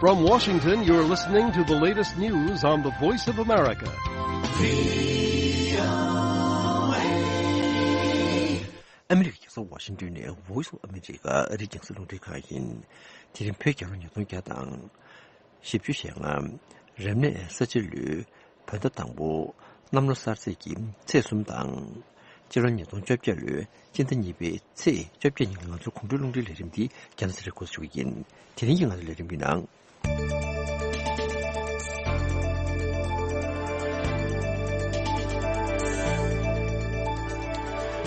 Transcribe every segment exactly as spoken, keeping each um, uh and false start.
From Washington, you're listening to the latest news on the Voice of America. ཨ་མི་རི་ཀའི་རྒྱལ་ས་ཝ་ཤིང་ཏོན་ནས་Voice of America ཨ་རིའི་རྒྱང་སྲིང་རླུང་འཕྲིན་ཁང་ཡིན། དེ་རིང་བོད་རྒྱལ་ལོ་ཉིས་སྟོང་བརྒྱ་དང་བཞི་བཅུ་ཞེ་ལྔ། རབ་གནས་ས་བྱི་ལོའི་བོད་ཟླ་དང་པོ། གནམ་ལོ་གསར་ཚེས་ཀྱི་ཚེས་གསུམ་དང་། སྤྱི་ལོ་ཉིས་སྟོང་བཅོ་བརྒྱད་ལོའི་སྤྱི་ཟླ་གཉིས་པའི་ཚེས་བཅོ་བརྒྱད་ཉིན་གྱི་ང་ཚོའི་གོང་བསྡུས་རླུང་འཕྲིན་ལས་རིམ་འདི་རྒྱང་སྲིང་རིག་འགོ་ཚུགས་ཀྱི་ཡིན། དེ་རིང་གི་ང་ཚོའི་ལས་རིམ་གྱི་ནང་།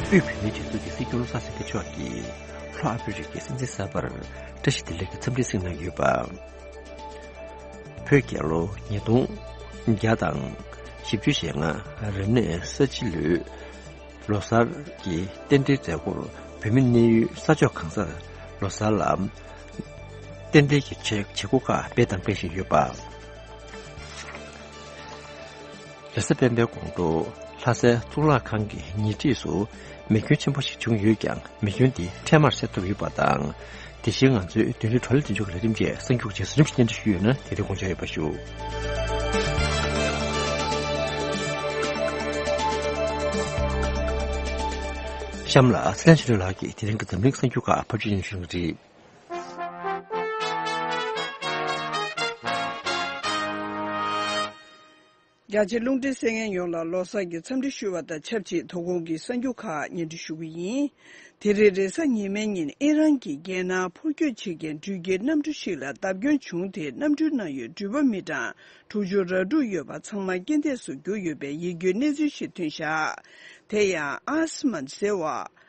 དབུས་བོད་མིའི་སྒྲིག་འཛུགས་ཀྱི་སྲིད་སྐྱོང་བློ་བཟང་སེང་གེ་མཆོག་གིས་ལྷོ་ཨ་ཧྥེ་རི་ཁའི་སྲིད་འཛིན་གསར་པར་བཀྲ་ཤིས་བདེ་ལེགས་ཀྱི་འཚམས་འདྲི་གསན་གནང་ཡོད་པ། བོད་རྒྱལ་ལོ་ཉིས་སྟོང་བརྒྱ་དང་བཞི་བཅུ་ཞེ་ལྔ་རབ་གནས་ས་བྱི་ལོའི་ལོ་གསར་གྱི་རྟེན་འབྲེལ་མཛད་སྒོར་བོད་མི་གནས་ཡུལ་ས་ཕྱོགས་གང་སར་ལོ་གསར་ལ་རྟེན་འབྲེལ་གྱི་བྱེད་བྱེད་སྒོ་ཁག་སྤེལ་དང་སྤེལ་བཞིན་ཡོད་པ། རེས་གཟའ་སྤེན་པའི་དགོང་དྲོ་ལྷ་སའི་གཙུག་ལག་ཁང་གི་ཉེ་འཁྲིས་སུ་མེ་སྐྱོན་ཆེན་པོ་ཞིག་བྱུང་ཡོད་ཀྱང་། མེ་སྐྱོན་དེ་འཕྲལ་མར་སེལ་ཐུབ་ཡོད་པ་དང་། དེ་བཞིན་ང་ཚོའི་བདུན་ལི་བྲོ་ལི་བདུན་ཅུ་གི་ལས་རིམ་བཅས་གསར་འགྱུར་རྗེས་སུ་རིམ་བཞིན་སྙན་སྒྲོན་ཞུས་ཡོད་ན་དེ་རིང་དགོངས་འཇགས་ཡོད་པ་ཞུ། གཤམ་ལ་ཚེ་བརྟན་ཆོས་སྒྲོན་ལགས་ཀྱིས་དེ་རིང་གི་འཛམ་གླིང་གསར་འགྱུར་ཁག་ཕབ་སྒྱུར་སྙན་སྒྲོན་ཞུ་གི་རེད། རྒྱ་ཆེ་རླུང་འཕྲིན་གསན་མཁན་ཡོངས་ལ་ལོ་གསར་གྱི་འཚམས་འདྲི་ཞུ་བ་དང་ཆབས་ཅིག་དོ་དགོང་གི་གསར་འགྱུར་ཁག་སྙན་སྒྲོན་ཞུ་གི་ཡིན། དེ་རིང་རེས་གཟའ་ཉི་མའི་ཉིན་ཨི་རན་གྱིས་རྒྱལ་ནང་འཕུར་སྐྱོད་བྱེད་མཁན་འགྲུལ་སྐྱེལ་གནམ་གྲུ་ཞིག་ལ་བརྡབ་སྐྱོན་བྱུང་སྟེ། གནམ་གྲུའི་ནང་ཡོད་འགྲུལ་པ་མི་གྲངས་དྲུག་ཅུ་རེ་དྲུག་ཡོད་པ་ཚང་མ་རྐྱེན་འདས་སུ་གྱུར་ཡོད་པའི་ཡིད་སྐྱོའི་གནས་ཚུལ་ཞིག་ཐོན་བཞག་དེ་ཡང་ཨ་སི་མན་ཟེར་བ།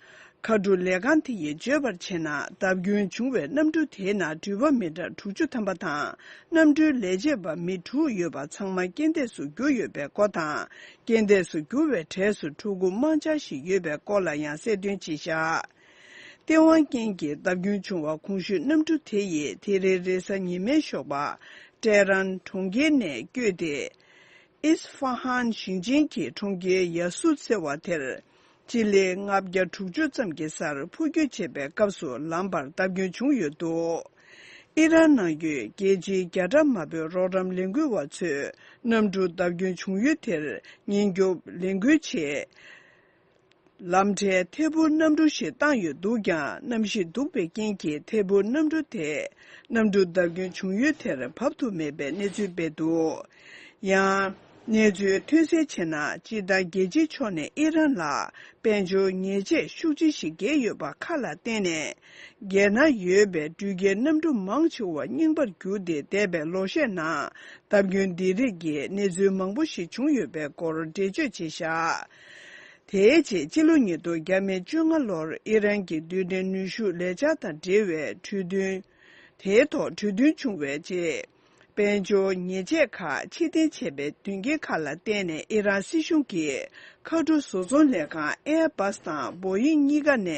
མཁའ་འགྲུལ་ལས་ཁང་དེ་ཡིས་བརྗོད་པར་བྱས་ན། བརྡབ་སྐྱོན་བྱུང་བའི་གནམ་གྲུ་དེའི་ནང་འགྲུལ་པ་མི་གྲངས་དྲུག་ཅུ་ཐམ་པ་དང་། གནམ་གྲུའི་ལས་བྱེད་པ་མི་དྲུག་ཡོད་པ་ཚང་མ་རྐྱེན་འདས་སུ་གྱུར་ཡོད་པའི་སྐོར་དང་། རྐྱེན་འདས་སུ་གྱུར་བའི་གྲས་སུ་ཕྲུ་གུ་དམར་འབྱར་ཞིག་ཡོད་པའི་སྐོར་ལ་ཡང་གསལ་སྟོན་བྱས་བཞག་ལྟེ་བ་རྐྱེན་གྱིས་བརྡབ་སྐྱོན་བྱུང་བ་གོང་ཞུས་གནམ་གྲུ་དེ་ཡིས་དེ་རིང་རེས་གཟའ་ཉི་མའི་ཞོགས་པ་ཏེ་རན་གྲོང་ཁྱེར་ནས་བསྐྱོད་དེ། ཨིས་ཧྥ་ཧན་ཞིང་ཆེན་གྱི་གྲོང་ཁྱེར་ཡ་སུད་ཟེར་བ་དེར་སྤྱི་ལེ་ལྔ་བརྒྱ་དྲུག་ཅུ་ཙམ་གྱི་སར་འཕུར་སྐྱོད་བྱེད་པའི་སྐབས་སུ་ལམ་བར་བརྡབ་སྐྱོན་བྱུང་ཡོད་འདུག་ཨི་རན་ནང་ཡོད་རྒྱལ་སྤྱིའི་རྒྱ་གྲམ་དམར་པོའི་རོགས་རམ་ལས་འགུལ་བ་ཚོས་གནམ་གྲུ་བརྡབ་སྐྱོན་བྱུང་ཡུལ་དེར་ཉེན་སྐྱོབ་ལས་འགུལ་ཆེད། ལམ་འཕྲལ་ཐད་འཕུར་གནམ་གྲུ་ཞིག་བཏང་ཡོད་འདུག་ཀྱང་། གནམ་གཤིས་སྡུག་པའི་རྐྱེན་གྱིས་ཐད་འཕུར་གནམ་གྲུ་དེ་གནམ་གྲུ་བརྡབ་སྐྱོན་བྱུང་ཡུལ་དེར་བབས་ཐུབ་མེད་པའི་གནས་ཚུལ་སྤེལ་འདུག་ཡང་། གནས་ཚུལ་ཐོན་གསལ་བྱས་ན། སྤྱིར་བཏང་རྒྱལ་སྤྱིའི་ཕྱོགས་ནས་ཨི་རན་ལ་དཔལ་འབྱོར་ཉེས་ཆད་ཤུགས་ཆེ་ཞིག་བཀལ་ཡོད་པ་ཁ་ལ་བརྟེན་ནས། རྒྱལ་ནང་ཡོད་པའི་འགྲུལ་སྐྱེལ་གནམ་གྲུ་མང་ཆེ་བ་རྙིང་པར་གྱུར་ཏེ། འདས་པའི་ལོ་ཤས་ནང་བརྡབ་སྐྱོན་འདི་རིགས་ཀྱི་གནས་ཚུལ་མང་པོ་ཞིག་བྱུང་ཡོད་པའི་སྐོར་འགྲེལ་བརྗོད་བྱས་བཞག་དེའི་རྗེས་སྤྱི་ལོ་ཉིས་སྟོང་བརྒྱ་མེད་བཅོ་ལྔ་ལོར་ཨི་རན་གྱི་རྡུལ་ཕྲན་ནུས་ཤུགས་ལས་འཆར་དང་འབྲེལ་བའི་གྲོས་མཐུན། དེའི་ཐོག་གྲོས་མཐུན་བྱུང་བའི་རྗེས། དཔལ་འབྱོར་ཉེས་ཆད་ཁག་ཕྱིར་འཐེན་བྱས་པའི་དོན་རྐྱེན་ཁག་ལ་བརྟེན་ནས། ཨི་རན་སྲིད་གཞུང་གིས་མཁའ་འགྲུལ་བཟོ་ཚོང་ལས་ཁང་ཨེར་བྷ་སི་དང་བོ་ཡིང་གཉིས་ཀ་ནས་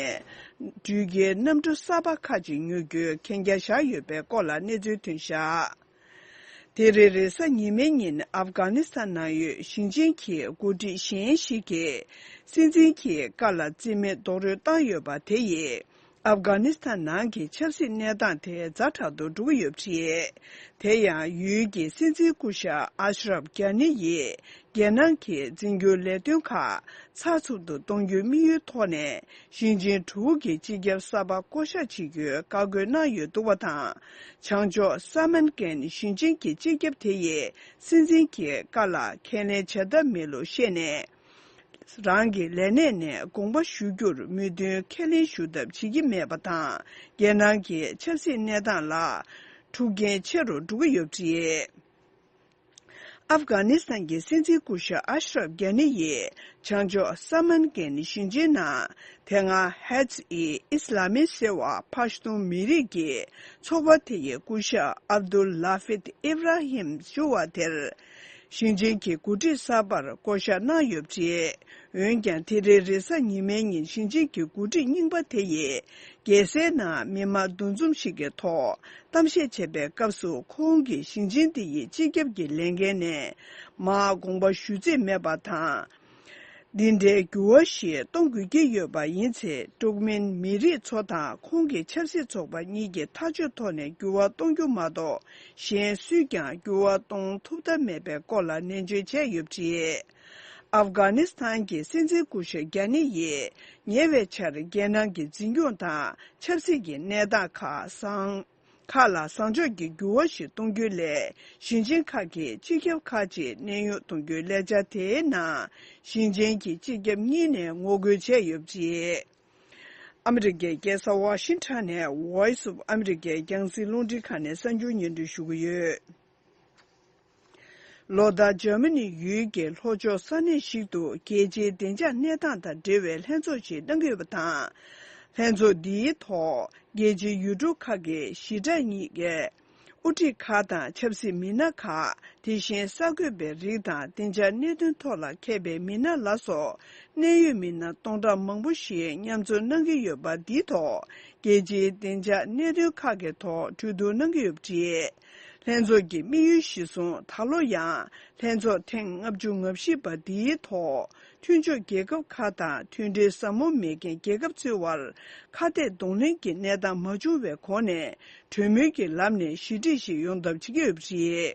འགྲུལ་སྐྱེལ་གནམ་གྲུ་གསར་པ་ཁག་ཅིག་ཉོ་རྒྱུའི་གན་རྒྱ་བཞག་ཡོད་པའི་སྐོར་ལ་གནས་ཚུལ་ཐོན་བཞག་དེ་རིང་རེས་གཟའ་ཉི་མའི་ཉིན་ཨབ་གྷ་ནི་སི་ཐན་ནང་ཡོད་ཞིང་ཆེན་གྱི་འགོ་ཁྲིད་གཞན་ཞིག་གིས་སྲིད་འཛིན་གྱི་བཀའ་ལ་རྩིས་མེད་རྡོག་རོལ་བཏང་ཡོད་པ་དེ་ཡིས་ཨབ་གྷ་ནི་སི་ཐན་ནང་གི་ཆབ་སྲིད་གནས་སྟངས་དེ་ཛ་དྲག་ཏུ་འགྲོ་གི་ཡོད་པ་རེད། དེ་ཡང་ཡུལ་གྱི་སྲིད་འཛིན་སྐུ་ཞབས་ཨ་ཤ་རབ་གྷ་ནི་ཡིས་རྒྱལ་ནང་གི་འཛིན་སྐྱོང་ལས་དོན་ཁག་ཚགས་ཚུད་དུ་གཏོང་རྒྱུའི་དམིགས་ཡུལ་ཐོག་ནས། ཞིང་ཆེན་དྲུག་གི་སྤྱི་ཁྱབ་གསར་པ་བསྐོ་གཞག་བྱེད་རྒྱུའི་བཀའ་བཀོད་གནང་ཡོད་འདུག་པ་དང་། བྱང་ཕྱོགས་ས་མན་ཀན་ཞིང་ཆེན་གྱི་སྤྱི་ཁྱབ་དེ་ཡིས་སྲིད་འཛིན་གྱི་བཀའ་ལ་ཁས་ལེན་བྱ་ཐབས་མེད་ལུགས་བཤད་ནས། རང་གི་ལས་གནས་ནས་དགོངས་པ་ཞུ་རྒྱུར་མོས་མཐུན་ཁས་ལེན་ཞུ་ཐབས་བྱེད་ཀྱི་མེད་པ་དང་། རྒྱལ་ནང་གི་ཆབ་སྲིད་གནས་སྟངས་ལ་འཁྲུག་རྐྱེན་ཆེ་རུ་འགྲོ་གི་ཡོད་པ་རེད། ཨབ་གྷ་ནི་སི་ཐན་གྱི་སྲིད་འཛིན་སྐུ་ཞབས་ཨ་ཤ་རབ་གྷ་ནི་ཡིས་བྱང་ཕྱོགས་ས་མན་ཀན་ཞིང་ཆེན་ནང་དེ་སྔ་ཧེ་ཛི་ཨི་ཨི་སི་ལ་མི་ཟེར་བ་ཕ་ཤ་ཏུང་མི་རིགས་ཀྱི་ཚོགས་པ་དེ་ཡི་སྐུ་ཞབས་ཨབ་དུལ་ལ་ཧྥིད་ཨི་བྷ་ར་ཧིམ་ཞུ་བ་དེར་ཞིང་ཆེན་གྱི་འགོ་ཁྲིད་གསར་པར་བསྐོ་གཞག་གནང་ཡོད་པ་རེད། འོན་ཀྱང་། དེ་རིང་རེས་གཟའ་ཉི་མའི་ཉིན་ཞིང་ཆེན་གྱི་འགོ་ཁྲིད་རྙིང་པ་དེ་ཡིས་རྒྱལ་སའི་ནང་མི་མང་འདུ་འཛོམས་ཤིག་གི་ཐོག་གཏམ་བཤད་བྱེད་པའི་སྐབས་སུ། ཁོང་གིས་ཞིང་ཆེན་དེ་ཡི་སྤྱི་ཁྱབ་ཀྱི་ལས་འགན་ནས་མར་དགོངས་པ་ཞུ་རྩིས་མེད་པ་དང་། འདི་འདྲའི་འགྱུར་བ་ཞིག་གཏོང་དགོས་ཀྱི་ཡོད་པ་ཡིན་ཚེ། ཀྲུག་མིན་མི་རིགས་ཚོ་དང་ཁོང་གི་ཆབ་སྲིད་ཚོགས་པ་གཉིས་ཀྱི་ཐག་གཅོད་ཐོག་ནས་འགྱུར་བ་གཏོང་རྒྱུ་མ་གཏོགས། གཞན་སུས་ཀྱང་འགྱུར་བ་གཏོང་ཐུབ་ཐབས་མེད་པའི་སྐོར་ལ་ནན་བརྗོད་བྱས་ཡོད་པ་རེད། ཨབ་གྷ་ནི་སི་ཐན་གྱི་སྲིད་འཛིན་སྐུ་ཞབས་གྷ་ནི་ཡིས་ཉེ་བའི་ཆར་རྒྱལ་ནང་གི་འཛིན་སྐྱོང་དང་ཆབ་སྲིད་ཀྱི་གནས་སྟངས་ཁག་བཟང་། ཁག་ལ་བཟང་ཕྱོགས་ཀྱི་འགྱུར་བ་ཞིག་གཏོང་རྒྱུའི་སླད། ཞིང་ཆེན་ཁག་གི་སྤྱི་ཁྱབ་ཁག་ཅིག་གནས་དབྱུང་གཏོང་རྒྱུའི་ལས་འཆར་དེའི་ནང་། ཞིང་ཆེན་གྱི་སྤྱི་ཁྱབ་གཉིས་ནས་ངོ་རྒོལ་བྱས་ཡོད་པ་རེད། ཨ་མི་རི་ཀའི་རྒྱལ་ས་ཝ་ཤིང་ཊོན་ནས་Voice of America རྒྱང་སྲིང་རླུང་འཕྲིན་ཁང་ནས་གསར་འགྱུར་སྙན་སྒྲོན་ཞུ་གི་ཡོད། ལོ་ལྟར་འཇར་མ་ནི་ཡུལ་གྱི་ལྷོ་ཕྱོགས་ས་གནས་ཤིག་ཏུ་རྒྱལ་སྤྱིའི་བདེ་འཇགས་གནས་སྟངས་དང་འབྲེལ་བའི་ལྷན་ཚོགས་ཤིག་གནང་གི་ཡོད་པ་དང་། ལྷན་ཚོགས་འདིའི་ཐོག་རྒྱལ་སྤྱིའི་ཡུལ་གྲུ་ཁག་གི་ཞི་དྲག་གཉིས་ཀའི་དབུ་ཁྲིད་ཁག་དང་ཆབ་སྲིད་མི་སྣ་ཁག་དེ་བཞིན་གསར་འགོད་པའི་རིགས་དང་བདེ་འཇགས་གནད་དོན་ཐོག་ལ་མཁས་པའི་མི་སྣ་ལ་སོགས་གནད་ཡོད་མི་སྣ་སྟོང་ཕྲག་མང་པོ་ཞིག་མཉམ་འཛོམས་གནང་གི་ཡོད་པ་འདིའི་ཐོག་རྒྱལ་སྤྱིའི་བདེ་འཇགས་གནད་དོན་ཁག་གི་ཐོག་གྲོས་བསྡུར་གནང་གི་ཡོད་པ་རེད། ལྷན་ཚོགས་ཀྱི་དམིགས་ཡུལ་གཞིར་བཟུང་ད་ལོ་ཡང་ལྷན་ཚོགས་ཐེངས་ལྔ་བཅུ་ང་བཞི་པ་འདིའི་ཐོག་མཐུན་ཕྱོགས་རྒྱལ་ཁབ་ཁག་དང་མཐུན་སྒྲིལ་ཟབ་མོ་མེད་མཁན་རྒྱལ་ཁབ་ཚོའི་དབར་ཁ་གཏད་གདོང་ལེན་གྱི་གནས་སྟངས་མ་བྱུང་བའི་སྒོ་ནས་གྲོས་མོལ་གྱི་ལམ་ནས་ཞི་འགྲིག་ཞིག་ཡོང་ཐབས་བྱེད་ཀྱི་ཡོད་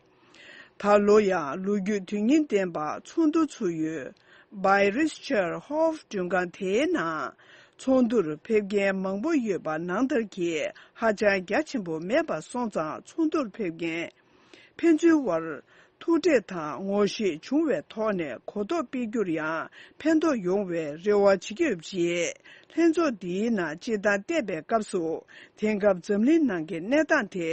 པ་རེད། ད་ལོ་ཡང་ལོ་རྒྱུས་དོན་སྙིང་ལྡན་པ་ཚོགས་འདུ་ཚུགས་ཡུལ་Bayrischer Hof མགྲོན་ཁང་དེའི་ནང་ཚོགས་འདུར་ཕེབས་མཁན་མང་པོ་ཡོད་པ་ནང་ལྟར་གྱི་ཧ་ཅང་རྒྱ་ཆེན་པོ་མེད་པ་སོང་ཙང་། ཚོགས་འདུར་ཕེབས་མཁན་ཕན་ཚུན་དབར་ཐུག་འཕྲད་དང་ངོ་ཤེས་བྱུང་བའི་ཐོག་ནས་གོ་རྟོགས་སྤེལ་རྒྱུར་ཡང་ཕན་ཐོགས་ཡོང་བའི་རེ་བ་བྱེད་ཀྱི་ཡོད་པ་རེད། ལྷན་ཚོགས་འདིའི་ནང་སྤྱིར་བཏང་བལྟས་པའི་སྐབས་སུ། དེང་སྐབས་འཛམ་གླིང་ནང་གི་གནས་སྟངས་དེ་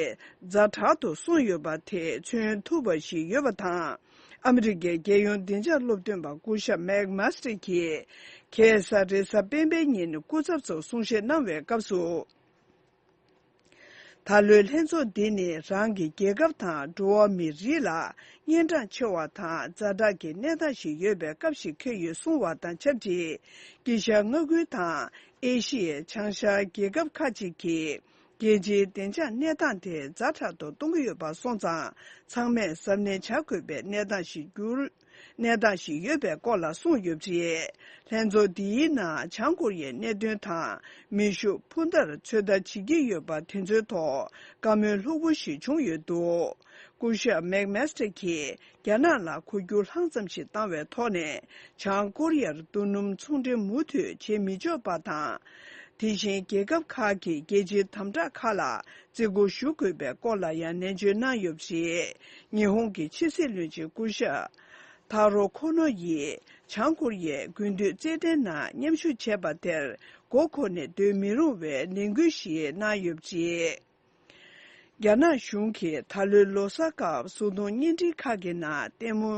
ཛ་དྲག་ཏུ་སོང་ཡོད་པ་དེ་མཚོན་ཐུབ་པ་ཞིག་ཡོད་པ་དང་། ཨ་མི་རི་ཀའི་རྒྱལ་ཡོངས་བདེ་འཇགས་སློབ་སྟོན་པ་སྐུ་ཞབས་མེག་མཱ་སི་ཊི་གིས་ཁ་སང་རེས་གཟའ་སྤེན་པའི་ཉིན་སྐུ་ཚབ་ཚོར་གསུང་བཤད་གནང་བའི་སྐབས་སུ། ད་ལོའི་ལྷན་ཚོགས་འདི་ནི་རང་གི་རྒྱལ་ཁབ་དང་འགྲོ་བ་མིའི་རིགས་ལ་གཉན་འཕྲང་ཆེ་བ་དང་ཛ་དྲག་གི་གནས་སྟངས་ཤིག་ཡོད་པའི་སྐབས་ཤིག་འཁེལ་ཡོད་གསུངས་བ་དང་ཆབས་ཅིག་དཀྱིལ་ཤར་མངའ་ཁུལ་དང་ཨེ་ཤི་ཡའི་བྱང་ཤར་རྒྱལ་ཁབ་ཁག་ཅིག་གིས་རྒྱལ་སྤྱིའི་བདེ་འཇགས་གནས་སྟངས་དེ་ཛ་དྲག་ཏུ་གཏོང་གི་ཡོད་པ་སོང་ཙང་། ཚང་མས་གཟབ་ནན་བྱ་དགོས་པའི་གནས་སྟངས་ཤིག་གྱུར། གནས་སྟངས་ཤིག་ཡོད་པའི་སྐོར་ལ་གསུངས་ཡོད་པ་རེད། ལྷན་ཚོགས་འདིའི་ནང་བྱང་ཀོ་རི་ཡའི་གནད་དོན་དང་མེ་ཤུགས་འཕུར་མདའ་ཚོད་ལྟ་བྱེད་ཀྱི་ཡོད་པ་དེ་ཚོའི་ཐོག་བཀའ་མོལ་ལྷུག་པོ་ཞིག་བྱུང་ཡོད་འདུག་སྐུ་ཞབས་མེག་མེ་སི་ཊི་གིས་རྒྱ་ནག་ལ་གོ་རྒྱུ་ལྷག་ཙམ་ཞིག་བཏང་བའི་ཐོག་ནས། བྱང་ཀོ་རི་ཡར་རྡོ་སྣུམ་ཚོང་འབྲེལ་མུ་མཐུད་བྱེད་མི་ཆོག་པ་དང་། དེ་བཞིན་རྒྱལ་ཁབ་ཁག་གིས་རྒྱལ་སྤྱིའི་དམ་དྲག་ཁག་ལ་བརྩི་བཀུར་ཞུ་དགོས་པའི་སྐོར་ལ་ཡང་ནན་བརྗོད་གནང་ཡོད་པ་རེད། ཉི་ཧོང་གི་ཕྱི་སྲིད་བློན་ཆེན་སྐུ་ཞབས་ཐ་རོ་ཁོ་ནོ་ཡིས་བྱང་ཀོ་རི་ཡའི་དགུན་དུས་རྩེད་འགྲན་ནང་མཉམ་ཞུགས་བྱས་པ་དེར་མགོ་འཁོར་ནས་སྡོད་མི་རུང་བའི་ལས་འགུལ་ཞིག་གནང་ཡོད་པ་རེད། རྒྱ་ནག་གཞུང་གིས་ད་ལོའི་ལོ་གསར་སྐབས་བཟོ་ཚོང་བརྙན་འཕྲིན་ཁག་གི་ནང་ལྟད་མོ།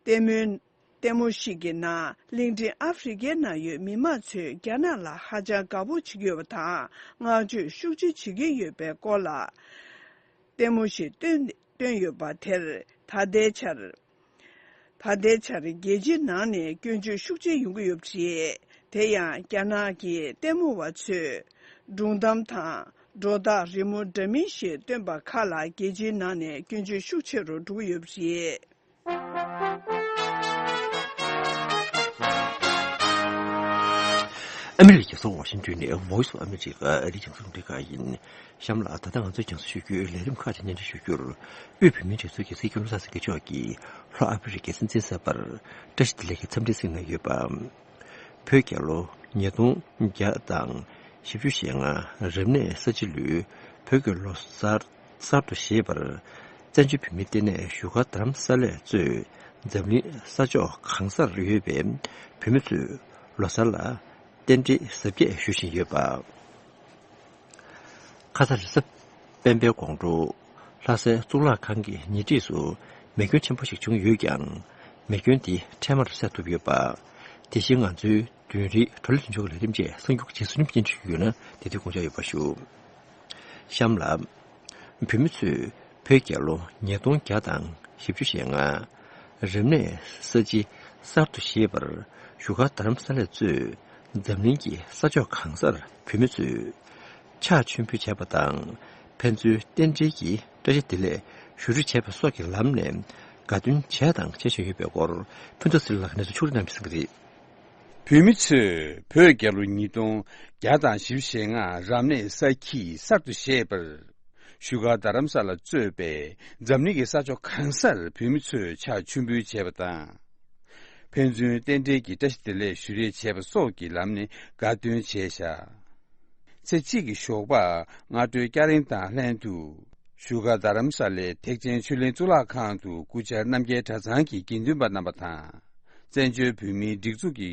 ལྟད་མོའི། ལྟད་མོ་ཞིག་གི་ནང་གླིང་ཕྲན་ཨ་ཧྥེ་རི་ཁའི་ནང་ཡོད་མི་མང་ཚོས་རྒྱ་ནག་ལ་ཧ་ཅང་དགའ་པོ་བྱེད་ཀྱི་ཡོད་པ་དང་བསྔགས་བརྗོད་ཤུགས་ཆེ་བྱེད་ཀྱི་ཡོད་པའི་སྐོར་ལ་ལྟད་མོ་ཞིག་བཏོན་བཏོན་ཡོད་པ་དེར་ད་ལྟའི་ཆར། ད་ལྟའི་ཆར་རྒྱལ་སྤྱིའི་ནང་ནས་སྐྱོན་བརྗོད་ཤུགས་ཆེ་ཡོང་གི་ཡོད་པ་རེད། དེ་ཡང་རྒྱ་ནག་གི་ལྟད་མོ་བ་ཚོས་སྒྲུང་གཏམ་དང་སྒྲོ་བཏགས་རི་མོ་འདྲ་མིན་ཞིག་བཏོན་པ་ཁག་ལ་རྒྱལ་སྤྱིའི་ནང་ནས་སྐྱོན་བརྗོད་ཤུགས་ཆེ་རུ་འགྲོ་གི་ཡོད་པ་རེད། ཨ་མི་རི་ཀའི་རྒྱལ་ས་ཝ་ཤིང་ཏོན་ནས་Voice of America ཨ་རིའི་རྒྱང་སྲིང་རླུང་འཕྲིན་ཁང་ཡིན། གཤམ་ལ་ད་ལྟ་ང་ཚོས་རྒྱང་སྲིང་ཞུ་རྒྱུའི་ལས་རིམ་ཁག་ཅིག་སྙན་སྒྲོན་ཞུ་རྒྱུར། དབུས་བོད་མིའི་སྒྲིག་འཛུགས་ཀྱི་སྲིད་སྐྱོང་བློ་བཟང་སེང་གེ་མཆོག་གིས་ལྷོ་ཨ་ཧྥེ་རི་ཁའི་སྲིད་འཛིན་གསར་པར་བཀྲ་ཤིས་བདེ་ལེགས་ཀྱི་འཚམས་འདྲི་གསན་གནང་ཡོད་པ། བོད་རྒྱལ་ལོ་ཉིས་སྟོང་བརྒྱ་དང་བཞི་བཅུ་ཞེ་ལྔ་རབ་གནས་ས་བྱི་ལོའི་བོད་ཀྱི་ལོ་གསར་གསར་དུ་བཞད་པར། བཙན་བྱོལ་བོད་མིའི་ལྟེ་གནས་བཞུགས་སྒར་རྡ་རམ་ས་ལས་གཙོས་འཛམ་གླིང་ས་ཕྱོགས་གང་སར་ཡོད་པའི་བོད་མི་ཚོས་ལོ་གསར་ལ་རྟེན་འབྲེལ་གཟབ་རྒྱས་ཞུ་བཞིན་ཡོད་པ། ཁ་ས་རེས་གཟའ་སྤེན་པའི་དགོང་དྲོ་ལྷ་སའི་གཙུག་ལག་ཁང་གི་ཉེ་འཁྲིས་སུ་མེ་སྐྱོན་ཆེན་པོ་ཞིག་བྱུང་ཡོད་ཀྱང་། མེ་སྐྱོན་དེ་འཕྲལ་མར་སེལ་ཐུབ་ཡོད་པ། དེ་བཞིན་ང་ཚོའི་བདུན་རེའི་བགྲོ་གླེང་མདུན་ཅོག་གི་ལས་རིམ་བཅས་གསར་འགྱུར་རྗེས་སུ་ནུབ་སྙན་སྒྲོན་ཞུ་རྒྱུ་ཡོད་ན་དེ་དུས་དགོངས་འཇགས་ཡོད་པ་ཞུ། གཤམ་ལ། བོད་མི་ཚོས་བོད་རྒྱལ་ལོ་ཉིས་སྟོང་བརྒྱ་དང་བཞི་བཅུ་ཞེ་ལྔ། རབ་གནས་ས་བྱི་གསར་དུ་བཞད་པར་བཞུགས་སྒར་རྡ་རམ་ས་ལས་གཙོས་འཛམ་གླིང་གི་ས་ཕྱོགས་གང་སར་བོད་མི་ཚོས་ཕྱག་མཆོད་འབུལ་བྱས་པ་དང་། ཕན་ཚུན་རྟེན་འབྲེལ་གྱི་བཀྲ་ཤིས་བདེ་ལེགས་ཞུ་རོལ་བྱས་པ་སོགས་ཀྱི་ལམ་ནས་ དགའ་སྟོན་བྱས་དང་བྱེད་བཞིན་ཡོད་པའི་སྐོར། ཕུན་ཚོགས་ཚེ་རིང་ལགས་ཀྱིས་གནས་ཚུལ་ཕྱོགས་སྒྲིག་གནང་གི་ཟིན་གྱི་རེད། བོད་མི་ཚོས་བོད་རྒྱལ་ལོ་ཉིས་སྟོང་བརྒྱ་དང་བཞི་བཅུ་ཞེ་ལྔ་རབ་གནས་ས་ཁྱི་གསར་དུ་བཞད་པར། བཞུགས་སྒར་རྡ་རམ་ས་ལ་གཙོས་པའི་འཛམ་གླིང་གི་ས་ཕྱོགས་གང་སར་བོད་མི་ཚོས་ཕྱག་མཆོད་འབུལ་བྱས་པ་དང་། ཕན་ཚུན་རྟེན་འབྲེལ་གྱི་བཀྲ་ཤིས་བདེ་ལེགས་ཞུ་རེས་བྱས་པ་སོགས་ཀྱི་ལམ་ནས་དགའ་སྟོན་བྱས་བཞག་ཚེ་གཅིག་གི་ཞོགས་པ་སྔ་དྲོའི་སྐྱ་རེངས་དང་ལྷན་དུ། བཞུགས་སྒར་རྡ་རམ་ས་ལའི་ཐེག་ཆེན་ཆོས་གླིང་གཙུག་ལག་ཁང་དུ་སྐུ་བཅར་རྣམ་རྒྱལ་གྲྭ་ཚང་གི་དགེ་འདུན་པ་རྣམ་པ་དང་། བཙན་བྱོལ་བོད་མིའི་སྒྲིག་འཛུགས་ཀྱི་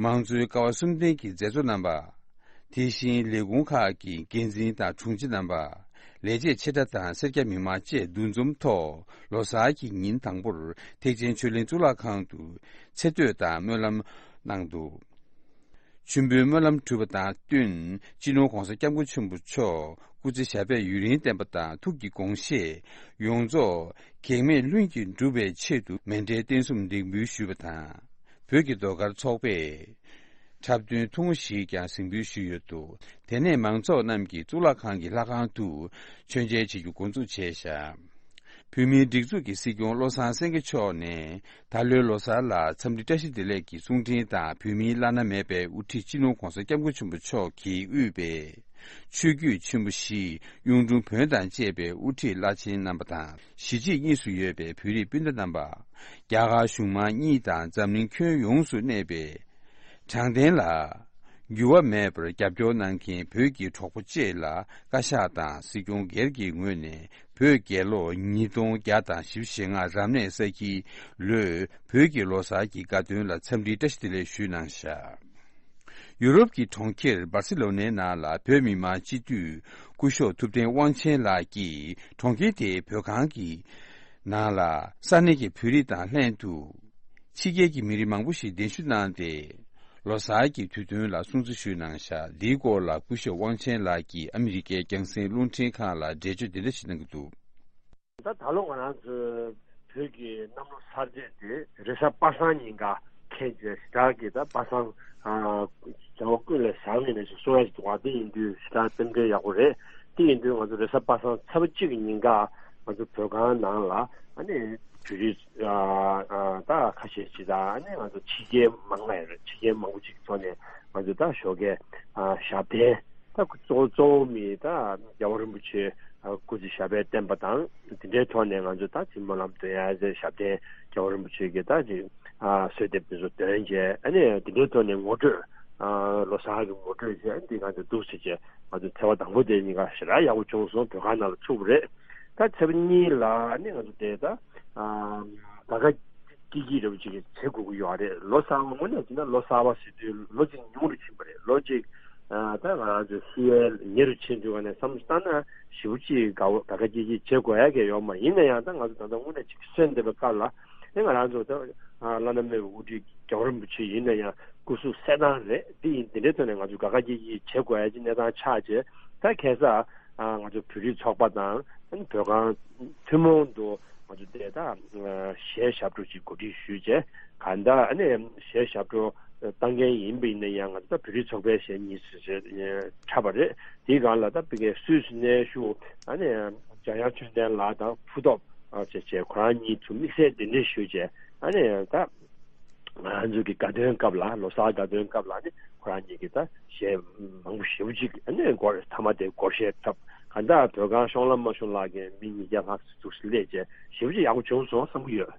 མང་གཙོའི་ཀ་བ་གསུམ་ལྡན་གྱི་མཛད་གཙོ་རྣམ་པ། དེ་བཞིན་ལས་ཁུངས་ཁག་གི་འགན་འཛིན་དང་དྲུང་ཆེ་རྣམ་པ། ལས་བྱེད་ཆེ་ཕྲ་དང་སེར་སྐྱ་མི་མང་བཅས་འདུ་འཛོམས་ཐོག་ལོ་གསར་གྱི་ཉིན་དང་པོར་ཐེག་ཆེན་ཆོས་གླིང་གཙུག་ལག་ཁང་དུ་ཚེ་བསྟོད་དང་སྨོན་ལམ་གནང་འདུག་མཆོད་འབུལ་སྨོན་ལམ་གྲུབ་པ་དང་བསྟུན། སྤྱི་ནོར་༧གོང་ས་༧སྐྱབས་མགོན་ཆེན་པོ་མཆོག་སྐུ་ཚེ་ཞབས་པད་ཡུན་རིང་བརྟན་པ་དང་ཐུགས་ཀྱི་དགོངས་བཞེད་ཡོངས་རྫོགས་གེགས་མེད་ལྷུན་གྱིས་འགྲུབ་པའི་ཆེད་དུ་མཎྜལ་རྟེན་གསུམ་འདེགས་འབུལ་ཞུས་པ་དང་། བོད་ཀྱི་ཟློས་གར་ཚོགས་པས་འཁྲབ་སྟོན་ཐུང་ངུ་ཞིག་ཀྱང་གཟིགས་འབུལ་ཞུས་ཡོད་འདུག་དེ་ནས་མང་ཚོགས་རྣམས་ཀྱིས་གཙུག་ལག་ཁང་གི་ལྷ་ཁང་དུ་མཆོད་མཇལ་བྱེད་རྒྱུ་འགོ་འཛུགས་བྱས་བཞག་བོད་མིའི་སྒྲིག་འཛུགས་ཀྱི་སྲིད་སྐྱོང་བློ་བཟང་སེང་གེ་མཆོག་ནས། ད་ལོའི་ལོ་གསར་ལ་འཚམས་འདྲི་བཀྲ་ཤིས་བདེ་ལེགས་ཀྱི་གསུང་འཕྲིན་དང་། བོད་མིའི་བླ་ན་མེད་པའི་དབུ་ཁྲིད་སྤྱི་ནོར་༧གོང་ས་༧སྐྱབས་མགོན་ཆེན་པོ་མཆོག་གིས་དབུས་པའི་ཆོས་བརྒྱུད་ཆེན་པོ་བཞི། གཡུང་དྲུང་བོན་དང་བཅས་པའི་དབུ་ཁྲིད་བླ་ཆེན་རྣམ་པ་དང་། གཞིས་བྱེས་གཉིས་སུ་ཡོད་པའི་བོད་རིགས་སྤུན་ཟླ་རྣམ་པ། རྒྱ་གར་གཞུང་མང་གཉིས་དང་འཛམ་གླིང་ཁྱོན་ཡོངས་སུ་གནས་པའི་དྲང་བདེན་ལ་འགྱུར་བ་མེད་པར་རྒྱབ་སྐྱོར་གནང་མཁན་བོད་ཀྱི་གྲོགས་པོ་བཅས་ལ་བཀའ་ཤག་དང་སྲིད་སྐྱོང་སྒེར་གྱི་ངོས་ནས། བོད་རྒྱལ་ལོ་ཉིས་སྟོང་བརྒྱ་དང་བཞི་བཅུ་ཞེ་ལྔ་རབ་གནས་ས་ཁྱིའི་ལོའི་བོད་ཀྱི་ལོ་གསར་གྱི་དགའ་སྟོན་ལ་འཚམས་འདྲིའི་བཀྲ་ཤིས་བདེ་ལེགས་ཞུས་གནང་བཞག་ཡུ་རོབ་ཀྱི་གྲོང་ཁྱེར་སྦར་སི་ལོ་ནའི་ནང་ལ་བོད་མི་མང་སྤྱི་འཐུས་སྐུ་ཞབས་ཐུབ་བསྟན་དབང་ཆེན་ལགས་ཀྱིས་གྲོང་ཁྱེར་དེའི་བོད་ཁང་གི་ནང་ལ་ས་གནས་ཀྱི་བོད་རིགས་དང་ལྷན་དུ། ཕྱི་རྒྱལ་གྱི་མི་རིགས་མང་པོ་ཞིག་གདན་ཞུ་གནང་སྟེ། ལོ་གསར་གྱི་དུས་སྟོན་ལ་སྲུང་བརྩི་ཞུས་གནང་བཞག་འདིའི་སྐོར་ལ་སྐུ་ཞབས་དབང་ཆེན་ལགས་ཀྱིས་ཨ་མི་རི་ཀའི་རྒྱང་སྲིང་རླུང་འཕྲིན་ཁང་ལ་འགྲེལ་བརྗོད་འདི་འདྲ་ཞིག་གནང་གི་འདུག་ད་ད་ལོ་ང་རང་ཚོའི་བོད་ཀྱི་གནམ་ལོ་གསར་བརྗེ་དེ་རེས་གཟའ་པ་སངས་ཉིན་ཀ་འཁེལ་རྗེས་ཞེ་དྲག་གི་ད་པ་སངས་ཨ་བྱ་བ་ཀུན་ལས་བཟང་ངེས་ནས་ཞེས་གསུང་ཡ་ཞིག་འདུག་བ། དེ་ཡིན་དུས་ཞེ་དྲག་སེམས་ཁྲལ་ཡག་པོ་རེད། དེ་ཡིན་དུས་ང་ཚོ་རེས་གཟའ་པ་སངས་ཚེས་པ་གཅིག་གི་ཉིན་ཀ་ང་ཚོ་བོད་ཁང་ནང་ལ་ཨ་ནི་བོད་རིགས་ཨ་ཨ་ད་ཁ་ཤས་ཅིག་དང་ཨ་ནི་ང་ཚོ་ཕྱི་རྒྱལ་མང་ང་ཡོད་རེད། ཕྱི་རྒྱལ་མང་པོ་ཅིག་ཚོགས་ནས་ང་ཚོ་ད་ཞོགས་ཀས་ཨ་ཞབས་བརྟན་ད་གཙོ་གཙོ་བོ་མི་ད་རྒྱལ་བ་རིན་པོ་ཆེ་ཨ་སྐུ་ཚེ་ཞབས་པད་བརྟན་པ་དང་། དེ་འདྲའི་ཐོག་ནས་ང་ཚོ་ད་ཅིག་སྨོན་ལམ་འདོན་ཡ་ཟེར་ཞབས་བརྟན་རྒྱལ་བ་རིན་པོ་ཆེ་གི་ད་ཅིག་ཨ་གསོལ་འདེབས་དེ་ཚོ་འདོན་བྱས། ཨ་ནི་དེ་འདྲའི་ཐོག་ནས་ངོ་སྤྲོད་ཨ་ལོ་གསར་གྱི་ངོ་སྤྲོད་བྱས། ཨ་ནི་འདི་ང་ཚོ་འདུག་ཟེར་བྱས་ང་ཚོ་ཚེས་པ་དང་པོ་དེ་ཉིན་ཀ་ཞེ་དྲག་ཡག་པོ་བྱུང་སོང་། བོད་ཁང་ནང་ལ་ཚུགས་པ་རེད། ད་ཚེས་པ་གཉིས་ལ་ཨ་ནི་ང་ཚོ་དེ་ད་ཨ་དགའ་དགའ་སྐྱིད་སྐྱིད་རེ་བ་ཅིག་བྱེད་དགོས་ཀྱི་ཡོད་རེད། ལོ་གསར་པ་དངོས་གནས་བྱས་ན་ལོ་གསར་པ་ཟེར་དུས་ལོ་གཅིག་ཉུང་རུ་ཕྱིན་པ་རེད། ལོ་གཅིག་ཨ་ད་ང་རང་ཚོ་ཤི་ཡས་ཉེ་རུ་ཕྱིན་དུས་ཀ་ནས་བསམ་བློ་བཏང་ན་ཞེ་པོ་ཅིག་དགའ་བོ་དགའ་དགའ་སྐྱིད་སྐྱིད་བྱེད་དགོས་ཡ་གི་ཡོད་མ། ཡིན་ན་ཡང་ད་ང་ཚོ་ད་ལྟ་དངོས་གནས་ཅིག་གསོན་བསྡད་པའི་སྐབས་ལ་ཨེ་ང་རང་ཚོ་ད་ཨ་བླ་ན་མེད་པའི་དབུ་ཁྲིད་རྒྱལ་བ་རིན་པོ་ཆེ་ཡིན་ན་ཡང་སྐུ་གཟུགས་གསལ་ཐང་རེད། དེ་ཡིན་དེ་འདྲའི་ཐོག་ནས་ང་ཚོ་དགའ་དགའ་སྐྱིད་སྐྱིད་བྱེད་དགོས་ཡ་ཅིག་གནས་སྟངས་ཆགས་རྗེས་ད་ཁ་སང་ཨ་ང་ཚོ་བོད་རིགས་ཚོགས་པ་དང་ཨ་ནི་བོད་ཁང་ཐུན་མོང་དུ་ང་ཚོ་དེ་ད་གཞས་ཞབས་བྲོ་ཅིག་གོ་སྒྲིག་ཞུས་རྗེས་གང་ལྟར་ཨ་ནི་གཞས་ཞབས་བྲོ་བཏང་མཁན་ཡིན་པ་ཡིན་ན་ཡང་ང་ཚོ་ད་བོད་རིགས་ཚོགས་པའི་གཞས་གཉིས་ཙམ་ཅིག་འཁྲབ་པ་རེད། དེའི་སྒང་ལ་ད་ཕ་གིའི་སུད་སི་ནས་བཞུགས་ཨ་ནི་འཇམ་དབྱངས་ཆོས་ལྡན་ལགས་དང་ཕུར་སྟོབས་ཨ་བཅས་བཅས་ཁོ་རང་གཉིས་ཚུར་དམིགས་བསལ་གདན་འདྲེན་ཞུས་རྗེས་ཨ་ནི་ད་ང་ཚོ་གི་དགའ་སྟོན་སྐབས་ལ་ལོ་གསར་དགའ་སྟོན་སྐབས་ལ་ཨ་ནི་ཁོ་རང་གཉིས་ཀྱིས་ད་གཞས་མང་པོ་ཞེ་པོ་ཅིག་ཨ་ནི་སྒོར་མཐའ་མ་དེ་སྒོར་གཞས་འཁྲབ། གང་ལྟར་བོད་ཁང་ཤོང་ལམ་མ་ཤོང་ལག་གི་མི་ཉིས་བརྒྱ་ལྷག་ཙམ་འདུག་སེ་སླེབས་རྗེས་ཞེ་པོ་ཅིག་ཡག་པོ་བྱུང་སོང་བསམ་གྱི་ཡོད།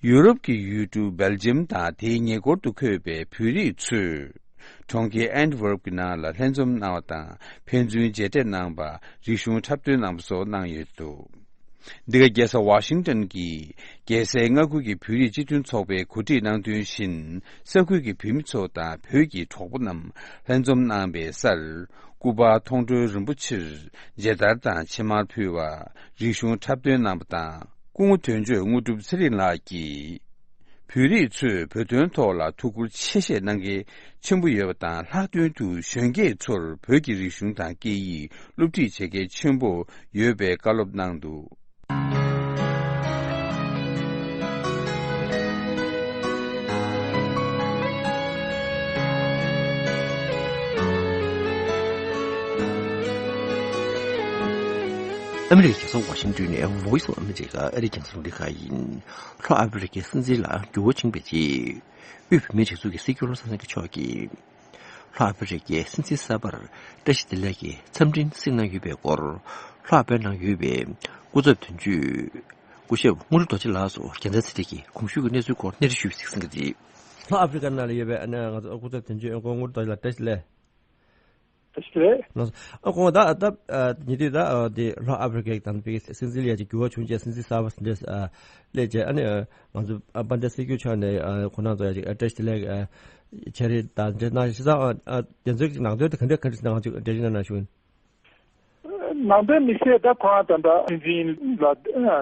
ཡུ་རོབ་ཀྱི་ཡུལ་གྲུ་སྦེལ་ཇམ་དང་དེའི་ཉེ་འཁོར་དུ་འཁོད་པའི་བོད་རིགས་ཚོས་གྲོང་ཁྱེར་ཨན་ཊི་ཝར་པ་གི་ནང་ལ་ལྷན་འཛོམས་གནང་བ་དང་ཕན་ཚུན་མཇལ་འཕྲད་གནང་པ། རིག་གཞུང་འཁྲབ་སྟོན་གནང་པ་སོགས་གནང་ཡོད་འདུག་འདི་ག་རྒྱལ་ས་ཝ་ཤིང་ཊོན་གྱི་རྒྱལ་སའི་མངའ་ཁུལ་གྱི་བོད་རིགས་སྤྱི་མཐུན་ཚོགས་པས་གོ་སྒྲིག་གནང་དོན་བཞིན་ས་ཁུལ་གྱི་བོད་མི་ཚོ་དང་བོད་ཀྱི་གྲོགས་པོ་རྣམས་ལྷན་འཛོམས་གནང་པའི་སར་སྐུ་པར་མཐོང་གྲོལ་རིན་པོ་ཆེར་མཇལ་དར་དང་ཕྱེ་མར་ཕུལ་བ། རིག་གཞུང་འཁྲབ་སྟོན་གནང་པ་དང་། སྐུ་ངོ་དོན་གཅོད་དངོས་གྲུབ་ཚེ་རིང་ལགས་ཀྱིས། བོད་རིགས་ཚོས་བོད་དོན་ཐོག་ལ་ཐུགས་ཁུར་ཆེ་བཞེས་གནང་མཁན་ཆེན་པོ་ཡོད་པ་དང་། ལྷག་དོན་དུ་གཞོན་སྐྱེས་ཚོར་བོད་ཀྱི་རིག་གཞུང་དང་སྐད་ཡིག་སློབ་ཁྲིད་བྱེད་མཁན་ཆེན་པོ་ཡོད་པའི་བཀའ་སློབ་གནང་འདུག་ཨ་མི་རི་ཀའི་རྒྱལ་ས་ཝ་ཤིང་ཏོན་ནས་Voice of America ཨ་རིའི་རྒྱང་སྲིང་རླུང་འཕྲིན་ཁང་ཡིན། ལྷོ་ཨ་ཕི་རི་ཀའི་སྲིད་འཛིན་ལ་འགྱུར་བ་ཕྱིན་པའི་རྗེས། དབུས་བོད་མིའི་སྒྲིག་འཛུགས་ཀྱི་སྲིད་སྐྱོང་བློ་བཟང་སེང་གེ་མཆོག་གིས། ལྷོ་ཨ་ཕི་རི་ཀའི་སྲིད་འཛིན་གསར་པར་བཀྲ་ཤིས་བདེ་ལེགས་ཀྱི་འཚམས་འཕྲིན་གཟིགས་གནང་ཡོད་པའི་སྐོར། ལྷོ་ཨ་ཕའི་ནང་ཡོད་པའི་སྐུ་ཚབ་དོན་གཅོད། སྐུ་ཞབས་དངོས་གྲུབ་རྡོ་རྗེ་ལགས་སུ་རྒྱལ་མཚན་ཚེ་རིང་གིས་གོང་ཞུས་ཀྱི་གནས་ཚུལ་སྐོར་གནས་འདྲི་ཞུས་པ་ཞིག་གསན་གྱི་རེད། ལྷོ་ཨ་ཕི་རི་ཀ་ནང་ལ་ཡོད་པའི་ཨ་ནི་ང་ཚོ་སྐུ་ཚབ་དོན་གཅོད་ཨ་ཁུ་དངོས་གྲུབ་རྡོ་རྗེ་ལགས་བཀྲ་ཤིས་བདེ་ལེགས། ལགས་སོ། ཨ་ཁོང་ད་ད་ཉེ་དུས་ད་དེ་ལྷོ་ཨ་ཕི་རི་ཀའི་དང་པའི་སྲིད་འཛིན་ལ་ཡ་ཅིག་འགྱུར་བ་བྱུང་རྗེས་སྲིད་འཛིན་གསར་པ་འདྲ་སླེབས་རྗེས་ཨ་ནི་ང་ཚོ་དཔལ་ལྡན་སྲིད་སྐྱོང་མཆོག་ནས་ཁོང་རྣམ་ཚོ་ཡ་ཅིག་བཀྲ་ཤིས་བདེ་ལེགས་འཆར་གཞི་དང་འདྲ་གནང་ཞིག་ཨ་དེ་ཚོའི་ཅིག་ནང་དོན་དེ་ག་འདྲ་ག་འདྲ་ཞིག་ནང་ཅིག་འགྲེལ་བརྗོད་གནང་ཞུ། ནང་དོན་དམིགས་བསལ་ད་ཁོང་ད་ལྟ་སྲིད་འཛིན་ལ་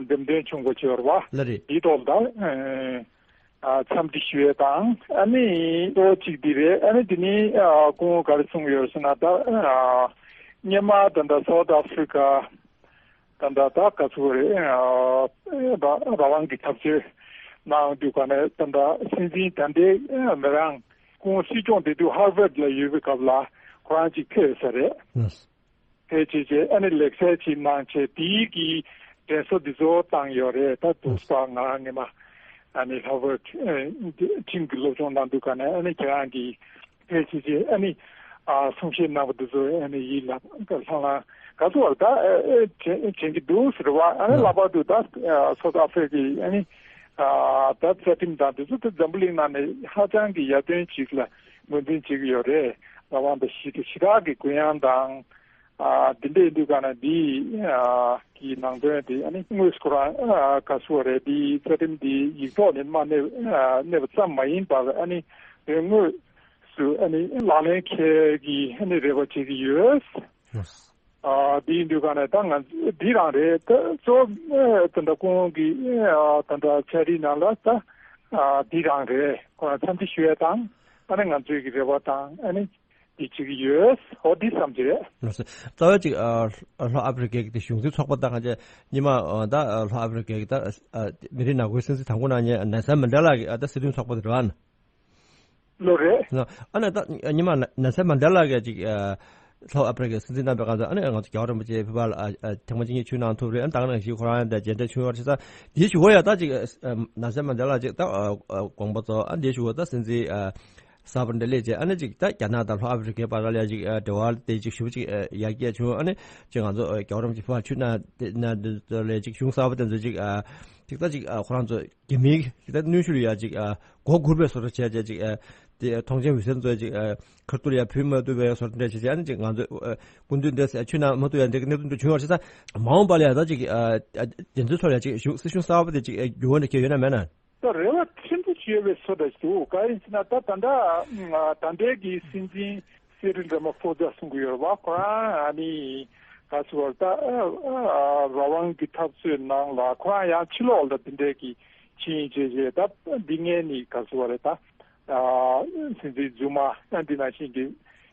འདེམས་ཐོན་བྱུང་དགོས་ཀྱི་ཡོད་རེད་བ། ལ་རེད། དེའི་ཐོག་ལ་ད། ཨ་འཚམས་འདྲི་ཞུ་ཡས་དང་ཨ་ནི་གཙོ་བོ་གཅིག་འདི་རེད། ཨ་ནི་དེ་ནི་ཨ་སྐུ་ངོ་ག་རེ་གསུངས་ཡོད་ཟེར་ན་ད་ཨ་སྔོན་མ་ད་ལྟ་སའུ་ཐི་ཨ་ཕི་རི་ཀ་ད་ལྟ་ད་ག་ཚོད་རེད་ཨ་རང་དབང་གི་འཐབ་རྩོད་གནང་དུས་ག་ནས་ད་ལྟ་སྲིད་འཛིན་ད་ལྟའི་ཨ་མི་རང་སྐུ་ངོ་སྲིད་སྐྱོང་དེ་དུས་ཧར་ཝརཌ་ལ་ཡོད་པའི་སྐབས་ལ་ཁོ་རང་གཅིག་ཕེབས་ས་རེད། ཕལ་ཆེར་བྱས་ཨ་ནི་ལེགས་གསལ་ཅིག་གནང་བྱས་དེའི་གི་དྲན་གསོ་འདི་ཚོ་བཏང་ཡོད་རེད། ད་འདུག་སེ་ང་རང་སྔོན་མ་ཨ་ནི་ཧར་ཝརཌ་ཁྲིམས་ཀྱི་སློབ་སྦྱོང་གནང་དུས་ག་ནས་ཨ་ནི་ཁྱེད་རང་གིས་ཕལ་ཆེར་བྱས་ཨ་ནི་ཨ་གསུང་བཤད་གནང་བ་འདི་ཚོ་ཨ་ནི་ཡིད་ལ་ལྷང་ལྷང་ག་ཚོད་བར་ད་དྲན་གྱི་འདུག་ཟེར་བ། ཨ་ནི་ལྷག་པར་དུ་ད་སའུ་ཐི་ཨ་ཕི་རི་ཀའི་ཨ་ནི་ད་རྩ་ཁྲིམས་དང་འདི་ཚོ་ད་འཛམ་བུ་གླིང་ནང་ནས་ཧ་ཅང་གི་ཡར་ཐོན་ཅིག་ལ་ངོས་འཛིན་བྱེད་ཀྱི་ཡོད་རེད། རང་དབང་དང་ཞི་ཞི་དྲག་གི་གུ་ཡངས་དང་། ཨ་འདི་འདྲ་ཡིན་དུས་ག་ནས་འདི་ཨ་གི་ནང་དོན་དེ་ཨ་ནི་དངོས་སུ་ཁོ་རང་ཨ་ག་ཚོད་རེད། འདི་རྩ་ཁྲིམས་འདི་ཡིག་ཐོག་ནས་མ་གནས་ཨ་གནས་པ་ཙམ་མ་ཡིན་པར་ཨ་ནི་དོན་དངོས་སུ་ཨ་ནི་ལག་ལེན་འཁེལ་གྱི་ཨ་ནི་རེ་བ་བྱེད་ཀྱི་ཡོད། ཨ་འདི་ཡིན་དུས་ག་ནས་ད་ང་འདི་རང་རེད། ད་གཙོ་བོ་ཨ་ད་ལྟ་སྐུ་ངོ་གི་ཨ་ད་ལྟ་འཆར་གཞི་ནང་ལ་ད་ཨ་འདི་རང་རེད། ཁོ་རང་འཚམས་འདྲི་ཞུ་ཡས་དང་ཨ་ནི་ང་ཚོའི་གི་རེ་བ་དང་ཨ་ནི། དེ་བྱེད་ཀྱི་ཡོད། འོ་འདི་བསམ་གྱི་རེད། ལགས་སོ། རྩ་བའི་ཅིག་ཨ་ལྷོ་ཨ་ཕི་རི་ཀའི་དེ་གཞུང་འཛིན་ཚོགས་པ་དང་གཅིག་ཉི་མ་ཨ་ད་ལྷོ་ཨ་ཕི་རི་ཀའི་ད་ཨ་མི་རིགས་ནག་པོའི་སྲིད་འཛིན་དང་པོ་གནང་མཁན་ནེལ་སན་མན་ཌེ་ལ་གི་ཨ་ད་སྲིད་དོན་ཚོགས་པ་དེ་རེད་བ། ལོ་རེད། ཨ་ནི་ད་ཉི་མ་ནེལ་སན་མན་ཌེ་ལ་གི་ཅིག་ཨ་ལྷོ་ཨ་ཕི་རི་ཀའི་སྲིད་འཛིན་གནང་པའི་སྐབས་སུ་ཨ་ནི་ང་ཚོ་རྒྱལ་བ་རིན་པོ་ཆེ་ཕེབས་པ་ལ་ཨ་ཨ་ཐེངས་མ་གཅིག་གཉིས་མཆོད་གནང་ཐུབ་རེད། ཨ་ནི་ད་ག་ནང་བཞིན་ཁོ་རང་ཡང་ད་མཇལ་འཕྲད་བྱུང་ཡོད་རེད། ད་ཅིག་ཨ་ནེལ་སན་མན་ཌེ་ལ་ཅིག་ད་ཨ་ཨ་དགོངས་པ་རྫོགས། ཨ་དེའི་གཞུག་གུ་ད་སྲིད་འཛིན་ཨ། གསར་པ་འདི་སླེབས་རྗེས་ཨ་ནི་ཅིག་ད་རྒྱ་ནག་དང་ལྷོ་ཨ་ཕི་རི་ཀའི་བར་ལ་ཡ་ཅིག་ཨ་འབྲེལ་བ་དེ་ཅིག་ཞེ་པོ་ཅིག་ཨ་ཡར་རྒྱས་བྱུང་། ཨ་ནི་ཅིག་ང་ཚོ་ཨ་རྒྱལ་བ་རིན་པོ་ཆེ་ཕེབས་པར་མཆོད་གནང་དེ་གནང་དེ་ཚོ་ལ་ཅིག་གཞུང་གསར་པ་དེ་ཚོ་ཅིག་ཨ་ཅིག་ད་ཅིག་ཨ་ཁོ་རང་ཚོ་རྒྱ་མིའི་ཅིག་ད་གནོན་ཤུགས་ལ་ཡ་ཅིག་ཨ་མགོ་སྒུར་བའི་བཟོ་འདྲ་བྱས་བྱས་ཅིག་ཨ་དེ་ཐོངས་མཆན་འོད་ཟེར་ཚོ་ཅིག་ཨ་ཁ་ཐུག་ལ་ཡ་ཕུལ་མ་ཐུབ་པའི་བཟོ་འདྲ་བྱས་བྱས། ཨ་ནི་ཅིག་ང་ཚོ་ཨ་སྐུ་མདུན་འདི་མཆོད་གནང་མ་ཐུབ་ཡ་འདི་གནད་དོན་དུ་བྱུང་བ་རེད། ད་མ་འོངས་པ་ལ་ཡ་ད་ཅིག་ཨ་ཨ་དེ་ཚོའི་ཐོག་ལ་ཡ་ཅིག་གཞུང་སྲིད་གཞུང་གསར་པ་དེ་ཅིག་ཨ་འགྱུར་བ་འདྲ་ཁྱེད་ཡོད་ན་མེད་ན། ད་རེ་བ་ཆེན་པོ་ཞིག་ཡོད་པའི་བཟོ་འདྲ་ཞིག་འདུག་གང་ཡིན་ཟེར་ན་ད་ད་ལྟ་ད་ལྟའི་གི་སྲིད་འཛིན་སི་རིལ་ར་མ་ཕོ་ཛ་གསུང་གི་ཡོད་རེད་བ། ཁོ་རང་ཨ་ནི་ག་ཚོད་བར་ད་རང་དབང་གི་འཐབ་རྩོད་ནང་ལ་ཁོ་རང་ཡང་ཕྱི་ལོགས་ལ་དེ་འདྲའི་གི་ཕྱིན་རྗེས་རྗེས་ད་འདི་ངས་ནི་ག་ཚོད་བར་ད་སྲིད་འཛིན་རྫུན་མ་ཨ་འདི་ནང་བཞིན་གི་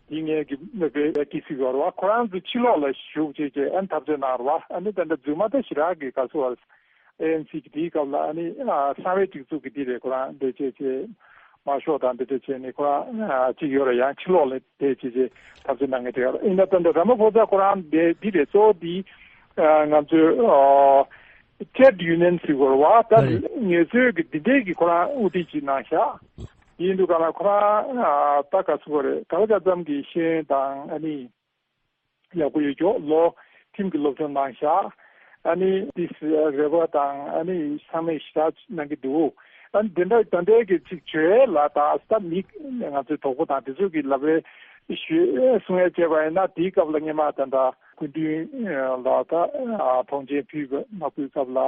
འདི་ངས་གི་མི་དཔེ་ཀི་སི་ཡོད་རེད་བ། ཁོ་རང་ཚོ་ཕྱི་ལོགས་ལ་བཞུགས་རྗེས་རྗེས་ཨ་འཐབ་རྩོད་གནང་རེད་བ། ཨ་ནི་ད་ལྟ་རྫུན་མ་ད་ཞེ་དྲག་གི་ག་ཚོད་བར། ཨེ་ཨེན་སི་གི་དེའི་སྐབས་ལ་ཨ་ནི་ཨ་གསང་བའི་སྒྲིག་འཛུགས་ཀྱི་དེ་རེད། ཁོ་རང་འདི་བྱས་བྱས་དམར་ཤོག་དང་འདི་འདྲ་བྱས་ནས་ཁོ་རང་ཨ་གཅིག་ཡོད་རེད། ཡང་ཕྱི་ལོགས་ལ་དེ་བྱས་བྱས་འཐབ་རྩོད་གནང་མཁན་དེ་ཡོད་རེད། ཡིན་ན་ད་ལྟ་ར་མ་ཕོ་ཛ་ཁོ་རང་འདི་འདི་རེད། གཙོ་བོ་འདི་ཨ་ང་ཚོའི་ཨ་ཊེཌ་ཡུ་ནི་ཡན་ཟེར་དགོས་རེད་བ། ད་ལགས་རེད། ངལ་རྩོལ་གྱི་འདི་འདྲའི་གི་ཁོ་རང་དབུ་ཁྲིད་ཅིག་གནང་ཤག་ཡིན་དུས་ག་ལ་ཁོ་རང་ཨ་ད་ག་ཚོད་རེད། ག་ལ་ག་ཙམ་གྱི་ཤེས་ཡོན་དང་ཨ་ནི། ཡག་པོ་ཡོད་ཀྱོག་ལོ་ཁྲིམས་ཀྱི་སློབ་སྦྱོང་གནང་ཤག་ཨ་ནི་ཏིས་རེ་བ་དང་ཨ་ནི་ཚང་མས་ཞེ་དྲག་གནང་གི་འདུག་ཨ་ནི་དེ་འདྲ་ད་ལྟའི་གི་ཚིག་བརྗོད་ལ་ད་ད་མི་ང་ཚོའི་གྲོགས་པོ་དང་དེ་ཚོ་གི་ལབ་རེ་ཞུ་གསུང་ཡ་བྱས་པ་ཡིན་ན། དེའི་སྐབས་ལ་སྔོན་མ་ད་ད་སྐུ་མདུན་ལ་ད་ཐོངས་མཆན་ཕུལ་བ་མ་ཕུལ་སྐབས་ལ་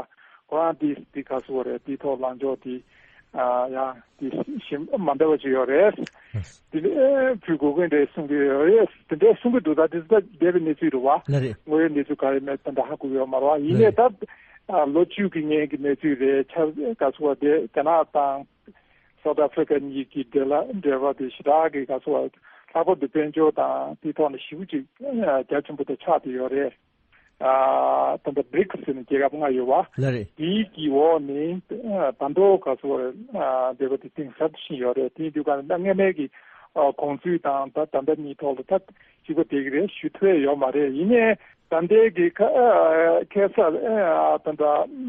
ཁོ་རང་དེ་དེ་ག་ཚོད་རེད། དེའི་ཐོག་ལངས་ཕྱོགས་དེ། ཨ་ཡང་དེ་གཞན་མ་འདྲ་བ་ཅིག་ཡོད་རེད། དེ་ནས་ཕུལ་དགོས་ཀྱི་རེད་གསུང་གི་ཡོད་རེད། དེ་འདྲའི་གསུང་གི་འདུག་ད་དེ་ཚོ་ད་འདས་པའི་གནས་ཚུལ་རེད་བ། ལགས་རེད། དངོས་ཡོད་གནས་ཚུལ་ག་རེ་མེད་ད་ད་ཧ་གོ་གི་ཡོད་མ་རེད་བ། ཡིན་ནའི་ད་ལོ་བཅུ་གི་སྔོན་གྱི་གནས་ཚུལ་རེད། ཆ་ག་ཚོད་བ་དེ་རྒྱ་ནག་དང་སའུ་ཐི་ཨ་ཕི་རི་ཀ་གཉིས་ཀྱི་འབྲེལ་ལ་འབྲེལ་བ་དེ་ཞེ་དྲག་གི་ག་ཚོད་བ་ལྷག་པར་དུ་དཔལ་འབྱོར་དང་དེའི་ཐོག་ནས་ཞེ་པོ་ཅིག་རྒྱ་ཆེན་པོ་དེ་ཆགས་བསྡད་ཡོད་རེད། ཨ་ད་ལྟ་བྷི་རིག་སི་ཟེར་ནས་རྒྱལ་ཁབ་ལྔ་ཡོད་བ། ལགས་རེད། དེའི་གི་འོག་ནས་ད་དུང་ག་ཚོད་རེད། ཨ་འབྲེལ་བ་དེ་གཏིང་ཟབ་ཕྱིན་ཡོད་རེད། དེ་ཡིན་དུས་ག་ནས་ད་སྔོན་མའི་གི་ཨ་གོང་ཚུལ་དང་ད་ད་ལྟ་གཉིས་ཐོག་ལ་ད་གཅིག་པ་དེ་གི་རེད་ཞུ་ཐུབ་ཡ་ཡོད་མ་རེད། ཡིན་ནའི་ ད་ལྟའི་གི་ཁ་ཨ་ཁ་སང་ཨ་ད་ལྟ་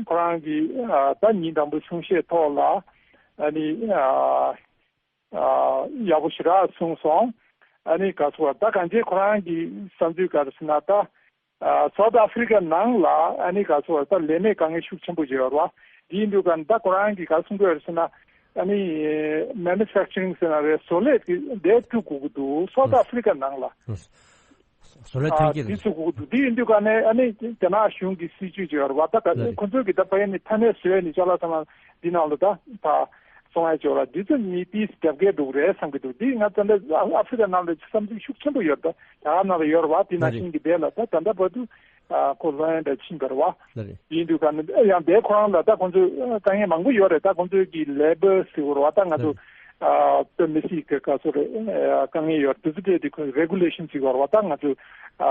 ཁོ་རང་གི་ཨ་ད་ཉིན་དང་པོ་གསུང་བཤད་ཐོག་ལ་ཨ་ནི་ཨ་ཨ་ཡག་པོ་ཞེ་དྲག་གསུངས་སོང་། ཨ་ནི་ག་ཟེར་བ་ད་གང་ཅི་ཁོ་རང་གི་བསམ་ཚུལ་ག་རེ་ཟེར་ན་ད། ཨ་སའུ་ཐི་ཨ་ཧྥི་རི་ཀ་ནང་ལ་ཨ་ནི་ག་ཟེར་བ་ད་ལས་མེད་དཀའ་ངལ་ཤུགས་ཆེན་པོ་ཡོད་རེད་བ། དེ་ཡིན་དུས་ག་ད་ཁོ་རང་གིས་ག་གསུང་གི་ཡོད་རེད་ཟེར་ན། ཨ་ནི་མེ་ནུ་ཕེག་ཅར་རིང་ཟེར་ན་རེད། བཟོ་ལས་ཀྱི་ལས་བཙུགས་དགོས་ཀྱི་འདུག་སའུ་ཐི་ཨ་ཧྥི་རི་ཀ་ནང་ལ། བཟོ་ལས་ཐོན་ཨ་སྐྱེད་དེ་བཙུགས་དགོས་ཀྱི་འདུག་དེ་ཡིན་དུས་ག་ནས་ཨ་ནི་རྒྱ་ནག་གཞུང་གི་སྲིད་ཇུས་ཅིག་ཡོད་རེད་བ། ད་ག་ལགས་རེད། ཁོ་ཚོས་ཀྱི་ད་ཕ་ཡ་ནི་ཐ་སྙད་བཟོས་ནི་ཅ་ལག་ཚང་མ་འདི་ནང་ལ་ད་ད་སོང་ཡ་ཅིག་ཡོད་ར། འདི་ཚོ་ནི་དེ་རྒྱབ་འགལ་འདུག་རེད་བསམ་གྱི་འདུག་འདི་ང་ད་ལྟ་ཨ་ཧྥི་རི་ཀ་ནང་ལ་བསམ་ཚུལ་ཤུགས་ཆེན་པོ་ཡོད་ད། རྒྱ་གར་ནང་ལ་ཡོད་རེད་བ། དེ་ནང་བཞིན་གྱི་དེ་ལ་ད་ད་ལྟ་བར་དུ་ཨ་ཁོ་ལྷོད་ཡངས་འདྲ་ཕྱིན་པ་རེད་བ། ལགས་རེད། ཡིན་དུས་ག་ནི་ཡང་དེ་ཁོ་རང་ལ་ད་ཁོ་ཚོས་དཀའ་ངལ་མང་པོ་ཡོད་རེད། ད་ཁོ་ཚོས་ཀྱི་ལེ་བར་ཟེར་བ་རེད་བ། ད་ང་ཚོ་ཨ་དཔེ་མི་སྲིད་ཀྱི་ག་ཚོད་རེད་ཨ་དཀའ་ངལ་ཡོད་རེད། དེ་ཚོ་དེ་དེ་ཁོ་རེ་གུ་ལེ་ཤན་ཟེར་བ་རེད་བ། ད་ང་ཚོ་ཨ་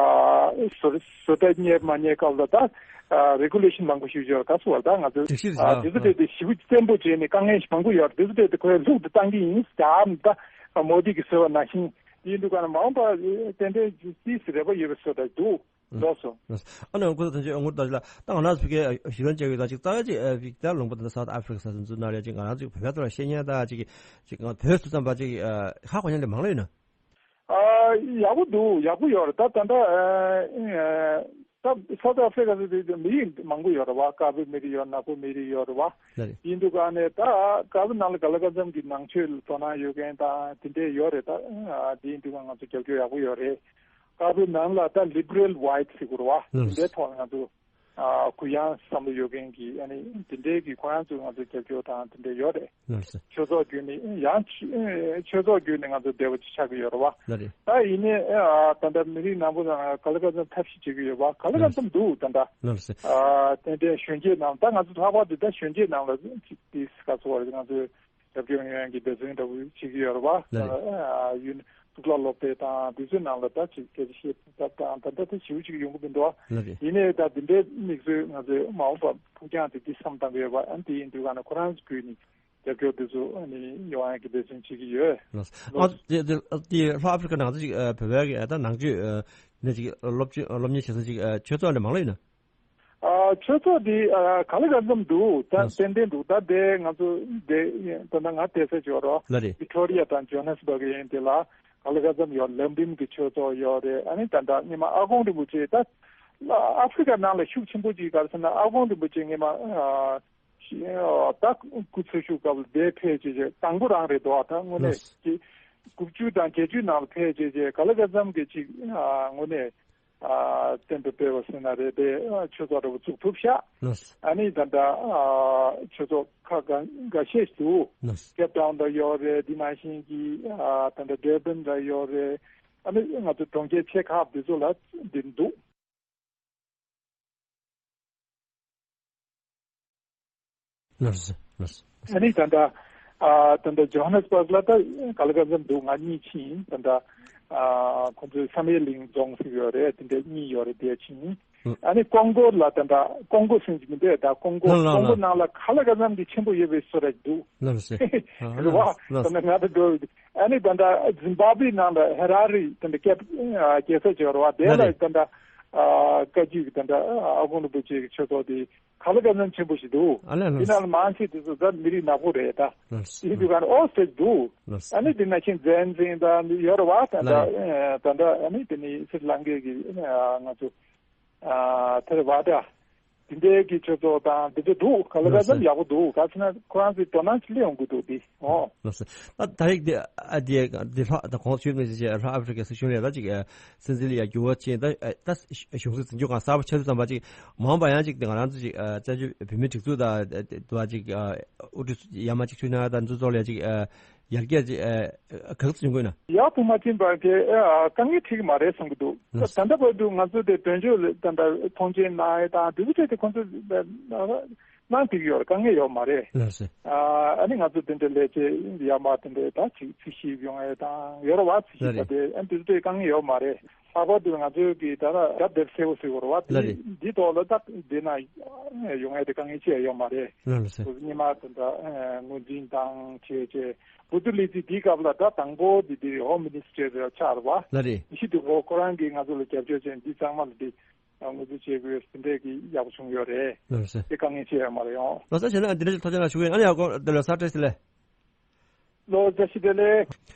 བཟོ་བཟོ་གྲྭ་གཉེར་མ་གཉེར་སྐབས་ལ་ད་ཨ་རེ་གུ་ལེ་ཤན་མང་པོ་ཞིག་ཡོད་རེད། ག་ཚོད་བ་རེད། ད་ང་ཚོ་སྒྲིག་གཞི་ཟེར་ཨ་ཡ་དེ་ཚོ་དེ་དེ་ཞེ་པོ་བཙན་པོ་བྱས་ནས་དཀའ་ངལ་མང་པོ་ཡོད་རེད། དེ་ཚོ་དེ་དེ་ཁོས་ལྷུག་ཏུ་བཏང་གི་ཡིན། ད་ད་མོ་དི་གིས་ཟེར་བ་ནང་བཞིན་ཡིན་དུས་ག་ནི་མ་འོངས་པ་ཏན་ཏན་ཏིས་རེ་བ་ཡོད་པའི་བཟོ་འདྲ་འདུག་ལགས་སོ། ལགས། ཨ་ནི་ཁོ་ཚོ་དོན་ཆེན་ངུར་ལྟ་ཅི་ལ་ད་ང་རང་ཚོ་ཕ་གིར་ཞུ་ལན་བྱེད་ཀྱི་ཡོད་ད། ཅིག་རྩ་བའི་ཅིག་ཨ་ཕ་གི་ད་ལུང་པ་ད་ལྟ་སའུ་ཐི་ཨ་ཧྥི་རི་ཀ་ས་ཚོ་ཚུར་ན་རེད། ཅིག་ང་རང་ཚོ་བོད་པའི་ཐོག་ལ་བཤད་མཁན་ད་ཅིག་ཅིག་ང་བོད་སུ་ཙམ་པ་ཅིག་ཨ་ཧ་གོ་མཁན་དེ་མང་ལོས་ཡོད་ན། ཨ་ཡག་པོ་འདུག་ཡག་པོ་ཡོད་རེད། ད་ད་ལྟ་ཨ་ཨ་ད་སའུ་ཐི་ཨ་ཧྥི་རི་ཀ་ཚོ་དེ་མི་རིགས་མང་པོ་ཡོད་རེད་བ། དཀར་པོའི་མི་རིགས་ཡོད། ནག་པོ་མི་རིགས་ཡོད་རེད་བ། ལགས་རེད། ཡིན་དུས་ག་ནས་ད་དཀར་པོའི་ནང་ལ་ག་ལ་ག་ཙམ་གྱི་ནང་ཆོས་ལ་དོ་སྣང་ཡོད་མཁན་དང་དེ་འདྲས་ཡོད་རེད། ད་ཨ་དེ་ཡིན་དུས་ག་ང་ཚོ་རྒྱབ་སྐྱོར་ཡག་པོ་ཡོད་རེད། དཀར་པོའི་ནང་ལ་ད་ལི་བྷི་རལ་ཝའིཊ་ཟེར་དགོས་རེད་བ། ལགས་རེད། དེ་འདྲའི་ཐོག་ལ་ང་ཚོ་ཨ་གུ་ཡངས་བསམ་བློ་ཡོད་མཁན་གྱི་ཨ་ནི་དེ་འདྲའི་གི་ཁོ་རང་ཚོས་ང་ཚོ་རྒྱབ་སྐྱོར་དང་དེ་འདྲ་ཡོད་རེད། ལགས་སོ། ཆོས་ཚོགས་བརྒྱུད་ནས་ཡང་ཆོས་ཆོས་ཚོགས་བརྒྱུད་ནས་ང་ཚོ་བདེ་བ་ཅིག་ཆགས་ཀྱི་ཡོད་རེད་བ། ལགས་རེད། ད་ཡིན་ནའི་ཨ་ད་ལྟ་མི་རིགས་ནང་པོ་ཚང་ག་ལ་ག་ཚོད་ཐབས་ཤེས་བྱེད་ཀྱི་ཡོད་བ། ག་ལ་ག་ལགས་ཚོད་འདུག་ད་ལྟ། ལགས་སོ། ཨ་ཏན་ཏན་གཞོན་སྐྱེས་རྣམས་ད་ང་ཚོ་ལྷག་པར་དུ་ད་གཞོན་སྐྱེས་རྣམས་ལ་ཅིག་ཏིས་ག་ཚོད་བར་ང་ཚོས་རྒྱབ་སྐྱོར་ཡོང་ཡག་གི་འབད་བརྩོན་འདྲ་བོ་བྱེད་ཀྱི་ཡོད་རེད་བ། ལགས་རེད། ཨ་ཡུན་གཙུག་ལག་སློབ་གྲྭ་དང་དེ་ཚོའི་ནང་ལ་ད་ཅིག་སྐད་ཆ་བཤད་ཐབས་དང་ད་ལྟ་དེ་ཞེ་པོ་ཅིག་ཡོང་གི་མི་འདུག་ལགས་རེད། ཡིན་ནའི་ད་འདི་འདྲའི་དམིགས་བསལ་ང་ཚོའི་མ་འོངས་པ་ཕུགས་རྒྱང་དེ་འདི་བསམ་བཏང་གི་ཡོད་པ། ཨ་ནི་དེ་ཡིན་དུས་ག་ནས་ཁོ་རང་ཚོ་བརྒྱུད་ནས་རྒྱབ་སྐྱོར་དེ་ཚོ་ཨ་ནི་ཡོང་ཡག་གི་འབད་བརྩོན་བྱེད་ཀྱི་ཡོད། ལགས་སོ། ཨ་དེ་དེ་དེ་ལྷོ་ཨ་ཧྥི་རི་ཀ་ནང་ཚོ་ཅིག་ཨ་བོད་པའི་གི་ཨ་ད་ནང་ཆོས་ཨ་ནས་ཅིག་སློབ་སྤྱི་སློབ་གཉེར་བྱེད་ས་ཅིག་ཨ་ཆོས་ཚོགས་ནས་མང་ལོས་ཡིན་ན། ཨ་ཆོས་ཚོགས་འདི་ཨ་ག་ལ་ག་ཙམ་འདུག་ད་ལགས་སོ། ཏན་ཏན་འདུག་ད་དེ་ང་ཚོ་དེ་ད་ལྟ་ང་བསྡད་ས་ཅིག་ཡོད་རོ། ལགས་རེད། ཝི་ཀྲོ་རི་ཡ་དང་ཇོ་ཧན་སི་བྷག་ཡིན་དེ་ལ་ག་ལ་ག་ཙམ་ཡོད། ལམ་རིམ་གྱི་ཆོས་ཚོགས་ཡོད་རེད། ཨ་ནི་ད་ལྟ་སྔོན་མ་ཨ་དཀོན་རིན་པོ་ཆེ་ད་ཨ་ཧྥི་རི་ཀ་ནང་ལ་ཤུགས་ཆེན་པོ་ཅིག་ག་རེ་ཟེར་ན་ཨ་དཀོན་རིན་པོ་ཆེ་སྔོན་མ་ཨ་ཤི་ཨ་ད་སྐུ་འཚོ་བཞུགས་སྐབས་ལ་དེ་ཕེབས་བྱས་བྱས་དང་པོ་རང་རེད་འདུག་ད་དངོས་གནས་ལགས་སོ། ཀྱི་དགུ་བཅུ་དང་བརྒྱད་ཅུའི་ནང་ལ་ཕེབས་བྱས་བྱས་ག་ལ་ག་ཙམ་གྱི་ཅིག་ཨ་དངོས་གནས། ཨ་གཏན་དུ་སྤེལ་བ་ཟེར་ན་རེད་དེ་ཨ་ཆོས་ཚོགས་འདྲ་པོ་བཙུགས་ཐུབ་ཤག་ལགས་སོ། ཨ་ནི་ད་ལྟ་ཨ་ཆོས་ཚོགས་ཁག་འགའ་འགའ་ཤས་འདུག་ལགས་སོ། ཀེབ་ཏའུན་ལ་ཡོད་རེད། འདི་ནང་བཞིན་གྱི་ཨ་ད་ལྟ་ཌར་བན་ལ་ཡོད་རེད། ཨ་ནི་ང་ཚོ་གྲོང་ཁྱེར་ཆེ་ཁག་འདི་ཚོ་ལ་འདི་འདུག་ལགས་སོ། ལགས་སོ། ཨ་ནི་ད་ལྟ་ཨ་ད་ལྟ་ཇོ་ཧན་ནེ་སི་བྷག་ལ་ད་ག་ལ་ག་ཙམ་འདུག་ང་གཉིས་ཕྱིན་ཡིན། ད་ལྟ་ཨ་ཁོང་ཚོའི་བསམ་ཡས་གླིང་རྫོང་ཟེར་ཡོད་རེད། དེ་འདྲ་གཉིས་ཡོད་རེད། དེ་ཕྱིན་ཡིན། ཨ་ནི་ཀོང་གོ་ལ་ད་ལྟ་ཀོང་གོ་ཟེར་གྱི་མི་འདུག་ད་ཀོང་གོ་ལགས་ལགས་ཀོང་གོ་ལགས། ནང་ལ་ག་ལ་ག་ཙམ་གྱི་ཆེན་པོ་ཡོད་པའི་བཟོ་འདྲ་འདུག་ལགས་སོ། རེད་བ། ལགས་ད་ལྟ་ང་ད་འགྲོ་ཨ་ནི་ད་ལྟ་ཛིམ་བྷ་བྷེ་ནང་ལ་ཧེ་ར་རི་ད་ལྟ་རྒྱལ་ས་ཅིག་ཡོད་རེད་བ། དེ་ལ་ལགས་རེད། ད་ལྟ་ཨ་བཀའ་བརྒྱུད་ཀྱི་ད་ལྟ་ཨ་དཀོན་རིན་པོ་ཆེ་གི་ཆོས་ཚོགས་དེ། ག་ལ་ག་ཙམ་ཆེན་པོ་ཞིག་འདུག་ཨ་ལས་དེ་ལགས་ནང་ལ་མང་ཤོས་དེ་ཚོ་ད་མི་རིགས་ནག་པོ་རེད་ད། ལགས་སོ། དེ་དུས་ག་ནས་ཨོ་སེ་འདུག་ལགས་སོ། ཨ་ནི་དེ་ནང་བཞིན་ཛན་ཟིན་ད་ཡོད་རེད་བ། ད་ལྟ་ལགས་རེད། ཨ་ད་ལྟ་ཨ་ནི་དེ་ནི་སི་རི་ལང་ཀའི་གི་ཨ་ང་ཚོ་ཨ་དེ་རེད་བ་ད། དེ་འདྲའི་གི་ཆོས་ཚོགས་དང་དེ་འདྲ་འདུག་ག་ལ་ག་ལགས་སོ། ཙམ་ཡག་པོ་འདུག་ག་ཚོད་ན་ཁོ་རང་ཚོའི་དོ་སྣང་ཅིག་སླེབས་ཡོང་གི་འདུག་དེ་ཨོ། ལགས་སོ། ད་ད་རེས་འདི་ཨ་འདི་འདི་ལྷག་ད་གོང་ཞུས་མི་ཟེར་ལྷག་ཨ་ཧྥི་རི་ཀའི་སྲིད་གཞུང་ལས་ད་ཅིག་སྲིད་འཛིན་ལ་ཡ་འགྱུར་བ་ཕྱིན་ད་ད་གཞུང་སྲིད་འཛིན་སྐྱོང་གང་གསར་པ་ཆགས་དུས་ཙམ་པ་ཅིག་མ་འོངས་པ་ཡང་ཅིག་ང་རང་ཚོ་ཅིག་བཙན་བྱོལ་བོད་མིའི་སྒྲིག་འཛུགས་དང་དུ་བ་ཅིག་དབུ་ཁྲིད་ཡར་མར་ཅིག་ཚུད་ན་ད་འདི་ཚོ་ལ་ཡ་ཅིག་ཡར་རྒྱས་ཅིག་ག་ཚོད་བྱུང་དགོས་ན། ཡག་ཏུ་མ་ཕྱིན་པ་གི་དཀའ་ངལ་འཕྲད་ཀྱི་མ་རེད་བསམ་གྱི་འདུག་ད་ལྟ་བར་དུ་ང་ཚོ་དེ་དོན་གཅོད་ལ་ད་ལྟ་མཐོང་མཆན་གནང་ཡས་དང་དེ་ཚོ་ཐད་དེ་ཁོང་ཚོ་གནང་ཐུབ་ཀྱི་ཡོད་རེད། དཀའ་ངལ་ཡོད་མ་རེད། ལགས་སོ། ཨ་ནི་ང་ཚོ་དེ་འདྲ་ལས་བྱེད་ཡར་མར་དེ་འདྲ་ད་ཅིག་རྩིས་ཞིབ་ཡོང་ཡས་དང་ཡོད་རེད་བ། རྩིས་ཞིབ་ད་དེ་ཨ་དེ་ཚོ་དེ་དཀའ་ངལ་ཡོད་མ་རེད། ལྷག་པར་དུ་ང་ཚོའི་གི་ད་ལྟ་རྒྱབ་དེབ་གསལ་པོ་ཟེར་དགོས་རེད་བ། ལགས་རེད། འདི་ཐོག་ལ་ད་འདི་ན་ཡོང་ཡས་དེ་དཀའ་ངལ་ཅི་ཡང་ཡོད་མ་རེད། ལགས་སོ། སྔོན་མ་དེ་འདྲ་ངོས་འཛིན་དང་བྱས་བྱས་བུ་དུ་ལི་ཙི་འདིའི་སྐབས་ལ་ད་དང་པོ་འདི་འདི་ཧོམ་མི་ནི་སི་ཊར་ཆགས་རེད་བ། ལགས་རེད། ཤི་དུ་ཁོ་ཁོ་རང་གིས་ང་ཚོ་ལ་རྒྱབ་སྐྱོར་བྱས་འདི་ཚང་མ་ལ་འདི། ངོས་འཛིན་བྱེད་དགོས་དེ་འདྲས་ཀྱི་ཡག་པོ་བྱུང་ཡོད་རེད། ལགས་སོ། དེ་དཀའ་ངལ་ཅི་ཡང་མ་རེད་ཡང་། ལགས་སོ། བྱས་ན་འདི་འདྲ་ཞིག་ཐུགས་རྗེ་གནང་ཞུ་གི་ཡིན། ཨ་ནི་ཡང་དགོང་དེ་ལ་ས་བཀྲ་ཤིས་བདེ་ལེགས། ལོ་བཀྲ་ཤིས་བདེ་ལེགས།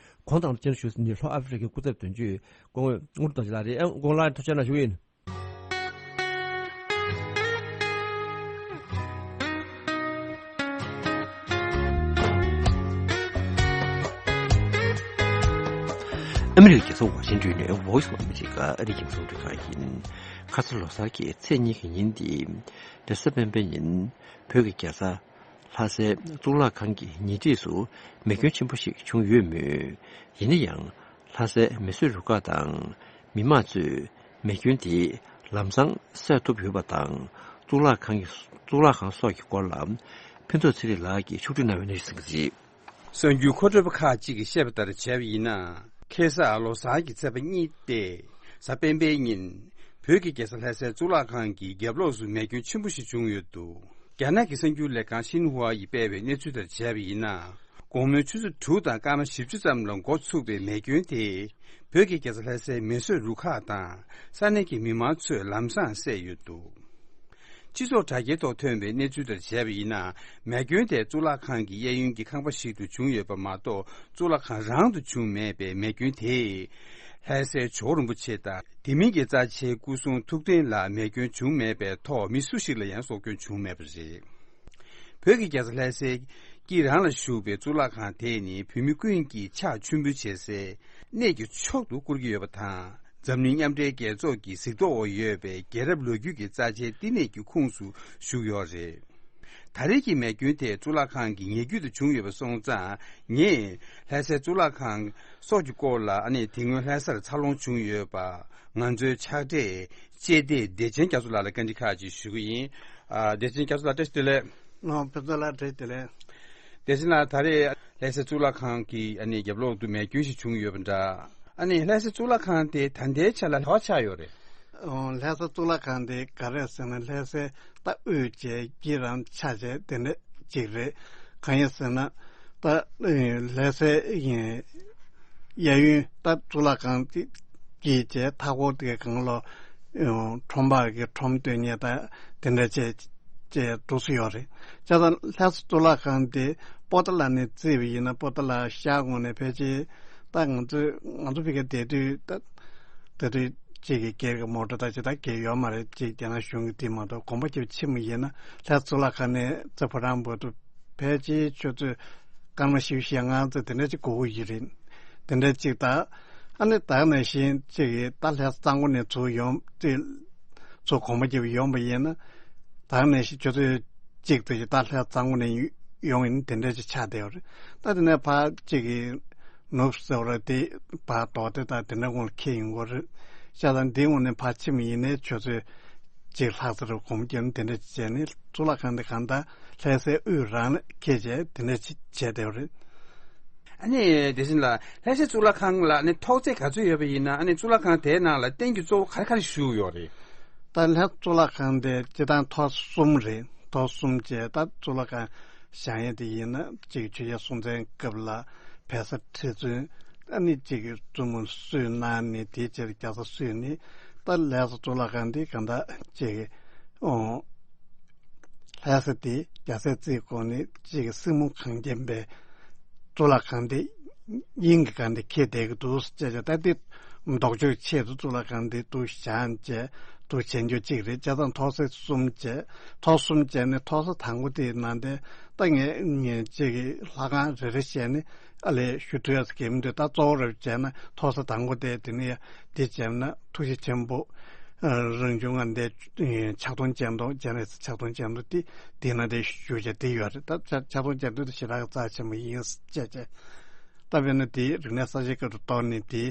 གོང་དང་སྤྱན་ཞུས་ནི་ལྷོ་ཨ་ཧྥེ་རི་ཁའི་སྐུ་ཚབ་དོན་གཅོད་སྐུ་ངོ་དངུལ་རྡོ་རྗེ་ལགས་རེད། ཨ་སྐུ་ངོ་ལགས་ཐུགས་རྗེ་གནང་ཞུ་གི་ཡིན། ཨ་མི་རི་ཀའི་རྒྱལ་ས་ཝ་ཤིང་ཏོན་ནས་Voice of America ཨ་རིའི་རྒྱང་སྲིང་རླུང་འཕྲིན་ཁང་ཡིན། ཁ་ས་ལོ་གསར་གྱི་ཚེས་གཉིས་ཀྱི་ཉིན་ཏེ། རེས་གཟའ་སྤེན་པའི་ཉིན་བོད་ཀྱི་རྒྱལ་ས་ལྷ་སའི་གཙུག་ལག་ཁང་གི་ཉེ་འཁྲིས་སུ་མེ་སྐྱོན་ཆེན་པོ་ཞིག་བྱུང་ཡོད་མོད། ཡིན་ན་ཡང་ལྷ་སའི་མེ་གསོད་རུ་ཁག་དང་མི་མང་ཚོས་མེ་སྐྱོན་དེ་ལམ་སང་སེལ་ཐུབ་ཡོད་པ་དང་། གཙུག་ལག་ཁང་གི་གཙུག་ལག་ཁང་སོགས་ཀྱི་སྐོར་ལ་ཕུན་ཚོགས་ཚེ་རིང་ལགས་ཀྱིས་ཕྱོགས་སྒྲིག་གནང་བའི་གནས་ཚུལ་གཟིགས་གཟིགས། གསར་འགྱུར་མཁོ་སྤྲོད་པ་ཁག་ཅིག་གིས་བཤད་པ་ལྟར་བྱས་པ་ཡིན་ན། ཁ་སང་ལོ་གསར་གྱི་ཚེས་པ་གཉིས་ཏེ། གཟའ་སྤེན་པའི་ཉིན། བོད་ཀྱི་རྒྱལ་ས་ལྷ་སའི་གཙུག་ལག་ཁང་གི་རྒྱབ་ལོགས་སུ་མེ་སྐྱོན་ཆེན་པོ་ཞིག་བྱུང་ཡོད་འདུག་རྒྱ་ནག་གི་གསར་འགྱུར་ལས་ཁང་ཤིན་ཧྭ་ཡིས་སྤེལ་བའི་གནས་ཚུལ་ལྟར་བྱས་པ་ཡིན་ན། དགོང་མོའི་ཆུ་ཚོད་དྲུག་དང་སྐར་མ་བཞི་བཅུ་ཙམ་ལ་འགོ་ཚུགས་པའི་མེ་སྐྱོན་དེས། བོད་ཀྱི་རྒྱལ་ས་ལྷ་སའི་མེ་གསོད་རུ་ཁག་དང་། ས་གནས་ཀྱི་མི་མང་ཚོས་ལམ་སང་བསད་ཡོད་འདུག་སྤྱི་ཚོགས་དྲ་རྒྱའི་ཐོག་ཐོན་པའི་གནས་ཚུལ་ལྟར་བྱས་པ་ཡིན་ན། མེ་སྐྱོན་དེ་གཙུག་ལག་ཁང་གི་གཡས་གཡོན་གྱི་ཁང་པ་ཞིག་ཏུ་བྱུང་ཡོད་པ་མ་གཏོགས། གཙུག་ལག་ཁང་རང་དུ་བྱུང་མེད་པའི་མེ་སྐྱོན་དེས། ལྷ་སའི་ཇོ་བོ་རིན་པོ་ཆེ་དང་དེ་མིན་གྱི་རྩ་ཆེའི་སྐུ་གསུང་ཐུགས་རྟེན་ལ་མེ་སྐྱོན་བྱུང་མེད་པའི་ཐོག་མི་སུ་ཞིག་ལ་ཡང་སྲོག་སྐྱོན་བྱུང་མེད་པ་རེད། བོད་ཀྱི་རྒྱལ་ས་ལྷ་སའི་དཀྱིལ་རང་ལ་བཞུགས་པའི་གཙུག་ལག་ཁང་དེ་ནི་བོད་མི་ཀུན་གྱིས་ཕྱག་མཆོད་འབུལ་བྱེད་སའི་གནས་ཀྱི་མཆོག་ཏུ་བཀུར་གྱི་ཡོད་པ་དང་། འཛམ་གླིང་མཉམ་འབྲེལ་རྒྱལ་ཚོགས་ཀྱི་གཟིགས་རྟོག་འོག་ཡོད་པའི་རྒྱལ་རབས་ལོ་རྒྱུས་ཀྱི་རྩ་ཆེའི་བསྟི་གནས་ཀྱི་ཁོངས་སུ་ཞུགས་ཡོད་རེད། ད་རེས་ཀྱི་མེ་སྐྱོན་དེ་གཙུག་ལག་ཁང་གི་ཉེ་བརྒྱུད་དུ་བྱུང་ཡོད་པ་སོང་ཙང་། ངས་ལྷ་སའི་གཙུག་ལག་ཁང་སོགས་ཀྱི་སྐོར་ལ། ཨ་ནི་དེ་སྔོན་ལྷ་སར་འཚར་ལོངས་བྱུང་ཡོད་པ། ང་ཚོའི་ཕྱག་སྦྲེལ་ཅེ་ཏེ་བདེ་ཆེན་རྒྱ་མཚོ་ལགས་ལ་བཀའ་འདྲི་ཁག་ཅིག་ཞུ་གི་ཡིན། ཨ། བདེ་ཆེན་རྒྱ་མཚོ་ལགས་བཀྲ་ཤིས་བདེ་ལེགས། ཨོ། ཕུན་ཚོགས་ལགས་བཀྲ་ཤིས་བདེ་ལེགས། བདེ་ཆེན་ལགས། ད་རེས་ལྷ་སའི་གཙུག་ལག་ཁང་གི་ཨ་ནི་རྒྱབ་ལོགས་དུ་མེ་སྐྱོན་ཞིག་བྱུང་ཡོད་པ་འདྲ། ཨ་ནི་ལྷ་སའི་གཙུག་ལག་ཁང་དེ་ད་ལྟའི་ཆ་ལ་ག་པར་ཆགས་ཡོད་རེད། ཨོ། ལྷ་ས་གཙུག་ལག་ཁང་དེ་ག་རེ་ཟེར་ན། ལྷ་སའི་ད་དབུས་བྱས་དཀྱིལ་རང་ཆགས་བྱས་དེ་འདྲ་ཅིག་རེད། གང་ཡིན་ཟེར་ན། ད་ལྷ་སའི་གཡས་གཡོན་ད་གཙུག་ལག་ཁང་དེ་དཀྱིལ་བྱས་མཐའ་འཁོར་དེ་གང་ལ་ཁྲོམ་པ་གི་ཁྲོམ་སྟོན་མཁན་ད་དེ་འདྲ་བྱས་བྱས་འདུག་སེ་ཡོད་རེད། བྱས་ཙང་ལྷ་ས་གཙུག་ལག་ཁང་དེ་པོ་ཏཱ་ལ་ནས་བརྩིས་པ་ཡིན་ན། པོ་ཏཱ་ལ་ཤར་ངོས་ནས་ཕལ་ཆེར་ད་ང་ཚོས་ང་ཚོ་ཕ་གིར་བསྡད་དུས་ད་ད་དུས་གཅིག་གི་སྒེར་གྱི་མོ་ཊ་ད་ཅི་ད་སྒེར་ཡོད་མ་རེད། གཅིག་རྒྱ་ནག་གཞུང་གི་དེ་མ་གཏོགས། གོམ་པ་རྒྱབ་ཕྱིན་པ་ཡིན་ན་ལྷ་ས་གཙུག་ལག་ཁང་ནས་རྩེ་ཕོ་བྲང་བར་དུ་ཕལ་ཆེར་ཆུ་ཚོད་སྐར་མ་བཞི་བཅུ་ཞེ་ལྔ་ཙམ་དེ་འདྲ་ཅིག་འགོར་གྱི་ཡོད་རེད། དེ་འདྲ་ཅིག་ད། ཨ་ནི་ད་ག་ནང་བཞིན་གཅིག་གིས་ད་ལྷ་ས་གཙང་པོ་ནས་ཚུར་ཡོང་དེ་ཚུར་གོམ་པ་རྒྱབ་ཡོང་པ་ཡིན་ན། ད་ག་ནང་བཞིན་ཆུ་ཚོད་གཅིག་ཙམ་ཞིག་ད་ལྷ་ས་གཙང་པོ་ནས་ཡོང་ཡིན་དེ་འདྲ་ཅིག་ཆགས་བསྡད་ཡོད་རེད། ད་དེ་ནས་ཕར་གཅིག་གིས་ནུབ་ཟེར་བ་རེད། དེ་ཕར་རྡོ་སྡེ་དང་དེ་འདྲ་ངོས་ལ་འཁེལ་ཡོང་གི་རེད། བྱས་ཙང་འདི་ངོས་ནས་ཕར་ཕྱིན་པ་ཡིན་ནའི་ཆུ་ཚོད་གཅིག་ལྷག་ཙམ་རེ་གོམ་རྒྱབ་ནས་དེ་འདྲ་བྱས་ནས། གཙུག་ལག་ཁང་དེ་གང་ལྟར་ལྷ་སའི་དབུས་རང་ལ་འཁེལ་བྱས་དེ་འདྲ་བྱས་བསྡད་པ་རེད། ཨ་ནི་བདེ་ཆེན་ལགས། ལྷ་སའི་གཙུག་ལག་ཁང་ལ་ནི་ཐོག་བརྩེགས་ག་ཚོད་ཡོད་པ་ཡིན་ན། ཨ་ནི་གཙུག་ལག་ཁང་དེའི་ནང་ལ་རྟེན་གྱི་གཙོ་བོ་ག་རེ་ག་རེ་བཞུགས་ཡོད་རེད། ད་ལྷ་གཙུག་ལག་ཁང་དེ་སྤྱིར་བཏང་ཐོག་གསུམ་རེད། ཐོག་གསུམ་བྱས། ད་གཙུག་ལག་ཁང་བཞེངས་ཡས་དེ་ཡིན་ན། གཅིག་ཆོས་རྒྱལ་སྲོང་བཙན་སྐབས་ལ་བལ་བཟའ་ཁྲི་བཙུན། ཨ་ནི་གཅིག་གི་བཙུན་མོ་གསོས་གནང་ནས། དེའི་རྗེས་རྒྱལ་ས་བཟོས་ནས། ད་ལྷ་ས་གཙུག་ལག་ཁང་འདི་གང་ལྟར་གཅིག་གི་ཨོ། ལྷ་ས་དེ་རྒྱལ་སའི་རྩེའི་ཁོངས་ནས་གཅིག་གི་སྲིང་མོ་གངས་ཅན་པའི་གཙུག་ལག་ཁང་འདི་དབྱིངས་ཀྱི་སྒང་འདི་འཁེལ་བསྡད་ཀྱི་འདུག་ཟེར་བྱས། ད་འདི་ལྡོག་ཕྱོགས་ཆེད་དུ་གཙུག་ལག་ཁང་འདི་འདུག་བཞེངས་བྱས་འདུག་བྱེད་རྒྱུ་གཅིག་རེད། བྱས་ཙང་ཐོག་ས་གསུམ་བྱས། ཐོག་གསུམ་བྱས་ནས་ཐོག་ས་དང་པོ་དེའི་ནང་དེ་ད་ངས་ངས་གཅིག་གི་ལྷ་ཁང་རེ་རེ་བྱས་ནས། ཨ་ལས་ཞུ་ཐུབ་ཡ་ཟེར་གྱི་མི་འདུག་ད་གཙོ་བོ་རབ་བྱས་ན་ཐོག་ས་དང་པོ་དེ་དེ་ནས་འདི་བྱས་ན་ཐུགས་རྗེ་ཆེན་པོ་རང་བྱུང་ངང་འདས་ཕྱག་སྟོང་སྤྱན་སྟོང་སྤྱན་རས་གཟིགས་ཕྱག་སྟོང་སྤྱན་སྟོང་དེ་དེ་ན་དེ་ཞུ་བྱ་དེ་ཡོད་རེད། ད་ཕྱག་སྟོང་སྤྱན་སྟོང་དེ་ཞེ་དྲག་རྩ་ཆེན་པོ་ཡིན་ཟེར་བྱས། ད་དཔེར་ན་དེ་རིག་གནས་གསར་བརྗེའི་སྐབས་སུ་གཏོར་ནས་དེ་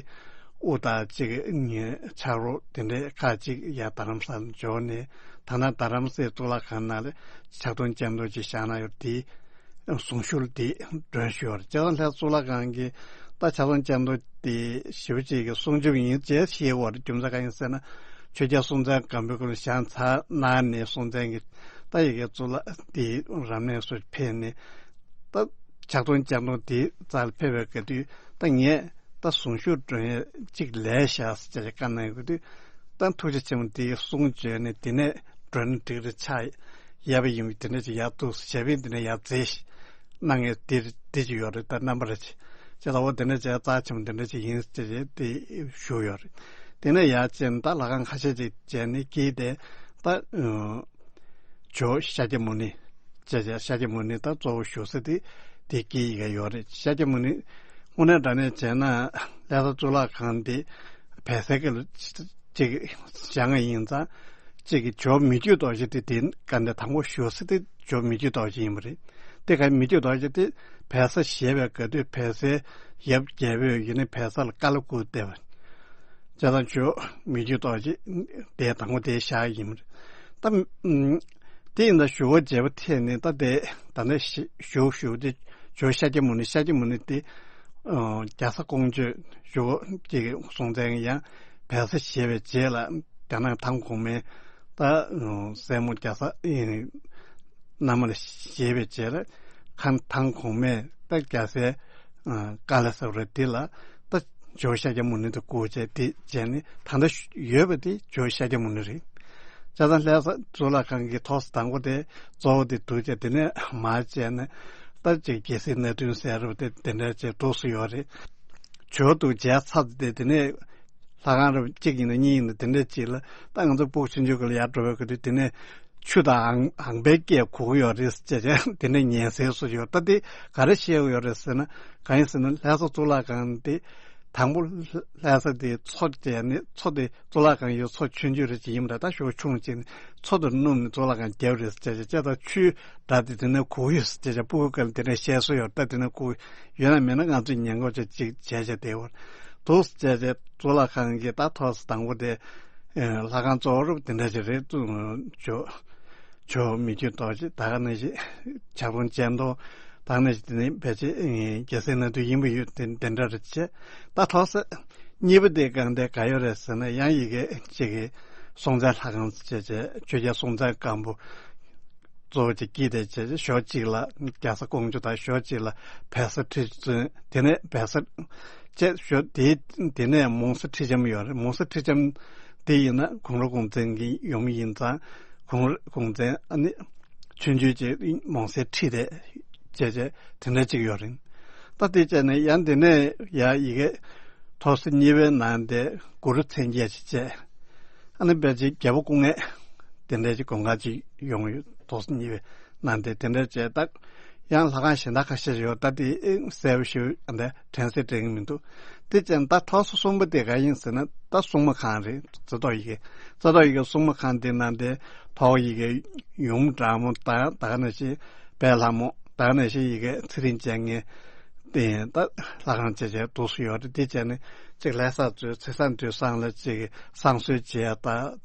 དབུ་དང་གཅིག་ཕྱག་རོགས་དེ་འདྲའི་ཁག་ཅིག་ཡར་རྡ་རམ་ས་ལ་འབྱོར་ནས། ད་ནང་རྡ་རམ་སའི་གཙུག་ལག་ཁང་ནང་ལ་ཕྱག་སྟོང་སྤྱན་སྟོང་ཅིག་བཞེངས་གནང་ཡོད་དེ། གཟུངས་གཞུག་འདི་སྒྲོན་ཞུ་བར། བྱས་ཙང་ལྷ་ས་གཙུག་ལག་ཁང་གི་ད་ཕྱག་སྟོང་སྤྱན་སྟོང་འདི་ཞེ་པོ་ཅིག་གི་སྲུང་སྐྱོབ་ཡིན་ཅེས་བཤད་ཡོད་རེད། རྒྱུ་མཚན་གང་ཡིན་ཟེར་ན། ཆོས་རྒྱལ་སྲོང་བཙན་སྒམ་པོའི་སྐབས་ལ་བཞེངས་ཚར་གནང་ནས། སྲོང་བཙན་གྱིས་ད་ཡ་གི་གཙུག་ལག་འདི་རབ་གནས་སུ་ཕེབས་ནས། ད་ཕྱག་སྟོང་སྤྱན་སྟོང་འདི་རྩ་ལ་ཕེབས་པའི་སྐབས་དུས་ད་ངས་ད་གཟུངས་གཞུག་སྒྲོན་ཡས་གཅིག་ལས་བཞག་ཟེར་བྱས་བཀའ་གནང་ཡོད་དུས། ད་ཐུགས་རྗེ་ཆེན་པོ་དེའི་གསུང་བརྗོད་ནས་དེ་ནས་མགྲོན་འགྲིག་རེ་ཆགས་ཡ་བ་ཡིན་པའི་དེ་འདྲ་ཅིག་ཡར་འདུག་ཞབས་པད་འདི་ནས་ཡར་མཛེས་གནང་ངེས་དེ་དེ་ཅིག་ཡོད་རེད། ད་རྣམ་པ་རེ་ཅེས་ལ་འོ་དེ་འདྲ་ཅིག་རྩ་ཆེན་པོ་དེ་འདྲ་ཅིག་ཡིན་ཅེས་དེ་ཞུ་ཡོད་རེད། དེ་ནས་ཡར་བྱས་ནས་ད་ལྷ་ཁང་ཁ་ཤས་ཅིག་བྱས་ནས་དཀྱིལ་དེ་ད་ཇོ་ཤཱཀྱ་མུ་ནི་བྱས་བྱས་ཤཱཀྱ་མུ་ནི་ད་གཙོ་བོ་བཞུགས་ས་དེ་དེ་དཀྱིལ་ཡི་ག་ཡོད་རེད། ཤཱཀྱ་མུ་ནི་དངོས་གནས་དྲང་གནས་བྱས་ན་ལྷ་ས་གཙུག་ལག་ཁང་དེ་བལ་སའི་སྐབས་ལ་ཅིག་བཞེངས་པ་ཡིན་ཙང་ཅིག་ཇོ་མི་བསྐྱོད་རྡོ་རྗེ་དེ་དེ་ག་འདྲ་དང་པོ་བཞུགས་ས་དེ་ཇོ་མི་བསྐྱོད་རྡོ་རྗེ་ཡིན་པ་རེད། དེ་ག་མི་བསྐྱོད་རྡོ་རྗེ་དེ་བལ་ས་བཞེས་པའི་སྐབས་དུས་བལ་སའི་ཡབ་རྒྱལ་པོས་ཡིན་ནའི་བལ་ས་ལ་བཀའ་སློབ་བསྐུར་བསྡད་པ། བྱས་ཙང་ཇོ་མི་བསྐྱོད་རྡོ་རྗེ་དེ་དང་པོ་དེ་བཞག་ཡིན་པ་རེད། ད་ཨུམ། དེ་ཡིན་ད་ཞུ་བ་བརྗེ་པོ་ཐེབས་ནས་ད་དེ་ད་ནས་ཞུ་ཞུ་དེ་ཇོ་ཤཱཀྱ་མུ་ནི་ཤཱཀྱ་མུ་ནི་དེ་རྒྱ་བཟའ་ཀོང་ཇོས་ཞུ་བ་ཅིག་གསུང་མཚན་ཡང་བལ་ས་བཞེས་པའི་རྗེས་ལ་རྒྱ་ནག་ཐང་གོང་མའི་ད་སྲས་མོ་རྒྱ་བཟའ་མནའ་མ་ལ་བཞེས་པའི་རྗེས་ལ་ཁ་ཐང་གོང་མས་ད་རྒྱ་བཟའི་དཀའ་ལས་ཟ་རེད། དེ་ལ་ད་ཇོ་ཤཱཀྱ་མུ་ནི་དུ་བསྐུར་བྱས་དེ་བྱས་ནས་ད་ལྟ་ཡོད་པ་དེ་ཇོ་ཤཱཀྱ་མུ་ནི་རེད། བྱས་ཙང་ལྷ་ས་གཙུག་ལག་ཁང་གི་ཐོག་ས་དང་པོ་དེ་གཙོ་བོ་དེ་འདུག་བྱས་དེ་ནས་མར་བྱས་ནས་ད་ཅིག་རྒྱལ་སྲས་སྣ་བདུན་ཟེར་རབས་དེ་དེ་འདྲ་བྱས་འདུག་སུ་ཡོད་རེད། ཇོ་འདུག་བྱས་ཚར་དེ་དེ་ནས་ལྷ་ཁང་རབས་གཅིག་ཡིན་ན་གཉིས་ཡིན་ན་དེ་འདྲ་ཅིག་ལ་ད་ང་ཚོ་སྤུ་གུ་ཆུང་ཆུང་གི་ལ་ཡར་འགྲོ་བའི་སྐབས་དུས་དེ་ནས། ཆུ་དང་ཨང་ཨང་པའི་སྐད་གོ་གི་ཡོད་རེད་ཅེས་བྱས་དེ་འདྲ་ཉན་སྲོལ་སུ་ཡོད། ད་དེ་ག་རེ་བཤད་ཀྱི་ཡོད་རེད་ཟེར་ན་གང་ཡིན་ཟེར་ན་ལྷ་ས་གཙུག་ལག་ཁང་དེ་དང་པོ་ལྷ་ས་དེ་མཚོ་བྱས་ནས་མཚོ་དེ་གཙུག་ལག་ཁང་ཡོད་མཚོ་ཆུང་ཆུང་རེ་ཅིག་ཡིན་པ་རེད། ད་ཞོ་ཆུང་ཅིག་ནས་མཚོ་དེ་སྣུམ་ནས་གཙུག་ལག་ཁང་བརྒྱབ་རེད་ཅེས་བྱས་ད་ཆུ་འདྲ་དེ་དེ་ནས་གོ་ཡོད་ཅེས་བྱས་སྤུ་གུ་སྐབས་དེ་འདྲ་བཤད་སྲོལ་ཡོད། ད་དེ་ནས་གོ་ཡོད་ན་མེད་ན་ང་ཚོས་ཉན་གོ་ཅེས་ཅིག་བྱས་བྱས་བསྡད་ཡོད་འདུག་ཅེས་བྱས་གཙུག་ལག་ཁང་གི་ད་ཐོག་ས་དང་པོ་དེ། ལྷ་ཁང་གཙོ་བོ་རུ་དེ་འདྲ་ཞིག་རེད། ཇོ་ཇོ་མི་བསྐྱོད་རྡོ་རྗེ་ད་ག་ནང་བཞིན་ཕྱག་རོང་ཅན་དོ་ད་ག་ནང་བཞིན་དེ་ནས་ཕལ་ཆེར་རྒྱལ་སྲས་སྣ་བདུན་ཡིན་པ་ཡོད། དེ་དེ་འདྲ་རེད་བྱས་ད་ཐོག་ས་གཉིས་པ་དེ་གང་དེ་ག་ཡོད་རེད་ཟེར་ན་ཡང་ཡི་གེ་གཅིག་གི་སྲོང་བཙན་ལྷ་ཁང་བྱས་བྱས་ཆོས་རྒྱལ་སྲོང་བཙན་སྒམ་པོ། གཙོ་བོ་གཅིག་དཀྱིལ་དེ་བྱས་ཏེ་ཞོ་གཅིག་ལ་རྒྱ་བཟའ་ཀོང་ཇོ་དང་ཞོ་གཅིག་ལ་བལ་བཟའ་ཁྲི་བཙུན། དེ་ནས་བལ་བཟའ་བཅས་ཞོ་དེའི་དེ་ནས་མོང་བཟའ་ཁྲི་ལྕམ་ཡོད་རེད། མོང་བཟའ་ཁྲི་ལྕམ་དེ་ཡིན་ན་གུང་རུ་གུང་བཙན་གྱི་ཡུམ་ཡིན་ཙང་གུང་རུ་གུང་བཙན་ཨ་ནི་ཆུང་ཆུང་གཅིག་མོང་བཟའི་ཁྲི་དེ་བྱས་བྱས་དེ་འདྲ་གཅིག་ཡོད་རེད། ད་དེ་བྱས་ནས་ཡང་དེ་ནས་ཡ་ཡི་གེ་ཐོག་ས་གཉིས་པའི་ནང་དེ་གུ་རུ་མཚན་བརྒྱད་ཅིག་བྱས། ཨ་ནི་བལ་ཆེན་རྒྱལ་པོ་སྐུ་ལྔས་དེ་འདྲའི་ཅིག་གོང་ཁ་ཅིག་ཡོང་ཡོད། ཐོག་ས་གཉིས་པའི་ནང་དེ་དེ་འདྲ་བྱས་ད་ཡང་ལྷ་ཁང་གཞན་དག་ཁ་ཤས་ཡོད། ད་དེ་གསལ་པོ་ཞིག་ཨ་འདྲ་དྲན་གསལ་དྲན་གྱི་མི་འདུག་དེ་བྱས་ད་ཐོག་ས་གསུམ་པ་དེ་ག་ཡིན་ཟེར་ན་ད་སྲུང་མ་ཁང་རེད། རྩེ་ཐོག་ཡི་གེ་རྩེ་ཐོག་ཡི་གེ་སྲུང་མ་ཁང་དེ་ནང་དེ་ཐོག་ཡི་གེ་ཡུམ་དྲག་མོ་དང་ད་ག་ནང་བཞིན་དཔལ་ལྷ་མོ་ད་ག་ནང་བཞིན་ཡི་གེ་ཚེ་རིང་བྱས་ངེས། དེ་ཡང་ད་ལྷ་ཁང་བྱས་བྱས་འདུག་སུ་ཡོད་རེད། དེ་བྱས་ནས་གཅིག་ལྷ་ས་གཙོས་ཚེས་བཟང་དུས་བཟང་ལ་གཅིག་བསང་གསོལ་བྱས་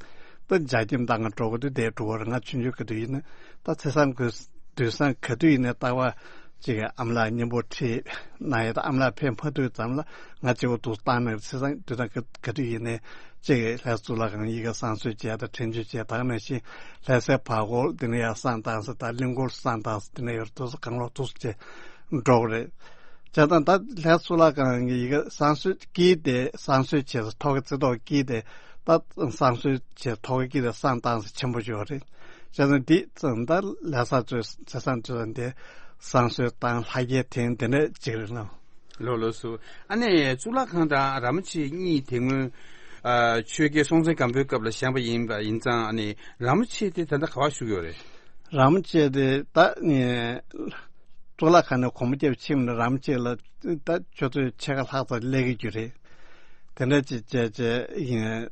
ད་ད་འཇའ་སྐྱིམ་ད་ང་འགྲོ་གི་འདུག་དེ་འགྲོ་བར་ང་ཆུང་ཆུང་གི་དུས་ཡིན་ན་ད་ཚེས་བཟང་གི་དུས་བཟང་ག་དུས་ཡིན་ན་ད་བ་གཅིག་ཨ་མ་ལགས་མཉམ་པོ་ཁྲིད་ན་ཡ་ད་ཨ་མ་ལགས་ཕེབས་མ་ཐུབ་ཙམ་ལ་ང་གཅིག་པོ་འདུག་བཏང་ནས་ཚེས་བཟང་དུས་བཟང་ག་དུས་ཡིན་ནའི་གཅིག་ལྷ་གཙུག་ལག་ཁང་ཡི་གེ་བསང་གསོལ་བྱས་ད་དྲན་གཅོད་བྱས་ད་ནང་བཞིན་ལྷ་སའི་བར་སྐོར་དེ་ནས་ཡར་བསང་བཏང་ས་ད་གླིང་སྐོར་བསང་བཏང་ས་དེ་ནས་ཡར་འདུག་ས་གང་ལོག་འདུག་ས་བྱས། འགྲོ་གི་རེད། བྱས་ཙང་ད་ལྷ་གཙུག་ལག་ཁང་གི་ཡི་གེ་བསང་གསོལ་དཀྱིལ་དེ་བསང་གསོལ་བྱས་ཐོག་གི་རྩེ་ཐོག་དཀྱིལ་དེ་ད་བསང་གསོལ་བྱས་ཐོག་གི་དཀྱིལ་དེ་བསང་བཏང་ས་ཆེན་པོ་ཅིག་ཡོད་རེད། བྱས་ཙང་འདི་ཙང་ད་ལྷ་ས་གཙོས་ཚེས་བཟང་གཙོས་དེ་བསང་གསོལ་བཏང་ལྷ་རྒྱལ་འཐེན་དེ་འདྲ་ཅིག་རེད་ལ། ལོ་ལོ་སུ། ཨ་ནེ་གཙུག་ལག་ཁང་དང་ར་མ་ཆེ་གཉིས་དེ་སྔོན་ཨ་ཆོས་རྒྱལ་སྲོང་བཙན་སྒམ་པོའི་སྐབས་ལ་བཞེངས་པ་ཡིན་པ་ཡིན་ཙང་ཨ་ནེ་ར་མ་ཆེ་དེ་ད་ལྟ་ག་བ་བཞུགས་ཡོད་རེད། ར་མ་ཆེ་དེ་ད་ནི་གཙུག་ལག་ཁང་ནས་གོང་མ་རྒྱབ་ཕྱིན་ནས་ར་མ་ཆེ་ལ་ད་ཆུ་ཚོད་ཕྱེད་ཀ་ལྷག་ཙམ་སླེབས་ཀྱི་རྒྱུ་རེད། དེ་འདྲ་ཅིག་བྱས་བྱས་ཡིན།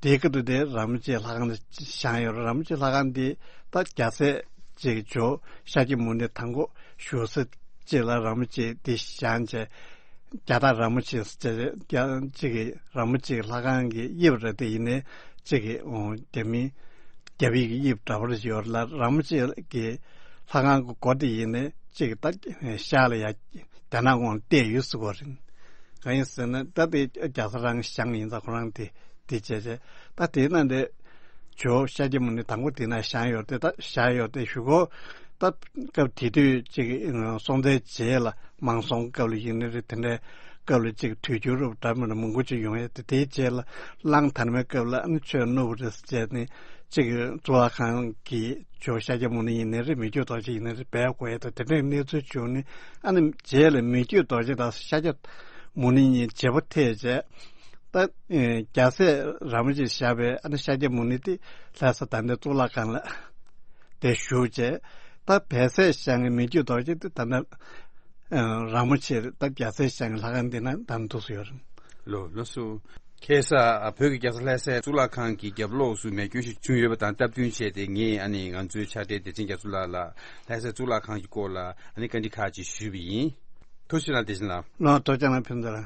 དེའི་སྐབས་དུ་དེ་ར་མ་ཆེ་ལྷ་ཁང་དུ་བཞེངས་ཡོད་རེད། ར་མ་ཆེ་ལྷ་ཁང་འདི་ད་རྒྱལ་སྲས་ཅིག་ཇོ་ཤཱཀྱ་མུ་ནེ་དང་པོ་བཞུགས་ས་ཅིག་ལ་ར་མ་ཆེ་འདི་བཞེངས་བྱས་རྒྱ་སྟག་ར་མ་ཆེ་ཟེར་བྱས་རྒྱ་ཅིག་གི་ར་མ་ཆེ་ལྷ་ཁང་གི་དབྱིབས་རེད། དེ་ཡིན་ནའི་ཅིག་གི་རྒྱ་མིའི་རྒྱ་བོད་ཀྱི་དབྱིབས་འདྲ་པོ་རེ་ཡོད་རེད་ལ། ར་མ་ཆེ་གི་ལྷ་ཁང་གི་སྒོ་དེ་ཡིན་ནའི་ཅིག་ད་ཤར་ལ་ཡ་རྒྱ་ནག་དབང་བལྟས་ཡོད་ཟེར་གོ་རེད། གང་ཡིན་ཟེར་ན་ད་དེ་རྒྱ་བཟའ་རང་བཞེངས་ཡིན་ཙང་ཁོ་རང་དེ་དེ་བྱས་བྱས་ད་དེ་ན་དེ་ཇོ་ཤཱཀྱ་མུ་ནེ་དང་པོ་དེ་ན་བཞེངས་ཡོད་དེ་ད་བཞེངས་ཡོད་དེ་གཞུག་གུ་ད་སྐབས་དེ་དུས་ཅིག་སྲོང་བཙན་རྗེས་ལ་མང་སྲོང་སྐབས་ལ་ཡིན་ནི་རེད། དེ་འདྲའི་ སྐབས་ལ་གཅིག་དུས་འགྱུར་རབ་འདྲ་མི་འདྲ་མང་པོ་ཅིག་ཡོང་ཡ་དེ། དེའི་རྗེས་ལ་གླང་དར་མའི་སྐབས་ལ་ཨ་ནི་ཆོས་བསྣུབས་རེད་ཟེར་ནས་གཅིག་གཙུག་ལག་ཁང་གི་ཇོ་བོ་ཤཱཀྱ་མུ་ནེ་ཡིན་ནའི་རེད། མི་བསྐྱོད་རྡོ་རྗེ་ཡིན་ནའི་རེད། སྦས་དགོས་ཡ་དང་དེ་འདྲའི་གནས་ཚུལ་བྱུང་ནས། ཨ་ནི་རྗེས་ལ་མི་བསྐྱོད་རྡོ་རྗེ་དང་ཤཱཀྱ་མུ་ནེ་གཉིས་བརྗེ་པོ་ཐེབས་བྱས། ད་རྒྱལ་སྲས་རིན་པོ་ཆེ་བཞག་པའི་ཨ་ནི་ཤཱཀྱ་མུ་ནེ་དེ་ལྷ་ས་ད་ལྟའི་གཙུག་ལག་ཁང་ལ་དེ་བཞུགས་བྱས། ད་བལ་བཟས་ཞང་གི་མི་བསྐྱོད་རྡོ་རྗེ་དེ་ད་ལྟ་རིན་པོ་ཆེ་རེད། ད་རྒྱལ་སྲས་ཞང་གི་ལྷ་ཁང་འདི་ན་ད་འདུག་སེ་ཡོད་རེད། ལགས་སོ། ལགས་སོ། ཁ་སང་བོད་ཀྱི་རྒྱལ་ས་ལྷ་སའི་གཙུག་ལག་ཁང་གི་རྒྱབ་ལོགས་སུ་མེ་སྐྱོན་ཞིག་བྱུང་ཡོད་པ་དང་སྟབས་བསྟུན་བྱས་ཏེ། ངས་ཨ་ནི་ང་ཚོའི་ཕྱག་སྦྲེལ་བདེ་ཆེན་རྒྱ་མཚོ་ལགས་ལ་ལྷ་སའི་གཙུག་ལག་ཁང་གི་སྐོར་ལ་ཨ་ནི་བཀའ་འདྲི་ཁག་ཅིག་ཞུས་པ་ཡིན། ཐུགས་རྗེ་གནང་། བདེ་ཆེན་ལགས། ལགས། ཐུགས་རྗེ་གནང་། ཕན་ཚུན་ལ།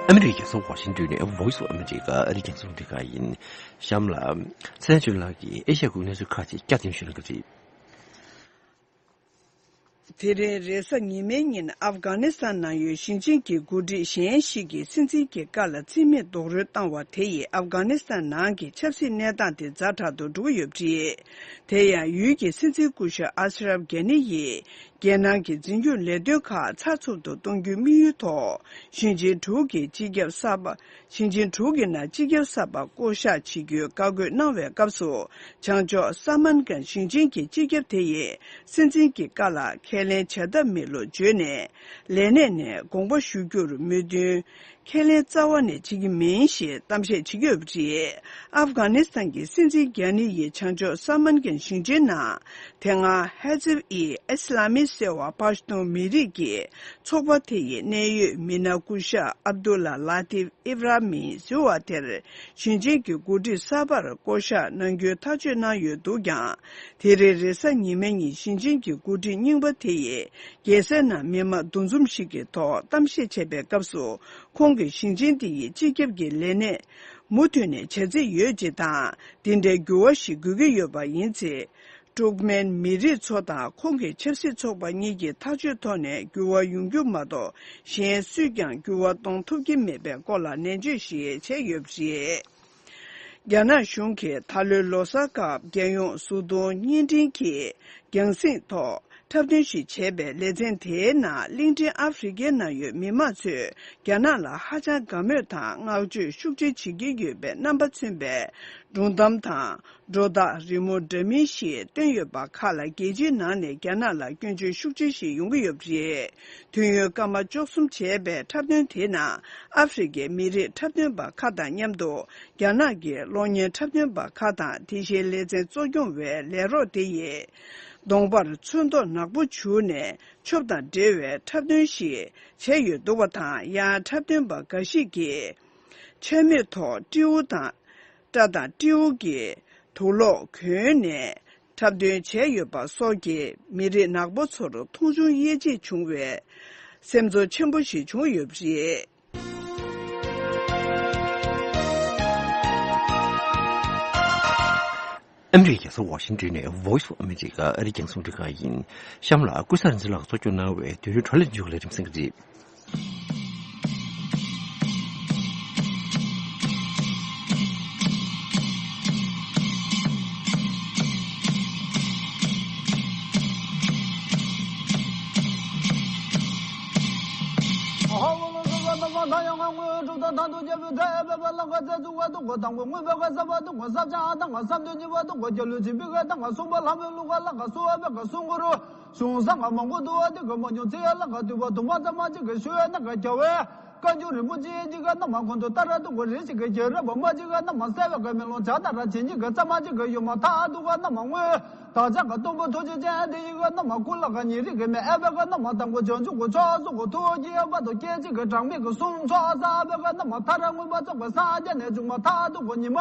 ཨ་མི་རི་ཀའི་རྒྱལ་ས་ཝ་ཤིང་ཏོན་ནས་Voice of America ཨ་རིའི་རྒྱང་སྲིང་རླུང་འཕྲིན་ཁང་ཡིན། གཤམ་ལ་ཚེ་བརྟན་ཆོས་ལགས་ཀྱིས་ཨེ་ཤ་ཡའི་གནས་ཚུལ་ཁག་ཅིག་བསྐྱར་ཟློས་ཞུ་གནང་གི་རེད། དེ་རིང་རེས་གཟའ་ཉི་མའི་ཉིན་ཨབ་གྷ་ནི་སི་ཐན་ནང་ཡོད་ཞིང་ཆེན་གྱི་འགོ་ཁྲིད་གཞན་ཞིག་གིས་སྲིད་འཛིན་གྱི་བཀའ་ལ་རྩིས་མེད་རྡོག་རོལ་བཏང་བ་དེ་ཡིས་ཨབ་གྷ་ནི་སི་ཐན་ནང་གི་ཆབ་སྲིད་གནས་སྟངས་དེ་ཛ་དྲག་ཏུ་འགྲོ་གི་ཡོད་པ་རེད། དེ་ཡང་ཡུལ་གྱི་སྲིད་འཛིན་སྐུ་ཞབས་ཨ་ཤ་རབ་གྷ་ནི་ཡིས་རྒྱལ་ནང་གི་འཛིན་སྐྱོང་ལས་དོན་ཁག་ཚགས་ཚུད་དུ་གཏོང་རྒྱུའི་དམིགས་ཡུལ་ཐོག་ཞིང་ཆེན་དྲུག་གི་སྤྱི་ཁྱབ་གསར་པ། ཞིང་ཆེན་དྲུག་གི་ནང་སྤྱི་ཁྱབ་གསར་པ་བསྐོ་གཞག་བྱེད་རྒྱུའི་བཀའ་བཀོད་གནང་བའི་སྐབས་སུ། བྱང་ཕྱོགས་ས་མན་གྷན་ཞིང་ཆེན་གྱི་སྤྱི་ཁྱབ་དེ་ཡིས་སྲིད་འཛིན་གྱི་བཀའ་ལ་ཁས་ལེན་བྱ་ཐབས་མེད་ལུགས་བརྗོད་ནས། ལས་གནས་ནས་དགོངས་པ་ཞུ་རྒྱུར་མོས་མཐུན་ཁས་ལེན་རྩ་བ་ནས་བྱེད་ཀྱི་མིན་ཞེས་གཏམ་བཤད་བྱེད་ཀྱི་ཡོད་པ་རེད། ཨབ་གྷ་ནི་སི་ཐན་གྱི་སྲིད་འཛིན་གྷ་ནི་ཡིས་བྱང་ཕྱོགས་ས་མན་གྷན་ཞིང་ཆེན་ནང་དེ་སྔ་ཧེ་ཛིབ་ཨི་ཨི་སི་ལ་མི་ཟེར་བ་པཱ་ཤ་ཏུང་མི་རིགས་ཀྱི་ཚོགས་པ་དེ་ཡི་གནད་ཡོད་མི་སྣ་སྐུ་ཞབས་ཨབ་དུ་ལ་ལ་ཏིབ། ཨི་བྷ་ར་མིན་ཟེར་བ་དེར་ཞིང་ཆེན་གྱི་འགོ་ཁྲིད་གསར་པར་བསྐོ་གཞག་གནང་རྒྱུའི་ཐག་གཅོད་གནང་ཡོད་འདུག་ཀྱང་། དེ་རིང་རེས་གཟའ་ཉི་མའི་ཉིན་ཞིང་ཆེན་གྱི་འགོ་ཁྲིད་རྙིང་པ་དེ་ཡིས་རྒྱལ་སའི་ནང་མི་མང་འདུ་འཛོམས་ཤིག་གི་ཐོག་གཏམ་བཤད་བྱས་པའི་སྐབས་སུ། ཁོང་གིས་ཞིང་ཆེན་དེ་ཡི་སྤྱི་ཁྱབ་ཀྱི་ལས་གནས་མུ་མཐུད་ནས་བྱ་རྩིས་ཡོད་ཅེས་དང་། འདི་འདྲའི་འགྱུར་བ་ཞིག་དགོས་ཀྱི་ཡོད་པ་ཡིན་ཚེ། ཏུརྐ་མན་མི་རིགས་ཚོ་དང་ཁོང་གི་ཆབ་སྲིད་ཚོགས་པ་གཉིས་ཀྱི་ཐག་གཅོད་ཐོག་ནས་འགྱུར་བ་ཡོང་རྒྱུ་མ་གཏོགས། གཞན་སུས་ཀྱང་འགྱུར་བ་གཏོང་ཐུབ་ཀྱི་མེད་པའི་སྐོར་ལ་ནན་བརྗོད་ཞིག་བྱས་ཡོད་པ་རེད། རྒྱ་ནག་གཞུང་གིས་ད་ལོའི་ལོ་གསར་སྐབས་རྒྱལ་ཡོངས་གཟུགས་མཐོང་བརྙན་འཕྲིན་གྱི་རྒྱང་སྲིང་ཐོག་འཁྲབ་སྟོན་ཞིག་བྱས་པའི་ལེ་ཚན་དེའི་ནང་གླིང་ཕྲན་ཨ་ཧྥེ་རི་ཁའི་ནང་ཡོད་མི་མང་ཚོས་རྒྱ་ནག་ལ་ཧ་ཅང་དགའ་མོས་དང་བསྔགས་བརྗོད་ཤུགས་ཆེ་བྱེད་ཀྱི་ཡོད་པའི་རྣམ་པ་མཚོན་པའི་སྒྲུང་གཏམ་དང་། སྒྲོ་བཏགས་རི་མོ་འདྲ་མིན་ཞིག་བཏོན་ཡོད་པ་ཁག་ལ་རྒྱལ་སྤྱིའི་ནང་ནས་རྒྱ་ནག་ལ་སྐྱོན་བརྗོད་ཤུགས་ཆེ་ཞིག་ཡོང་གི་ཡོད་པ་རེད། དུས་ཡུན་སྐར་མ་བཅུ་གསུམ་བྱས་པའི་འཁྲབ་སྟོན་དེའི་ནང་ཨ་ཧྥེ་རི་ཁའི་མི་རིགས་འཁྲབ་སྟོན་པ་ཁག་དང་མཉམ་དུ་རྒྱ་ནག་གི་གློག་བརྙན་འཁྲབ་སྟོན་པ་ཁག་དང་། དེ་བཞིན་ལེ་ཚན་གཙོ་སྐྱོང་བའི་ལས་རོགས་དེ་ཡིས་གདོང་པར་ཚོན་མདོག་ནག་པོ་བྱུགས་ནས་ཆོབ་དང་འབྲེལ་བའི་འཁྲབ་སྟོན་ཞིག་བྱས་ཡོད་འདུག་པ་དང་། ཡང་འཁྲབ་སྟོན་པ་འགའ་ཞིག་གིས་མཆོད་མེ་ཐོག་སྤྲེའུ་དང་། སྐྲ་དང་སྤྲེའུ་གི་དུག་ལོག་གོན་ནས་འཁྲབ་སྟོན་བྱས་ཡོད་པ་སོགས་ཀྱིས་མི་རིགས་ནག་པོ་ཚོར་མཐོང་ཆུང་དབྱེ་འབྱེད་བྱུང་བའི་སེམས་ཚོར་ཆེན་པོ་ཞིག་བྱུང་ཡོད་པ་རེད། ཨ་མི་རི་ཀའི་རྒྱལ་ས་ཝ་ཤིང་ཏོན་ནས་Voice of America ཨ་རིའི་རྒྱང་སྲིང་རླུང་འཕྲིན་ཁང་ཡིན། གཤམ་ལ་ཀུན་བཟང་རིག་འཛིན་ལགས་གཙོ་སྐྱོང་གནང་བའི་དུས་རྒྱུན་བགྲོ་གླེང་མཇུག་ལ་རིམ་གསན་གྱི་རེད། གཞུང་ས་ང་མང་པོ་འདུག་བ། དེ་ག་མ་ཉུང་ཚེ་ཡ་ལ་ག་དུས་བ་དུང་བ་ཙམ་མ་ལྷ་མོའི་ལུག་ག་ལ་ག་སོ་བ་བེ་ག་སོང་གོ་རུ། གཞུང་ས་ང་མང་པོ་འདུག་བ། དེ་ག་མ་ཉུང་ཚེ་ཡ་ལ་ག་དུས་བ་དུང་བ་ཙམ་མ་གཅིག་གི་ཤུལ་ཡ་ན་ག་རྒྱ་བའི་བཀའ་འགྱུར་རིན་པོ་ཆེ་གཅིག་ག་ན་མ་ཁོང་དུ་ལྟ་ར་འདུག་གོ་རེ་ཞིག་གི་རྒྱལ་རབས་པ་མ་གཅིག་ག་ན་མ་གསལ་བའི་ག་མེ་ལོང་བྱ་ད་ར་བྱེད་གཉིས་ག་ཙམ་མ་གཅིག་ག་ཡོད་མ་ཐག་འདུག་ག་ན་མ་དངོས་བདག་ཅག་ག་སྟོང་པོ་ཐུགས་རྗེ་ཅན་དེ་ཡི་ག་ན་མ་སྐུ་ལ་ག་ཉེ་རིག་གི་མེ་ཨེ་བེ་ག་ན་མ་དང་པོ་བྱང་ཆུབ་ཀྱི་ཕྱོགས་སུ་གོ་ཐུགས་ཀྱི་ཨ་བ་དོ་སྐད་ཅིག་གི་གྲངས་མེད་ཀྱི་གསུང་ཕྱོགས་ས་ཨ་བེ་ག་ན་མ་ཐ་ར་མངོན་པ་རྫོགས་པའི་སངས་རྒྱས་ནས་བྱུང་མ་ཐག་འདུག་གོ་ཉི་མ།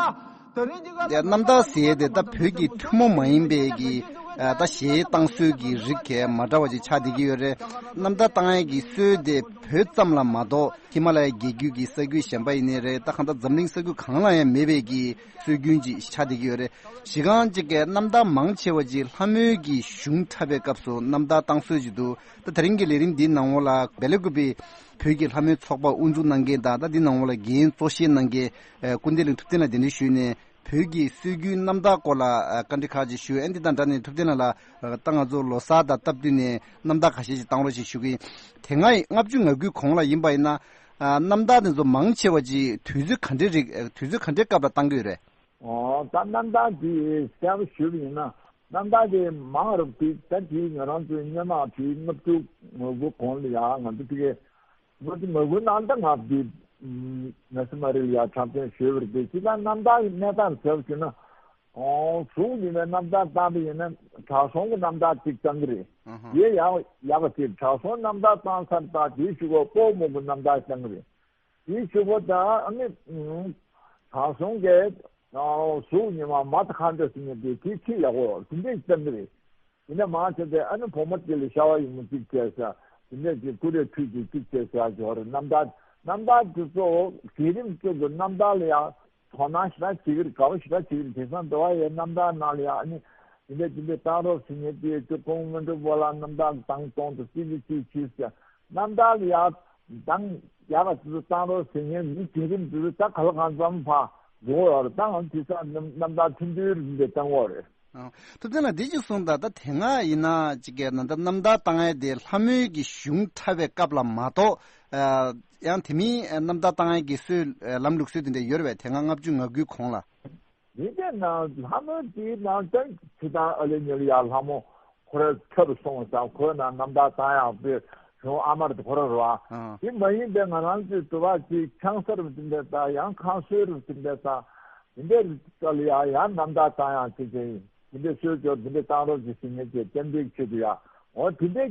རྣམ་ཐར་ཟེར་ཡས་དེ་ད་བོད་ཀྱི་ཐུན་མོང་མ་ཡིན་པའི་གི་ ཨ་ད་གཞས་བཏང་སྲོལ་གྱི་རིགས་གས་མ་འདྲ་བ་ཅིག་ཆགས་བསྡད་ཀྱི་ཡོད་རེད། རྣམ་ཐར་བཏང་ཡས་ཀྱི་སྲོལ་དེ་བོད་ཙམ་ལ་མ་གཏོགས་ཧི་མ་ལ་ཡའི་རྒྱལ་རྒྱུད་ཀྱི་ས་ཁུལ་གཞན་པ་ཡིན་ནའི་རེད། ད་གང་ལྟར་འཛམ་གླིང་ས་ཁུལ་གང་ལ་ཡང་མེད་པའི་གི་སྲོལ་རྒྱུན་ཅིག་ཆགས་བསྡད་ཀྱི་ཡོད་རེད། གཞི་རྐང་ཅིག་གི་རྣམ་ཐར་མང་ཆེ་བ་ཅིག་ལྷ་མོའི་གི་གཞུང་འཁྲབ་པའི་སྐབས་སུ་རྣམ་ཐར་བཏང་སྲོལ་ཅིག་འདུག་ད་དེ་རིང་གི་ལས་རིམ་འདིའི་ནང་ལོགས་ལ་སྦེལ་ཀོབ་པའི་བོད་ཀྱི་ལྷ་མོའི་ཚོགས་པ་དབུ་འཛུགས་གནང་མཁན་དང་། ད་འདི་ནང་ལོགས་ལ་འགན་གཙོ་བཞེས་གནང་མཁན་ཨ་སྐུ་བགྲེས་གླིང་ཐུབ་བསྟན་ལགས་གདན་འདྲེན་ཞུས་ནས་བོད་ཀྱི་སྲོལ་རྒྱུན་རྣམ་ཐར་སྐོར་ལ་ཨ་བཀའ་འདྲི་ཁག་ཅིག་ཞུ། ཨ་འདི་དང་འདྲ་ནས་ཐུབ་བསྟན་ལགས་ལ་ཨ་ད་ང་ཚོ་ལོ་གསར་དང་སྟབས་བསྟུན་ནས་རྣམ་ཐར་ཁ་ཤས་ཅིག་བཏང་རོགས་ཞེས་ཞུ་གི་ཡིན། དེ་སྔ་ལྔ་བཅུ་ང་དགུའི་གོང་ལ་ཡིན་པ་ཡིན་ན་ཨ་རྣམ་ཐར་དེ་ཚོ་མང་ཆེ་བ་ཅིག་དུས་ཚོད་ག་འདྲའི་རིགས་ཨ་དུས་ཚོད་ག་འདྲའི་སྐབས་ལ་བཏང་གི་ཡོད་རེད། ཨོ་ད་རྣམ་ཐར་དེ་གསལ་པོ་ཞུས་པ་ཡིན་ན། རྣམ་ཐར་དེ་མང་རབས་དེ་ད་དེ་ང་རང་ཚོའི་སྔོན་མ་དེ་ལྔ་བཅུ་ང་དགུ་གོང་ལ་ཡ་ང་ཚོ་དེ་གའི་ལྔ་བཅུ་ང་དགུ་ནང་ད་ང་དེ་ང་སི་མ་རེད་ཡ་འཁྲབ་སྟོན་ཞུས་པ་རེད། དེ་ཅི་ད་རྣམ་ཐར་གནས་སྟངས་གསལ་པོ་ཞུས་ན། ཨོ་གཟུགས་ཡིན་པའི་རྣམ་ཐར་བཏང་པ་ཡིན་ན་དྲང་སྲོང་གི་རྣམ་ཐར་གཅིག་བཏང་གི་རེད། ཨ་ཧ། དེ་ཡག་ཡག་པ་དེ་དྲང་སྲོང་རྣམ་ཐར་བཏང་ཚར་ད་དེའི་གཞུག་གུ་དཔའ་བོ་མོ་གི་རྣམ་ཐར་བཏང་གི་རེད། དེའི་གཞུག་གུ་ད་ཨ་ནི་ཨུམ་དྲང་སྲོང་གི་ཨ་གཟུགས་ཉི་མ་མ་ད་ཁ་འདྲ་ཟེར་མཁན་དེ་དེ་ཆེས་ཡག་པོ་དེ་འདྲས་བཏང་གི་རེད། དེ་འདྲ་མང་ཆེ་དེ་ཨ་ནི་བུ་མོ་དེ་ལ་ཤ་བ་ཡིན་མོ་གཅིག་བྱས་ས་དེ་འདྲས་ཀྱི་ཀུ་རེ་ཁྲུས་ཀྱི་གཅིག་བྱས་ས་ཡོད་རེད། རྣམ་ཐར་རྣམ་ཐར་དེ་ཚོ་བརྒྱུད་རིམ་གཅིག་གི་རྣམ་ཐར་ལ་ཡང་དོ་སྣང་ཞེ་དྲག་བྱེད་ཀྱི་རེད། དགའ་བོ་ཞེ་དྲག་བྱེད་ཀྱི་རེད། དེང་སང་འདི་བ་ཡའི་རྣམ་ཐར་ནང་ལ་ཡང་ཨ་ནི་དེ་འདྲས་དེ་འདྲས་བཏང་རོགས་ཟེར་མཁན་དེ་ཅོ་ཀོང་མོན་གྲུ་པ་ལ་རྣམ་ཐར་བཏང་གཏོང་དུ་ཙི་ཙི་ཙི་ཙི་ཟེར། རྣམ་ཐར་ལ་ཡང་དང་ཡག་ག་ཙི་ཙི་བཏང་རོགས་ཟེར་མཁན་མི་དེ་རིམ་དེ་ཚོ་ད་ག་ལ་གང་འཚམ་ཕ་འགྲོ་ཡོད་རེད། ད་ང་དེང་སང་རྣམ་རྣམ་ཐར་ཐུང་ཐུང་རིམ་པས་བཏང་གི་ཡོད་རེད། ཨ། ཐུབ་བསྟན་ལགས་འདི་ཅིག་གསུངས་དང་། ད་དེ་སྔ་ཡིན་ན་ཅིག་གི་ན་ད་རྣམ་ཐར་བཏང་ཡས་དེ་ལྷ་མོའི་གི་གཞུང་འཁྲབ་པའི་སྐབས་ལ་མ་གཏོགས་ཨ་ཡང་དེ་མིན་རྣམ་ཐར་བཏང་ཡས་ཀྱི་སྲོལ་ལམ་ལུགས་སྲོལ་དེ་འདྲ་ཡོད་རེད་པས། དེ་སྔ་ལྔ་བཅུ་ང་དགུའི་གོང་ལ། ཡིན་ཏེ་ན་ལྷ་མོ་དེའི་ནང་ད་ཁྱེད་དང་ཨ་ལེ་ཉེ་ལ་ཡ་ལྷ་མོ་ཁོ་ར་ཁྱབ་སོང་ཙང་ཁོའི་ནང་རྣམ་ཐར་བཏང་ཡག་པའི་གཞུང་ཨ་མར་དེ་ཁོ་ར་རེད་བ། ཨ། དེ་མ་ཡིན་པའི་ང་རང་ཚོའི་དུ་བ་ཅིག་ཆང་ས་རུ་དེ་འདྲ་དང་ཡང་ཁང་སོའི་རུ་དེ་འདྲ་དང་། དེ་འདྲའི་རིགས་ལ་ཡང་ཡང་རྣམ་ཐར་བཏང་ཡག་ཅིག་ཅིག་ཡིན། དེ་འདྲའི་སྲོལ་སྐྱོར་དེ་འདྲའི་བཏང་རོགས་ཅིག་ཟེར་མཁན་ཅིག་ཏན་ཏིག་ཆེད་དུ་ཡ། འོ་དེ་འདྲའི་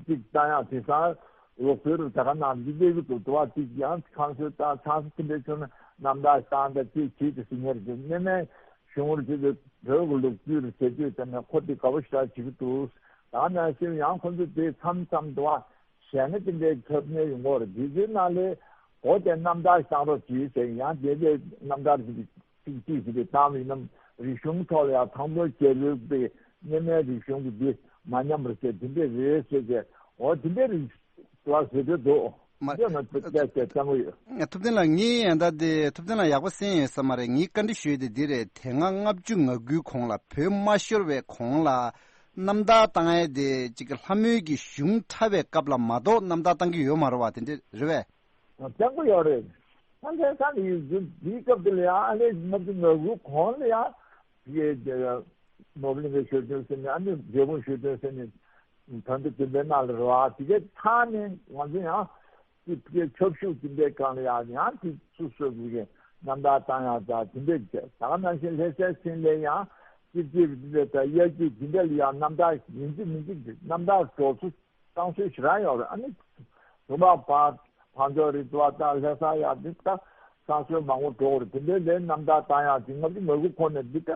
ཅིག་བཏང་ཡག་དེང་སང་ལོ་སོའི་རུ་ད་ག་ནང་འདི་འདྲའི་གི་འདུག་དུ་བ་ཅིག་ཡང་ཁང་སོའི་བཏང་ཆང་ས་དེ་འདྲའི་བྱུང་ན་རྣམ་ཐར་བཏང་ད་ཅིག་བྱེད་དུ་ཟེར་མཁན་རེད། དེ་གནས་མལ་གཞུང་རུ་ཅིག་དུ་བོད་ཀྱི་ལོ་རྒྱུས་རུ་བྱེད་དུས་དེ་ནས་ཁོ་དེ་དགའ་པོ་ཞེ་དྲག་བྱེད་ཀྱི་འདུག་ད་ག་ནང་བཞིན་ཡང་ཁོ་ཚོ་དེ་མཚམས་མཚམས་དུ་བ་གཞས་སྣ་དེ་འདྲའི་འཁྲབ་མཁན་ཡོང་གི་རེད། དེ་ཚོའི་ནང་ལས་འོ་དེ་རྣམ་ཐར་བཏང་རོགས་གྱིས་ཟེར། ཡང་དེ་དེ་རྣམ་ཐར་ཅིག་ཅིག་ཅིག་ཅིག་བཏང་བ་ཡིན་ན་རིག་གཞུང་ཐོག་ལ་ཡང་དང་པོ་རྒྱལ་པོའི་པའི་གནས་མལ་རིག་གཞུང་གི་འདི་མ་ཉམས་པར་བྱས་དེ་འདྲས་རེད་ཟེར་ཏེ། འོ་དེ་འདྲས་རིགས་ལ་ཟེར་དེ་འདུག་མ། དེ་ང་ཚོ་བལྟས་བལྟས་བཏང་གི་ཡོད། ཐུབ་བསྟན་ལགས་ངས་ཡང་ད་དེ་ཐུབ་བསྟན་ལགས་ཡག་པོ་གསན་ཡོད་ས་མ་རེད། ངའི་བཀའ་འདྲི་ཞུ་ཡས་དེ་འདི་རེད། དེ་སྔ་ལྔ་བཅུ་ང་དགུའི་གོང་ལ་བོད་མ་ཤོར་བའི་གོང་ལ་རྣམ་ཐར་བཏང་ཡས་དེ་ཅིག་གི་ལྷ་མོའི་གི་གཞུང་འཁྲབ་པའི་སྐབས་ལ་མ་གཏོགས་རྣམ་ཐར་བཏང་གི་ཡོད་མ་རེད་བ། དེ་འདྲས་རེད་པས། བརྟན་པོ་ཡོད་རེད། ད་ལྷ་ས་ནས་འདིའི་སྐབས་དེ་ལ་ཡང་ཨ་ནི་ལྔ་བཅུ་ང་དགུ་གོང་ལ་ཡང་དེ་གའི་ནོར་བུ་གླིང་གའི་ཞོལ་སྟོན་ཟེར་ནས་ཨ་ནི་འབྲས་སྤུངས་ཞོལ་སྟོན་ཟེར་ནས་ད་འདི་དེ་འདྲའི་ནང་ལ་རེད་བ། དེ་གའི་ཚང་ནས་ང་ཚོ་ཡང་དེ་གའི་ཆབ་ཤུགས་དེ་འདྲའི་སྒང་ལ་ཡང་ཡང་དེ་སུ་སུ་གི་རྣམ་ཐར་བཏང་ཡག་ད་དེ་འདྲའི་བྱས། ད་ག་ནང་བཞིན་ལྷ་སའི་ཚན་ལས་ཡང་ཅིག་ཅིག་དེ་འདྲའི་ད་དབྱར་སྐྱིད་དེ་འདྲ་ལ་ཡང་རྣམ་ཐར་ཡིན་གཅིག་མིན་གཅིག་རྣམ་ཐར་སྒྲོག་ཚུལ་བཏང་སྲོལ་ཞེ་དྲག་ཡོད་རེད། ཨ་ནི་དུ་མ་བ་བང་ཅོ་རི་དུ་བ་དང་ལྷ་ས་ཡ་འདི་ད་བཏང་སྲོལ་མང་པོ་འགྲོ་གི་རེད། དེ་འདྲའི་ལས་རྣམ་ཐར་བཏང་ཡག་ཅིག་ལྔ་བཅུ་ང་དགུ་གོང་ནས་འདི་ད་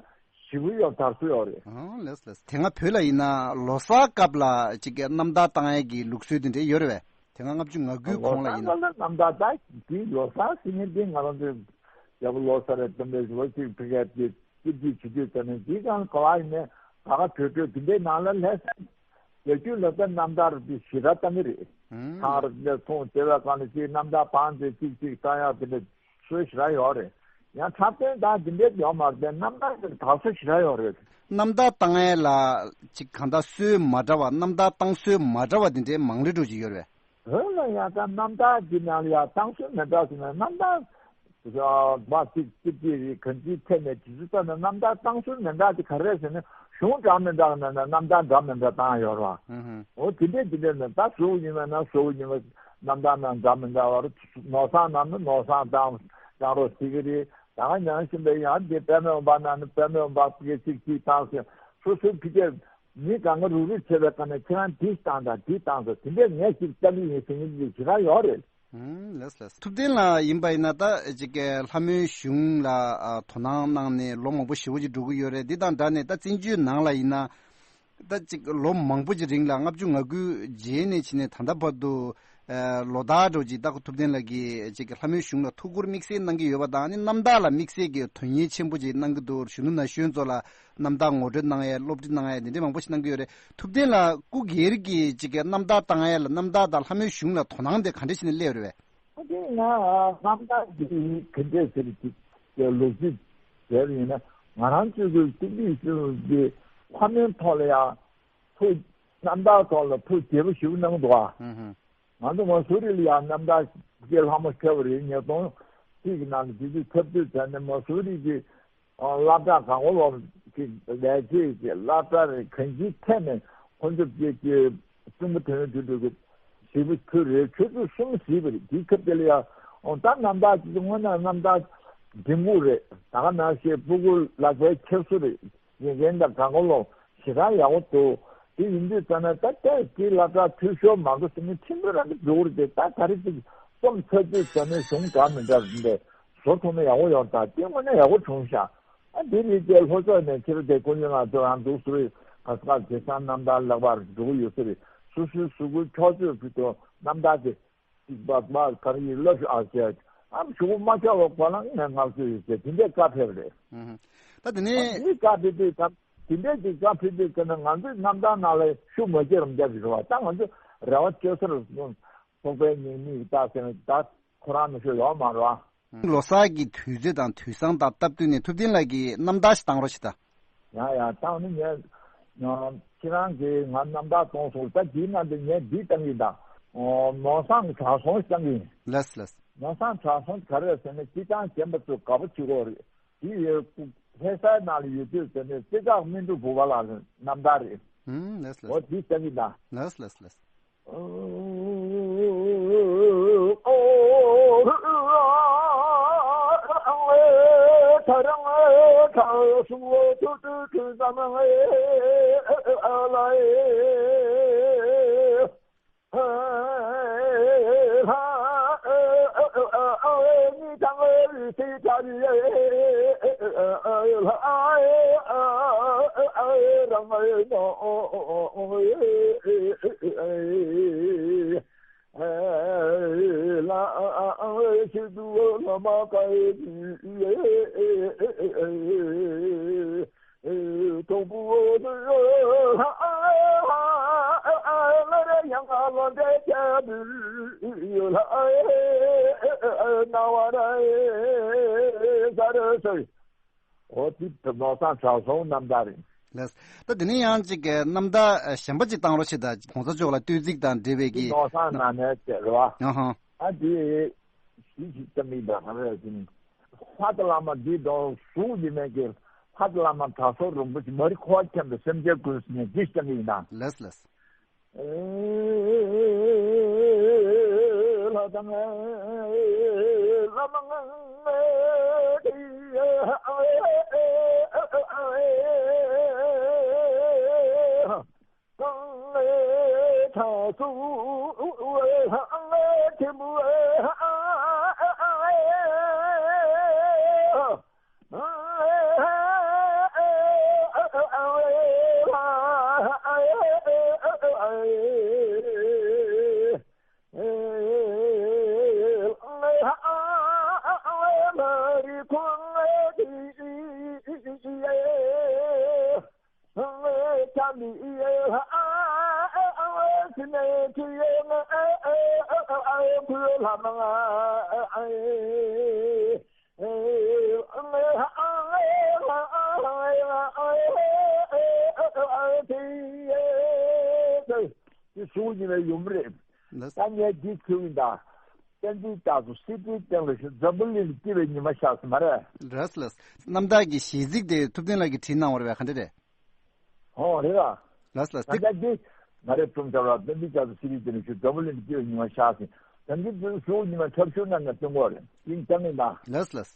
ཞེ་པོ་ཡོད་དར་སྲོལ་ཡོད་རེད། ཨང་ལགས་ལགས། དེ་སྔ་བོད་ལ་ཡིན་ན་ལོ་གསར་སྐབས་ལ་ཅིག་གི་རྣམ་ཐར་བཏང་ཡག་གི་ལུགས་སྲོལ་དེ་འདྲ་ཡོད་རེད་པས། དེ་སྔ་ལྔ་བཅུ་ང་དགུའི་གོང་ལ་ཡིན་ན། ལོ་གསར་ལ་རྣམ་ཐར་ད་འདི་ལོ་གསར་ཟེར་མཁན་འདི་ང་རང་ཚོའི་རྒྱལ་པོ་ལོ་གསར་རེད། དེ་འདྲའི་ལོ་གཅིག་ཕ་གིར་དེ། ཅིག་ཅིག་བྱེད་དུས་ཙམ་ནས་འདི་གང་ག་བ་ཡིན་ནའི་ད་ག་གྲོས་གྲོས་དེ་འདྲའི་ནང་ལ་ལྷ་སའི་རྒྱལ་རྒྱུད་ལ་ད་རྣམ་ཐར་དེ་ཞེ་དྲག་བཏང་གི་རེད། ཨང་། ཚང་རབ་ལས་ཚོང་བྱེད་པའི་སྒང་ལ་ཅིག་རྣམ་ཐར་བང་དེ་ཅིག་ཅིག་བཏང་ཡག་དེ་འདྲ་སྲོལ་ཞེ་དྲག་ཡོད་རེད། ཡང་འཁྲབ་སྟོན་དང་དེ་འདྲའི་ཡོད་མ་རེད་པས། རྣམ་ཐར་དེ་དར་སྲོལ་ཞེ་དྲག་ཡོད་རེད། རྣམ་ཐར་བཏང་ཡས་ལ་ཅིག་གང་ལྟར་སྲོལ་མ་འདྲ་བ། རྣམ་ཐར་བཏང་སྲོལ་མ་འདྲ་བ་དེ་འདྲའི་མང་རེ་འགྲོ་ཅིག་ཡོད་རེད། བོད་ལ་ཡང་ད་རྣམ་ཐར་གྱི་ནང་ལ་ཡང་བཏང་སྲོལ་མི་འདྲ་ཟེར་ན། རྣམ་ཐར་མ་གཅིག་གཅིག་གཅིག་རེད། གང་ཅིའི་ཐད་ནས་དུས་ཚོད་ལྟར་ན་རྣམ་ཐར་བཏང་སྲོལ་མི་འདྲ་དེ་ག་རེ་རེད་ཟེར་ན། གཞུང་འདྲ་མི་འདྲ་གི་ནང་ན་རྣམ་ཐར་འདྲ་མི་འདྲ་བཏང་ཡོད་རེད་བ། ཨུ་ཧུམ། འོ་དེ་འདྲས་དེ་འདྲས་ནས་ད་གཟུགས་ཉི་མ་ན་གཟུགས་ཉི་མ་རྣམ་ཐར་ནང་འདྲ་མི་འདྲ་བ་རེད། ནོར་བཟང་ནང་ན་ནོར་བཟང་བཏང་བཏང་རོགས་ཟེར་གི་རེད། ད་ག་ནང་བཞིན་པའི་ཡང་དེ་པདྨ་འོད་འབར་ནང་ན་པདྨ་འོད་འབར་གྱིས་གཅིག་གཅིག་བཏང་ཟེར། སོ་སོའི་ཕི་ཀའི་མི་གང་ག་རུག་རུག་བྱེད་པའི་སྒང་ནས་ཁྱེད་རང་འདི་བཏང་དང་འདི་བཏང་དང་དེ་འདྲས་ངས་ཅིག་ལྟ་གི་ཡིན་ཟེར་མཁན་ཅིག་ཞེ་དྲག་ཡོད་རེད། ཨང་། ལགས་ལགས། ཐུབ་བསྟན་ལགས་ཡིན་པ་ཡིན་ན་ད་ཅིག་གི་ལྷ་མོའི་གཞུང་ལ་ཨ་དོ་སྣང་གནང་ནས་ལོ་མང་པོ་ཞེ་པོ་ཅིག་འགྲོ་གི་ཡོད་རེད། འདི་དང་འདྲ་ནས་ད་བཙན་བྱོལ་ནང་ལ་ཡིན་ན་ ད་ཅིག་ལོ་མང་པོ་ཅིག་རིང་ལ་ལྔ་བཅུ་ང་དགུ་རྗེས་ནས་ཕྱིན་ནས་ད་ལྟ་བར་དུ་ཨ་ལོ་ཟླ་འགྲོ་ཅིག་ད་ཁོ་ཐུབ་བསྟན་ལགས་ཀྱིས་ཅིག་ལྷ་མོའི་གཞུང་ལ་ཐུགས་ཁུར་དམིགས་བསལ་གནང་གི་ཡོད་པ་དང་ཨ་ནི་རྣམ་དག་ལ་དམིགས་བསལ་གྱི་དོན་གཉེར་ཆེན་པོ་ཅིག་གནང་གི་འདུག་གཞོན་ནུ་ན་གཞོན་ཚོ་ལ་རྣམ་དག་ངོ་སྤྲོད་གནང་ཡས་སློབ་ཁྲིད་གནང་ཡས་དེ་འདྲའི་མང་པོ་ཞིག་གནང་གི་ཡོད་རེད། ཐུབ་བསྟན་ལགས་སྐུ་སྒེར་གྱི་ཅིག་གི་རྣམ་དག་བཏང་ཡས་ལ་རྣམ་དག་དང་ལྷ་མོའི་གཞུང་ལ་དོ་སྣང་དེ་ག་འདྲ་བྱས་ནས་སླེབས་རེད་པས། ཨ་ནི་ང་རྣམ་དག་གི་ག་འདྲས་ཟེར་གྱི་ལོ་རྒྱུས་ཟེར་ཡིན་ན་ང་རང་ཚོའི་གི་སྟོན་པའི་ཤུལ་གྱི་ལྷ་མོའི་ཐོག་ལ་ཡང་ཐུགས་རྣམ་དག་ཐོག་ལ་ཐུགས་དགྱེས་པོ་ཞེ་པོ་གནང་འདུག་ཨ། ཧུམ་ཧུམ། ང་ཚོ་མ་སུ་རི་ལ་ཡང་རྣམ་དག་གི་ལྷ་མོ་འཁྲབ་པ་རེད། ཉིས་སྟོང་གཅིག་གི་ནང་ལ་དུས་ཚོད་འཁྲབ་དུས་ཙམ་ནས་མ་སུ་རི་གི་སློབ་གྲྭ་གང་གོ་ལོག་གི་ལས་བྱེད་ཀྱི་སློབ་གྲྭ་རེད། གང་ཅིའི་ཐད་ནས་ཁོ་ཚོ་སྐྱེས་ཀྱི་གསུང་པ་དོན་དུ་འགྲོ་གི་ཞེ་པོ་ཐུགས་རེ་ཆུ་ཚོད་གསུམ་ཟིན་པ་རེད། དེའི་སྐབས་དེ་ལ་ཡང་ད་རྣམ་དག་ཅིག་དངོས་གནས་རྣམ་དག་འགྲན་ཁུག་རེད། ད་ག་ནང་བཞིན་སྤུ་གུ་ལག་པའི་འཁྱེར་སོ་རེད། ཡིན་མཁན་དང་གང་གོ་ལོག་ཞེ་དྲག་ཡག་པོ་འདུག་དེ་ཡིན་དུས་ཙམ་ན་ད་ལྟའི་དེའི་སློབ་གྲྭ་འཐུས་ཤོར་མ་འགྲོ་ཟེར་ནས་ཁྲིམས་དཔོན་རང་གི་འགྲོ་གི་རེད་དེ། ད་ག་རེ་ཅིག་རྩོམ་ཚར་དུས་ཙམ་ནས་གཞུང་འདྲ་མི་འདྲ་རེད་འདས་བཟོ་ཐུབ་ན་ཡག་པོ་ཡོང་། ད་དེ་དངོས་གནས་ཡག་པོ་བྱུང་ཤག་ཨ་དེ་རེད་དེ་ལྷོ་ཕྱོགས་ནས་ཁྱེད་རང་དེ་ཀུན་ཡོད་ང་ཚོ་རང་འདུག་སུ་རེད། ག་ས་ག་དེ་སང་རྣམ་ཐར་ལེགས་པར་འགྲོ་གི་ཡོད་ས་རེད། སུ་སུའི་གཟུགས་པོའི་འཁྱོག་བརྗོད་ཕུལ་དུ་རྣམ་ཐར་དེ། གཅིག་པ་པ་ག་རེ་ཡིན་ལབ་ཤོག་ཨ་ཟེར། ཨ་གཞུག་གུ་མ་ཆགས་པ་གོ་ལང་ངས་ངག་བཟོས་ཡོད་ཟེར་དེ་འདྲའི་བཀའ་ཕེབས་རེད། ཨུ་ཧུ། ད་དེ་ཨ་ནས། དེ་བཀའ་ཕེབས་དུས་ད་དེ་འདྲའི་གི་བཀའ་ཕེབས་དུས་ཀྱི་ནང་ང་ཚོའི་རྣམ་ཐར་ནང་ལ་ཤུགས་མ་སྐྱེ་རམ་རྒྱབ་ཀྱི་རེད་བ། ད་ང་ཚོ་རེ་བ་བཅོལ་སར་ཚོགས་པའི་ཉིན་མིག་ད་ཟེར་ན་ད་ཁོ་རང་ནུ་ཤོ་ཡོག་མ་རེད་བ། ལོ་གསར་གྱི་དུས་ཚོད་དང་དུས་བཟང་དང་སྟབས་བསྟུན་ནས་ཐུབ་བསྟན་ལགས་ཀྱིས་རྣམ་ཐར་ཞིག་བཏང་རོགས་ཞེས་དང་། ཡང་ཡང་བཏང་ནི་ངས། ཁྱེད་རང་གིས་ང་རྣམ་ཐར་གཏོང་སོང་། ད་འདིའི་ནང་དུ་ངས་འདི་བཏང་གི་དང་། ནོར་བཟང་གྲགས་སོང་བཏང་གི་ཡིན། ལགས་ལགས། ནོར་བཟང་གྲགས་སོང་ག་རེ་ཟེར་ན་སྤྱི་བཏང་རྒན་པ་ཚོ་དགའ་པོ་བྱེད་ཀྱི་ཡོད་རེད། འདི་ཡོད་ལྷ་སའི་ནང་ལ་ཡོད་དུས་ཟེར་ནས་རྩེ་ཁ་སྨིན་དྲུག་བུ་བ་ལགས་རྣམ་ཐར་རེད། ཨུམ་ལགས་ལགས། འོ་འདི་བཏང་གི་དང་། ལགས་ལགས་ལགས། འོ་དེ་ནོར་བཟང་གྲགས་སོང་རྣམ་ཐར་རེད། ལགས། ད་དེ་ནས་ཡང་ཅིག་གི་རྣམ་ཐར་གཞན་པ་ཅིག་བཏང་རོགས་བྱེད་དང་། གོང་ས་མཆོག་ལ་བསྟོད་ཚིག་དང་འབྲེལ་བའི་གི། ནོར་བཟང་ནང་ནས་བྱས་རེད་བ། ཡང་ཧང་། ཨ་དེ་གཞི་ཞིག་བཏང་གི་འདུག་ག་རེ་ཟེར་ན། ལྷ་དང་བླ་མ་འདི་དང་གཟུགས་ཡིན་མིན་གྱི་ལྷ་དང་བླ་མ་གྲགས་སོང་རིན་པོ་ཆེ་མ་རི་ཁོ་བ་མཁྱེན་པའི་སེམས་ཅན་ཀུན་ནས་གཞི་ཞིག་བཏང་གི་ཡིན་ན། ལགས་ལགས། དེ་གཟུགས་ཡིན་པའི་ཡུམ་རེད། ལགས། ད་ངས་འདི་ཁྱོད་ཀྱི་ད། བསྟན་འཛིན་རྒྱ་མཚོ་སི་ཏུའི་སྟེང་ལ་ཞུ་འཛམ་བུ་གླིང་ལ་སྐྱེ་བའི་ཉི་མ་ཤར་སོང་མ་རེད། ལགས་ལགས། རྣམ་ཐར་གྱི་གཞས་ཚིག་དེ་ཐུབ་བསྟན་ལགས་ཀྱིས་བྲིས་གནང་བ་རེད་པས། ག་འདྲ་རེད། ཨོ་རེད་ལ། ལགས་ལགས། ད་ལྟ་འདི་ང་རེ་ཐུམ་ཚར་བ་བསྟན་འཛིན་རྒྱ་མཚོ་སི་ཏུའི་སྟེང་ལ་ཞུ་འཛམ་བུ་གླིང་ལ་སྐྱེ་བའི་ཉི་མ་ཤར་སོང་། ད་འདི་ཚོའི་གཟུགས་ཉི་མ་འཁྲབ་ཤུལ་གནང་ནས་སྟོན་གོ་རེད། ཡིན་ཀྱང་ཡིན་ད། ལགས་ལགས།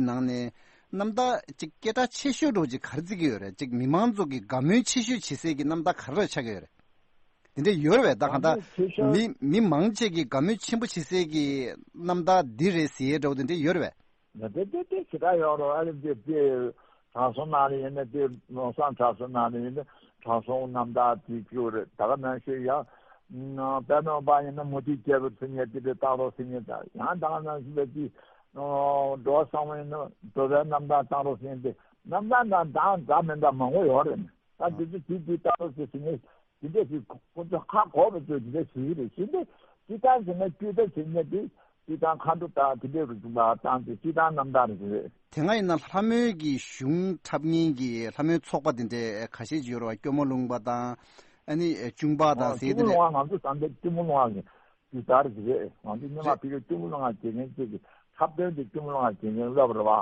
གི་ནང་ནས་རྣམ་ཐར་ཅིག་སྐད་གྲགས་ཆེ་ཤོས་འདྲ་ཅིག་ག་རེ་བརྩི་གི་ཡོད་རེད། ཅིག་མི་མང་ཚོ་གི་དགའ་མོས་ཆེ་ཤོས་བྱེད་སའི་གི་རྣམ་ཐར་ག་རེ་ཆགས་ཀྱི་ཡོད་རེད། དེ་འདྲ་ཡོད་རེད་པས། ད་གང་ལྟར་དགའ་མོས་ཆེ་ཤོས། མི་མི་མང་ཆེ་གི་དགའ་མོས་ཆེན་པོ་བྱེད་སའི་གི་རྣམ་ཐར་འདི་རེད་ཟེར་ཡས་འདྲ་བོ་དེ་འདྲ་ཡོད་རེད་པས། ང་དེ་དེ་དེ་ཞེ་དྲག་ཡོད་རེད། ཨ་ནི་དེ་དེ་དྲང་སྲོང་ནང་ལ་ཡིན་ན་དེ་ནོར་བཟང་དྲང་སྲོང་ནང་ལ་ཡིན་ན་དྲང་སྲོང་རྣམ་ཐར་དེ་བཅུག་རེད། ད་ག་ནང་བཞིན་ཡང་པདྨ་དཔལ་ཡིན་ན་མུ་སྟེགས་རྒྱལ་པོ་ཟེར་མཁན་དེ་འདྲ་བཏང་རོགས་ཟེར་མཁན་དང་། ཡང་ད་ག་ནང་བཞིན་པའི་དེ་འགྲོ་བ་བཟང་པོ་ཡིན་ན་འགྲོ་བའི་རྣམ་ཐར་བཏང་རོགས་ཟེར་མཁན་དེ། རྣམ་ཐར་ནང་འདྲ་འདྲ་མི་འདྲ་མང་པོ་ཡོད་རེད། ད་དེ་ཚོ་དེ་དེ་བཏང་རོགས་ཟེར་ཟེར་མཁན། དེ་འདྲ་ཞིག་ཁོ་ཚོ་ཧ་གོ་བ་ཚོས་དེ་འདྲ་ཞིག་རེད། ཞེ་འདྲ་སྤྱི་བཏང་ཟེར་ན་སྤྱི་བཏང་ཟེར་མཁན་དེ་སྤྱི་བཏང་མཁའ་འགྲོ་དང་དེ་འདྲ་རུ་བྱུང་བ་དང་དེ་སྤྱི་བཏང་རྣམ་དག་རེད་ཟེར། དེ་སྔ་ཡིན་ན་ལྷ་མོའི་གི་གཞུང་འཁྲབ་མཁན་གྱི་ལྷ་མོའི་ཚོགས་པ་དེ་འདྲ་ཁ་ཤས་ཅིག་ཡོད་རེད་བ། སྐྱོར་མོ་ལུང་པ་དང་ཨ་ནི་ཅུང་པ་དང་ཟེར་དེ་འདྲ། སྐྱོར་མོ་ལུང་པ་ང་ཚོ་ད་ལྟ་སྐྱོར་མོ་ལུང་པ་གི་སྤྱི་ལྟར་ཟེར་རེད། ང་ཚོ་སྔོན་མ་རེད། ཕ་གིར་སྐྱོར་མོ་ལུང་པ་བྱེད་མཁན་ཅིག་གི་འཁྲབ་སྟོན་དེ་སྐྱོར་མོ་ལུང་པ་བྱེད་མཁན་སླེབས་རེད་བ།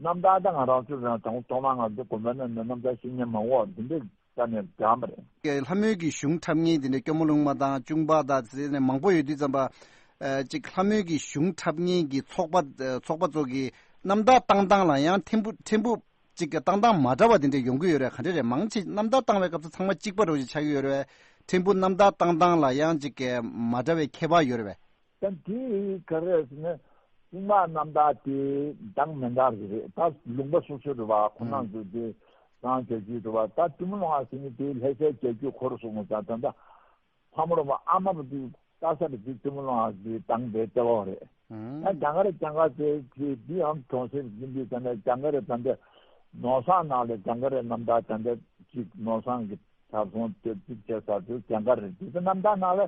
རྣམ་ཐར་ད་ང་རང་ཚོ་རང་དང་ཐོག་མར་ང་ཚོ་དགོན་པ་ནང་ནས་རྣམ་ཐར་ཤེས་མཁན་མང་བོ་འདི་འདྲ་ས་ནས་སྦྱངས་པ་རེད། ལྷ་མོའི་གི་གཞུང་འཁྲབ་མཁན་དེ་འདྲ་སྐྱོར་མོ་ལུང་པ་དང་ཅུང་པ་དང་ཟེར་ནས་མང་པོ་ཡོད་དུས་ཙམ་པ། ཨ་ཅིག་ལྷ་མོའི་གི་གཞུང་འཁྲབ་མཁན་གྱི་ཚོགས་པ་ཨ་ཚོགས་པ་ཚོ་གི་རྣམ་ཐར་བཏང་སྟངས་ལ་ཡང་ཕྲན་བུ་ཕྲན་བུ་ཅིག་གི་བཏང་སྟངས་མ་འདྲ་བ་དེ་འདྲ་ཡོང་གི་ཡོད་རེད། ག་འདྲ་རེད། མང་ཆེ་རྣམ་ཐར་བཏང་བའི་སྐབས་སུ་ཚང་མ་གཅིག་པ་རོ་ཞིག་ཆགས་ཀྱི་ཡོད་རེད། ཕྲན་བུ་རྣམ་ཐར་བཏང་སྟངས་ལ་ཡང་ཅིག་གི་མ་འདྲ་བའི་ཁྱད་པར་ཡོད་རེད། ད་དེ་ག་རེ་ཟེར་ན། ཅུང་པ་རྣམ་ཐར་དེ་འདང་མི་འདང་རེད། ད་ལུང་པ་སོ་སོ་རེད་བ། ཁོ་རང་ཚོ་དེ་རང་རྒྱལ་རྒྱུད་རེད་བ། ད་ཏི་མུ་ལོང་བ་ཟེར་མཁན་དེ་ལྷ་སའི་རྒྱལ་རྒྱུད་ཁོ་རང་སོང་ཙང་། ད་ལྟ་ཕ་མ་རོ་མ་ཨ་མ་རོ་དེ་ལྟ་ས་རེད། དེ་ཏི་མུ་ལོང་བ་དེ་འདང་དེ་ལྟ་བ་རེད། ད་ཨང་། རྒྱང་གར་རྒྱང་གར་དེ་དེ་དེ་ཡང་གྲོང་གསེབ་ཡིན་དུས་ཙང་ནས་རྒྱང་གར་རེད། ད་འདི་ནོར་བཟང་ནང་ལ་རྒྱང་གར་རེད། རྣམ་ཐར་ད་འདི་ཅིག་ནོར་བཟང་གི་གྲྭ་ཚང་དེ་ཅིག་བྱས་ས་དེ་རྒྱང་གར་རེད། དེ་ཚོ་རྣམ་ཐར་ནང་ལ་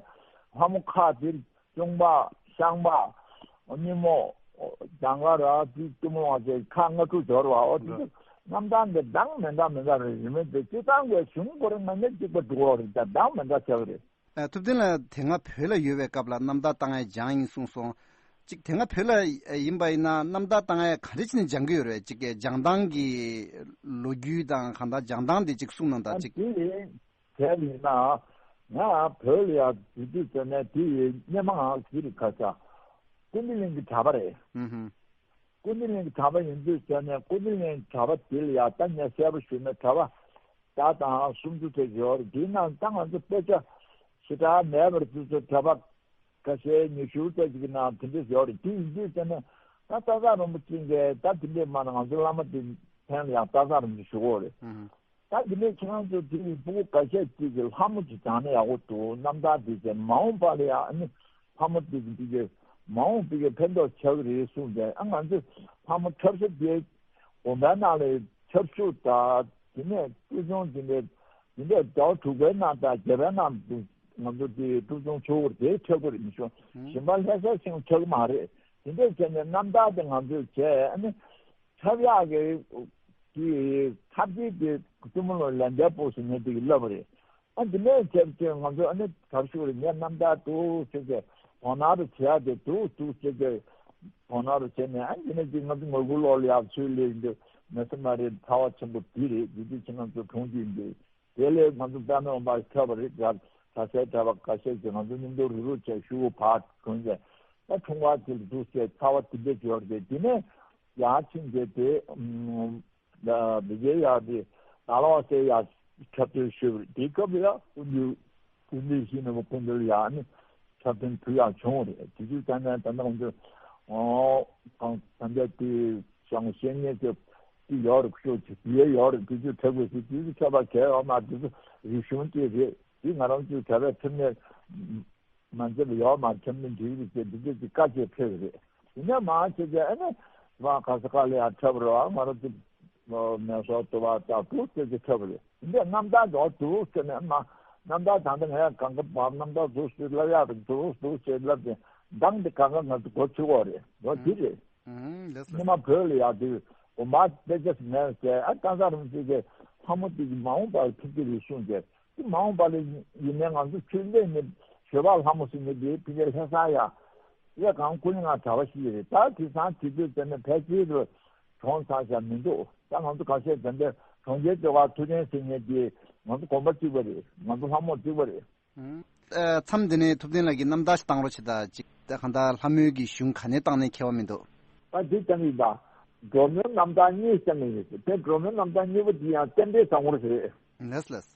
ལྷ་མོ་ཁ་དེ། གཅུང་པ། ཤངས་པ། སྙི་མོ། རྒྱང་གར་ར་དེ་གཏུམ་མོ་བ་ཅེས་ཁག་ལྔ་དྲུག་འབྱོར་བ། འོ་དེ་ཚོ་རྣམ་ཐར་འདི་འདང་མི་འདྲ་མི་འདྲ་རེད། རིན་མེད་དེ་སྤྱི་བཏང་གི་གཞུང་ཁོ་རང་ང་ཉག་གཅིག་པ་འགྲོ་བ་རེད། ད་འདང་མི་འདྲ་ཆགས་རེད། ཨ་ཐུབ་བསྟན་ལགས། དེ་སྔ་བོད་ལ་ཡོད་པའི་སྐབས་ལ་རྣམ་ཐར་བཏང་ཡས་སྦྱངས་ཡིན་གསུངས་སོང་། ཅིག་དེ་སྔ་བོད་ལ་ཡིན་པ་ཡིན་ན་རྣམ་ཐར་བཏང་ཡས་ག་འདྲ་བྱས་ནས་སྦྱང་གི་ཡོད་རེད། ཅིག་གི་སྦྱང་སྟངས་ཀྱི་ལོ་རྒྱུས་དང་གང་ལྟར་སྦྱང་སྟངས་དེ་ཅིག་གསུངས་གནང་དང་། ཅིག་དེ་ཡིན། དེ་ཡིན་ན། ང་བོད་ལ་ཡར་འཛུལ་དུས་ཙམ་ནས་དེ་ཡི་སྔོན་མ་ང་གཟིགས་རིགས་ཁ་ཤས་ཀུན་ལྡན་གླིང་གི་གྲྭ་པ་རེད། ཨུ་ཧུམ། ཀུན་ལྡན་གླིང་གི་གྲྭ་པ་ཡིན་དུས་ཙམ་ནས་ཀུན་ལྡན་གླིང་གི་གྲྭ་པ་དེ་ལ་ཡར་ད་ངས་གསལ་པོ་ཞུས་ན་གྲྭ་པ་བརྒྱ་དང་སུམ་ཅུ་ཙམ་ཡོད་རེད། དེའི་ནང་ད་ང་ཚོ་དཔེ་ཆ་ཞེ་དྲག་མེད་པར་དུས་ཚོད་གྲྭ་པ་ཁ་ཤས་ཉི་ཤུ་ཙམ་ཞིག་གི་ནང་དེ་འདྲས་ཡོད་རེད། དེ་ཡིན་དུས་ཙམ་ནས་ད་སྟག་ཚང་རིན་པོ་ཆེ་གིས་ད་དེ་འདྲས་མ་ན་ང་ཚོ་བླ་མ་དེ་མཚན་ལ་ཡང་སྟག་ཚང་རིན་པོ་ཆེ་ཞུ་གི་ཡོད་རེད། ཨུ་ཧུམ། ད་འདི་ནས་ཁྱེད་རང་ཚོ་དེ་ཡི་སྤུ་གུ་འགའ་ཤས་ཅིག་གིས་ལྷ་མོ་ཅིག་སྦྱངས་ན་ཡག་པོ་འདུག་རྣམ་ཐར་འདི་བྱས་མ་འོངས་པ་ལ་ཡང་ཨ་ནི་ལྷ་མོ་འདི་གི་འདི་གི་མ་འོངས་པའི་གི་ཕན་ཐོགས་ཆགས་ཀྱི་རེད་གསུངས་ཏེ། ཨ་ང་ཚོས་ལྷ་མོ་འཁྲབ་ས་དེ་དགོན་པའི་ནང་ལ་འཁྲབ་ཤུགས་དང་དེ་ནས་སྤྲུལ་ཆུང་དེ་འདྲའི་དེ་འདྲའི་ཟླ་བ་དྲུག་པའི་ནང་དང་བརྒྱད་པའི་ནང་དུ་ང་ཚོ་དེ་སྤྲུལ་ཆུང་ཚོ་བོར་དེ་འཁྲབ་ཀྱི་རེད། མི་ཤོང་གཞན་པ་ལྷ་ས་ཞིག་འཁྲབ་ཀྱི་མ་རེད། དེ་འདྲས་བྱས་ནས་རྣམ་ཐར་དེ་ང་ཚོས་བྱས། ཨ་ནི། འཁྲབ་ཡག་གི་གི་འཁྲབ་ཆས་དེ་གཏུམ་མོ་ལོ་ལན་འདས་པོ་ཟེར་ནས་དེ་གི་བསླབ་པ་རེད། ཨ་འདི་ནས་བྱས་བྱས་ང་ཚོ་ཨ་ནི་དྲག་ཤུགས་རེད། ངས་རྣམ་ཐར་འདུག་ཟེར་བྱས་དོ་སྣང་རུ་བྱེད་ཡག་དེ་འདུག་འདུག་ཟེར་བྱས་དོ་སྣང་རུ་བྱས་ནས། ཨ་འདི་ནས་ཅིག་ང་ཚོ་ངོ་རྒོལ་ལོག་ལ་ཡག་ཚུལ་ལས་འདི་མེད་ས་མ་རེད། ཚ་བ་ཆེན་པོ་འདི་རེད། འདི་དུས་ཁྱེད་རང་ཚོ་གྲོངས་ཀྱི་འདུག་དེ་ལས་ང་ཚོ་པདྨ་དབང་པོ་འཁྲབ་པ་རེད། ག་ག་སའི་གྲྭ་པ་ཁ་ཤས་ཀྱིས་ང་ཚོ་མཉམ་དུ་རུག་རུག་བྱས་ཤུགས་པ་ཕར་གྲོངས་བྱས། ད་ཁྲོང་པ་དེ་ལ་འདུག་ཟེར་ཚ་བ་དེ་འདྲ་འབྱོར་ཏེ། དེ་ནས་ཡར་ཕྱིན་རྗེས་དེ་ཨམ་ད་མི་རྗེ་ཡག་དེ་ནཱ་ལ་བ་སའི་ཡར་འཁྲབ་སྟོན་ཞུས་པ་རེད། དེའི་སྐབས་ལ་ཡང་སྐུ་མདུན་སྐུ་མདུན་ཡིད་བཞིན་ནོར་བུ་སྐུ་མདུན་ལ་ཡང་ནི་འཁྲབ་སྟོན་ཕུལ་ཡག་བྱུང་བ་རེད། དེ་དུས་ད་ནས་ད་ནང་ཚོ་ཨོ་གང་ད་ལྟ་དེ་ཞང་བཤེས་གཉེན་དེ་དེ་ཡོད་རེད། ཤོག་ཅིག་དེ་ཡོད་རེད། དེ་དུས་འཁྲབ་དགོས་ཟེར། དེ་དུས་འཁྲབ་པ་གལ་ཡོད་མ་རེད། དེ་ཚོ་རིག་གཞུང་དེ་རེད། དེ་ང་རང་ཚོའི་གྲྭ་པའི་ཕྲིན་ལས་མ་འཛེམས་པ་ཡོད་མ་རེད། འཁྲབ་སྟོན་འགྲིག་རེད་ཟེར་འདི་འདྲ་ཅིག་བཀའ་ཆད་ཕེབས་པ་རེད། དེ་ནས་མར་བྱས་ཏེ་ཨ་ནི་མར་ག་ས་ག་ལ་ཡང་འཁྲབ་རོགས། ང་རང་ཚོ་མེ་སོར་དུ་བ་དང་འདུག་ཟེར་གྱི་འཁྲབ་རེད། འདི་རྣམ་ཐར་འགྲོ་འདུག་ཟེར་ནས་མ་རྣམ་ཐར་ད་ལྟ་ང་ཡང་གང་ག་བར་རྣམ་ཐར་འདུག་ཟེར་ལབ་ཡག་རེད། འདུག་འདུག་ཟེར་ལབ་ནས་འདང་འདི་གང་ག་ང་ཚོ་འགོ་ཚུགས་པ་རེད། འོ་འདི་རེད། ཨང་། ལགས་སོ། སྔོན་མ་བོད་ལ་ཡག་དུས་དགོན་པ་དཔེ་ཆ་ཞིག་མེད་ཟེར། ཨ་སྟག་ཚང་རིན་པོ་ཆེ་གིས་ལྷ་མོ་དེ་གི་མ་འོངས་པར་ཕུལ་གྱི་རེད་གསུངས་ཏེ། དེ་མ་འོངས་པ་ལ་ཡིན་ནའི་ང་ཚོ་ཆོས་ལས་ནི་ཞོལ་པ་ལྷ་མོ་ཟེར་ནས་དེ་ཕ་གིར་ལྷ་ས་ཡ་ཡ་གང་ཀུན་ང་གྲྭ་པ་ཞིག་རེད། ད་དེང་སང་དུས་ཚོད་དེ་ནི་ཕལ་ཆེར་དུ་གྲོངས་ཚར་ཤག་མི་འདུག་ད་ང་ཚོ་ཁ་ཤས་དེ་འདྲ་གྲོང་ཁྱེར་ལྟེ་བ་ཐུབ་བསྟན་ཟེར་མཁན་དེ་ ང་ཚོ་གོམ་པ་གཅིག་པ་རེད། ང་ཚོ་ལྷ་མོ་གཅིག་པ་རེད། ཨ། མཚམས་འདི་ནས་ཐུབ་བསྟན་ལགས་ཀྱིས་རྣམ་ཐར་ཞིག་བཏང་རོགས་བྱེད་དང་། ཅིག་ད་གང་ལྟར་ལྷ་མོའི་གི་གཞུང་ག་ནས་བཏང་ནས་ཁྱད་པར་མི་འདུག་ད་འདི་ཀྱང་ཡིན་ད། འགྲོ་མིའི་རྣམ་ཐར་གཉིས་ཀྱང་ཡིན། དེ་འགྲོ་མིའི་རྣམ་ཐར་གཉིས་པོ་འདི་ཡང་རྟེན་འབྲེལ་བཟང་པོ་རེད། ལགས་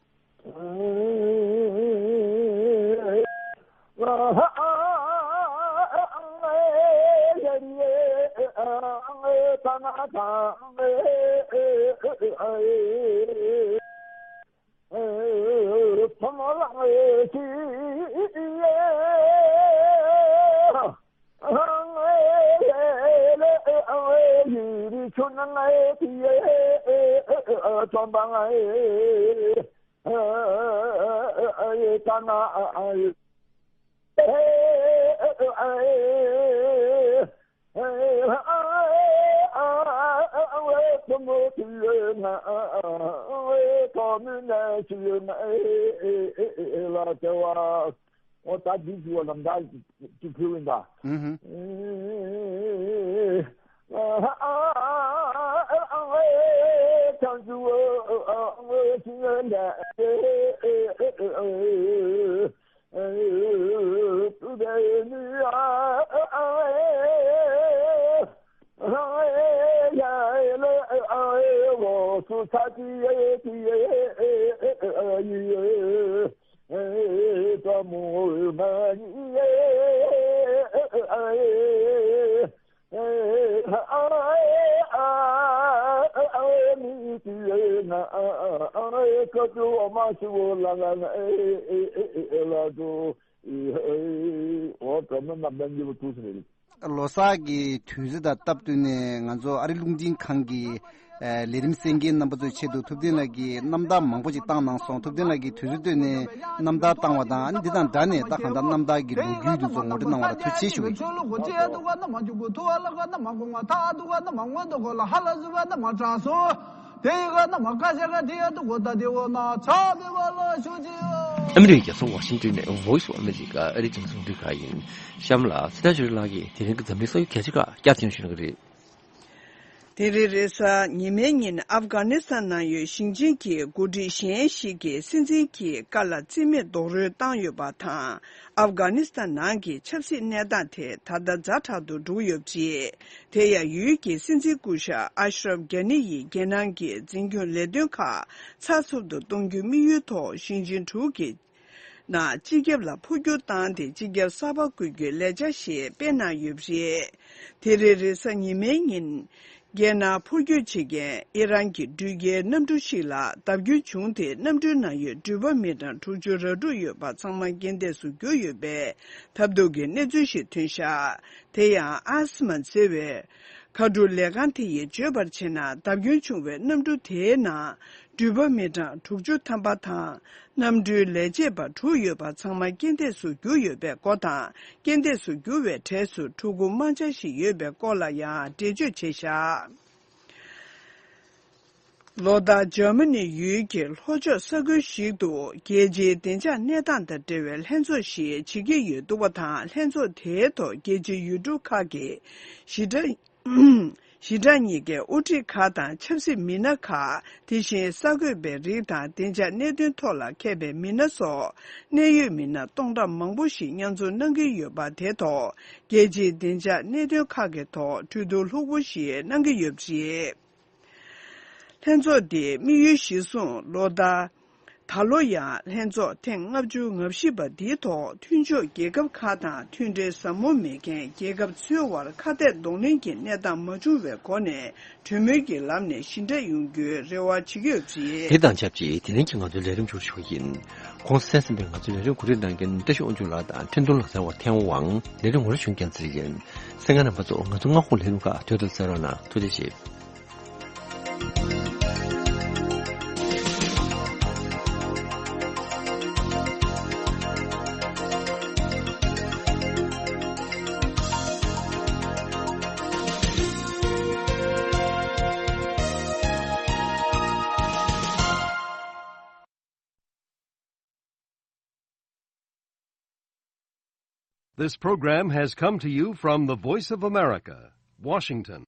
ལགས། ཨོ་ད་འདི་ཞུ་བ་ལམ་ཐག་ཅིག་ཕུལ་ཡིན་ད། ཨུ་ཧུ། ལོ་གསར་གྱི་དུས་ཚོད་དང་སྟབས་བསྟུན་ནས་ང་ཚོ་ཨ་རི་རླུང་འཕྲིན་ཁང་གི་ཨ་ལས་རིམ་གསན་མཁན་རྣམ་པ་ཚོའི་ཆེད་དུ་ཐུབ་བསྟན་ལགས་ཀྱིས་རྣམ་ཐར་མང་པོ་ཅིག་བཏང་གནང་སོང་། ཐུབ་བསྟན་ལགས་ཀྱིས་དུས་ཚོད་བཏོན་ནས་རྣམ་ཐར་བཏང་བ་དང་། ཨ་ནི་འདི་དང་སྦྲགས་ནས་ད་གང་ལྟར་རྣམ་ཐར་གྱི་ལོ་རྒྱུས་འདི་ཚོ་ངོ་སྤྲོད་གནང་བ་ལ་ཐུགས་རྗེ་ཆེ་ཞུ་གི་ཡིན། ཨ་མི་རི་ཀའི་རྒྱལ་ས་ཝ་ཤིང་ཏོན་ནས་Voice of America ཨ་རིའི་རྒྱང་སྲིང་རླུང་འཕྲིན་ཁང་ཡིན། གཤམ་ལ་སྲིད་ཐར་ཆོས་སྒྲོན་ལགས་ཀྱིས་དེ་རིང་གི་འཛམ་གླིང་གསར་འགྱུར་གལ་ཆེ་ཁག་བསྐྱར་གསན་ཞུ་གནང་གི་རེད། དེ་རིང་རེས་གཟའ་ཉི་མའི་ཉིན་ཨབ་གྷ་ནི་སི་ཐན་ནང་ཡོད་ཞིང་ཆེན་གྱི་འགོ་ཁྲིད་གཞན་ཞིག་གིས་སྲིད་འཛིན་གྱི་བཀའ་ལ་རྩིས་མེད་རྡོག་རོལ་བཏང་ཡོད་པ་དང་། ཨབ་གྷ་ནི་སི་ཐན་ནང་གི་ཆབ་སྲིད་གནས་སྟངས་དེ་ད་ལྟ་ཛ་དྲག་ཏུ་འགྲོ་གི་ཡོད་པ་རེད། དེ་ཡང་ཡུལ་གྱི་སྲིད་འཛིན་སྐུ་ཞབས་ཨ་ཤྲབ་གྷ་ནི་ཡིས་རྒྱལ་ནང་གི་འཛིན་སྐྱོང་ལས་དོན་ཁག་ཚགས་ཚུད་དུ་གཏོང་རྒྱུའི་དམིགས་ཡུལ་ཐོག་ཞིང་ཆེན་དྲུག་གི་ནང་སྤྱི་ཁྱབ་ལ་འཕོ་འགྱུར་བཏང་སྟེ། སྤྱི་ཁྱབ་གསར་པ་བསྐོ་རྒྱུའི་ལས་འཆར་ཞིག་སྤེལ་གནང་ཡོད་པ་རེད། དེ་རིང་རེས་གཟའ་ཉི་མའི་ཉིན། རྒྱལ་ནང་འཕོ་འགྱུར་བྱེད་མཁན་ཨི་རན་གྱི་འགྲུལ་སྐྱེལ་གནམ་གྲུ་ཞིག་ལ་བརྡབ་སྐྱོན་བྱུང་སྟེ། གནམ་གྲུའི་ནང་ཡོད་འགྲུལ་པ་མི་གྲངས་དྲུག་ཅུ་ར་དྲུག་ཡོད་པ་ཚང་མ་རྐྱེན་འདས་སུ་གྱུར་ཡོད་པའི་ཐབས་སྡུག་གི་གནས་ཚུལ་ཞིག་ཐོན་བཞག་དེ་ཡང་ཨ་སི་མ་ཟེར་བའི་མཁའ་འགྲུལ་ལས་ཁང་དེ་ཡིས་བརྗོད་པར་བྱས་ན། བརྡབ་སྐྱོན་བྱུང་བའི་གནམ་གྲུ་དེའི་ནང་འགྲུལ་པ་མི་གྲངས་དྲུག་ཅུ་ཐམ་པ་དང་། གནམ་གྲུའི་ལས་བྱེད་པ་དྲུག་ཡོད་པ་ཚང་མ་རྐྱེན་འདས་སུ་གྱུར་ཡོད་པའི་སྐོར་དང་། རྐྱེན་འདས་སུ་གྱུར་བའི་གྲས་སུ་ཕྲུ་གུ་དམར་འབྱར་ཞིག་ཡོད་པའི་སྐོར་ལ་ཡང་འགྲེལ་བརྗོད་བྱས་བཞག་ལོ་ལྟར་འཇར་མ་ནི་ཡུལ་གྱི་ལྷོ་ཕྱོགས་ས་ཁུལ་ཞིག་ཏུ་རྒྱལ་སྤྱིའི་བདེ་འཇགས་གནས་སྟངས་དང་འབྲེལ་བའི་ལྷན་ཚོགས་ཤིག་བྱེད་ཀྱི་ཡོད་འདུག་པ་དང་། ལྷན་ཚོགས་དེའི་ཐོག་རྒྱལ་སྤྱིའི་ཡུལ་གྲུ་ཁག་གི་ཞི་དྲག་ཞི་དྲག་གཉིས་ཀའི་དབུ་ཁྲིད་ཁག་དང་། ཆབ་སྲིད་མི་སྣ་ཁག་དེ་བཞིན་གསར་འགོད་པའི་རིགས་དང་། བདེ་འཇགས་གནད་དོན་ཐོག་ལ་མཁས་པའི་མི་སྣ་སོགས་གནད་ཡོད་མི་སྣ་སྟོང་ཕྲག་མང་པོ་ཞིག་མཉམ་འཛོམས་གནང་གི་ཡོད་པ་དེ་ཐོག་རྒྱལ་སྤྱིའི་བདེ་འཇགས་གནད་དོན་ཁག་གི་ཐོག་གྲོས་བསྡུར་ལྷུག་པོ་ཞིག་གནང་གི་ཡོད་པ་རེད། ལྷན་ཚོགས་འདིའི་དམིགས་ཡུལ་གཞིར་བཟུང་ལོ་ལྟར་ད་ལོ་ཡང་ལྷན་ཚོགས་ཐེངས་ལྔ་བཅུ་ང་བཞི་པ་འདིའི་ཐོག་མཐུན་ཕྱོགས་རྒྱལ་ཁབ་ཁག་དང་མཐུན་འབྲེལ་ཟབ་མོ་མེད་མཁན་རྒྱལ་ཁབ་ཚོའི་དབར་ཁ་གཏད་གདོང་ལེན་གྱི་གནས་སྟངས་མ་བྱུང་བའི་སྒོ་ནས་གྲོས་མོལ་གྱི་ལམ་ནས་ཞི་འགྲིག་ཡོང་རྒྱུའི་རེ་བ་བྱེད་ཀྱི་ཡོད་པ་རེད། དེ་དང་ཆབས་ཅིག་དེ་རིང་གི་ང་ཚོའི་ལས་རིམ་མཇུག་ཞུ་གི་ཡིན། གོང་གསལ་ཟིན་པའི་ང་ཚོའི་ལས་རིམ་གོ་སྒྲིག་གནང་མཁན་བཀྲ་ཤིས་དབང་ཕྱུག་ལགས་དང་འཕྲིན་གཏོང་ལག་རྩལ་བ་ཐེའུ་དབང་། ལས་རིམ་ངོ་སྤྲོད་ཞུ་མཁན་རྒྱལ་མཚན་ཡིན། གསན་མཁན་རྣམ་པ་ཚོ་ང་ཚོ་སྔ་དགོང་ལས་རིམ་ཁག་དེ་དང་གསན་རོགས་གནང་། ཐུགས་རྗེ་ཆེ། This program has come to you from the Voice of America, Washington.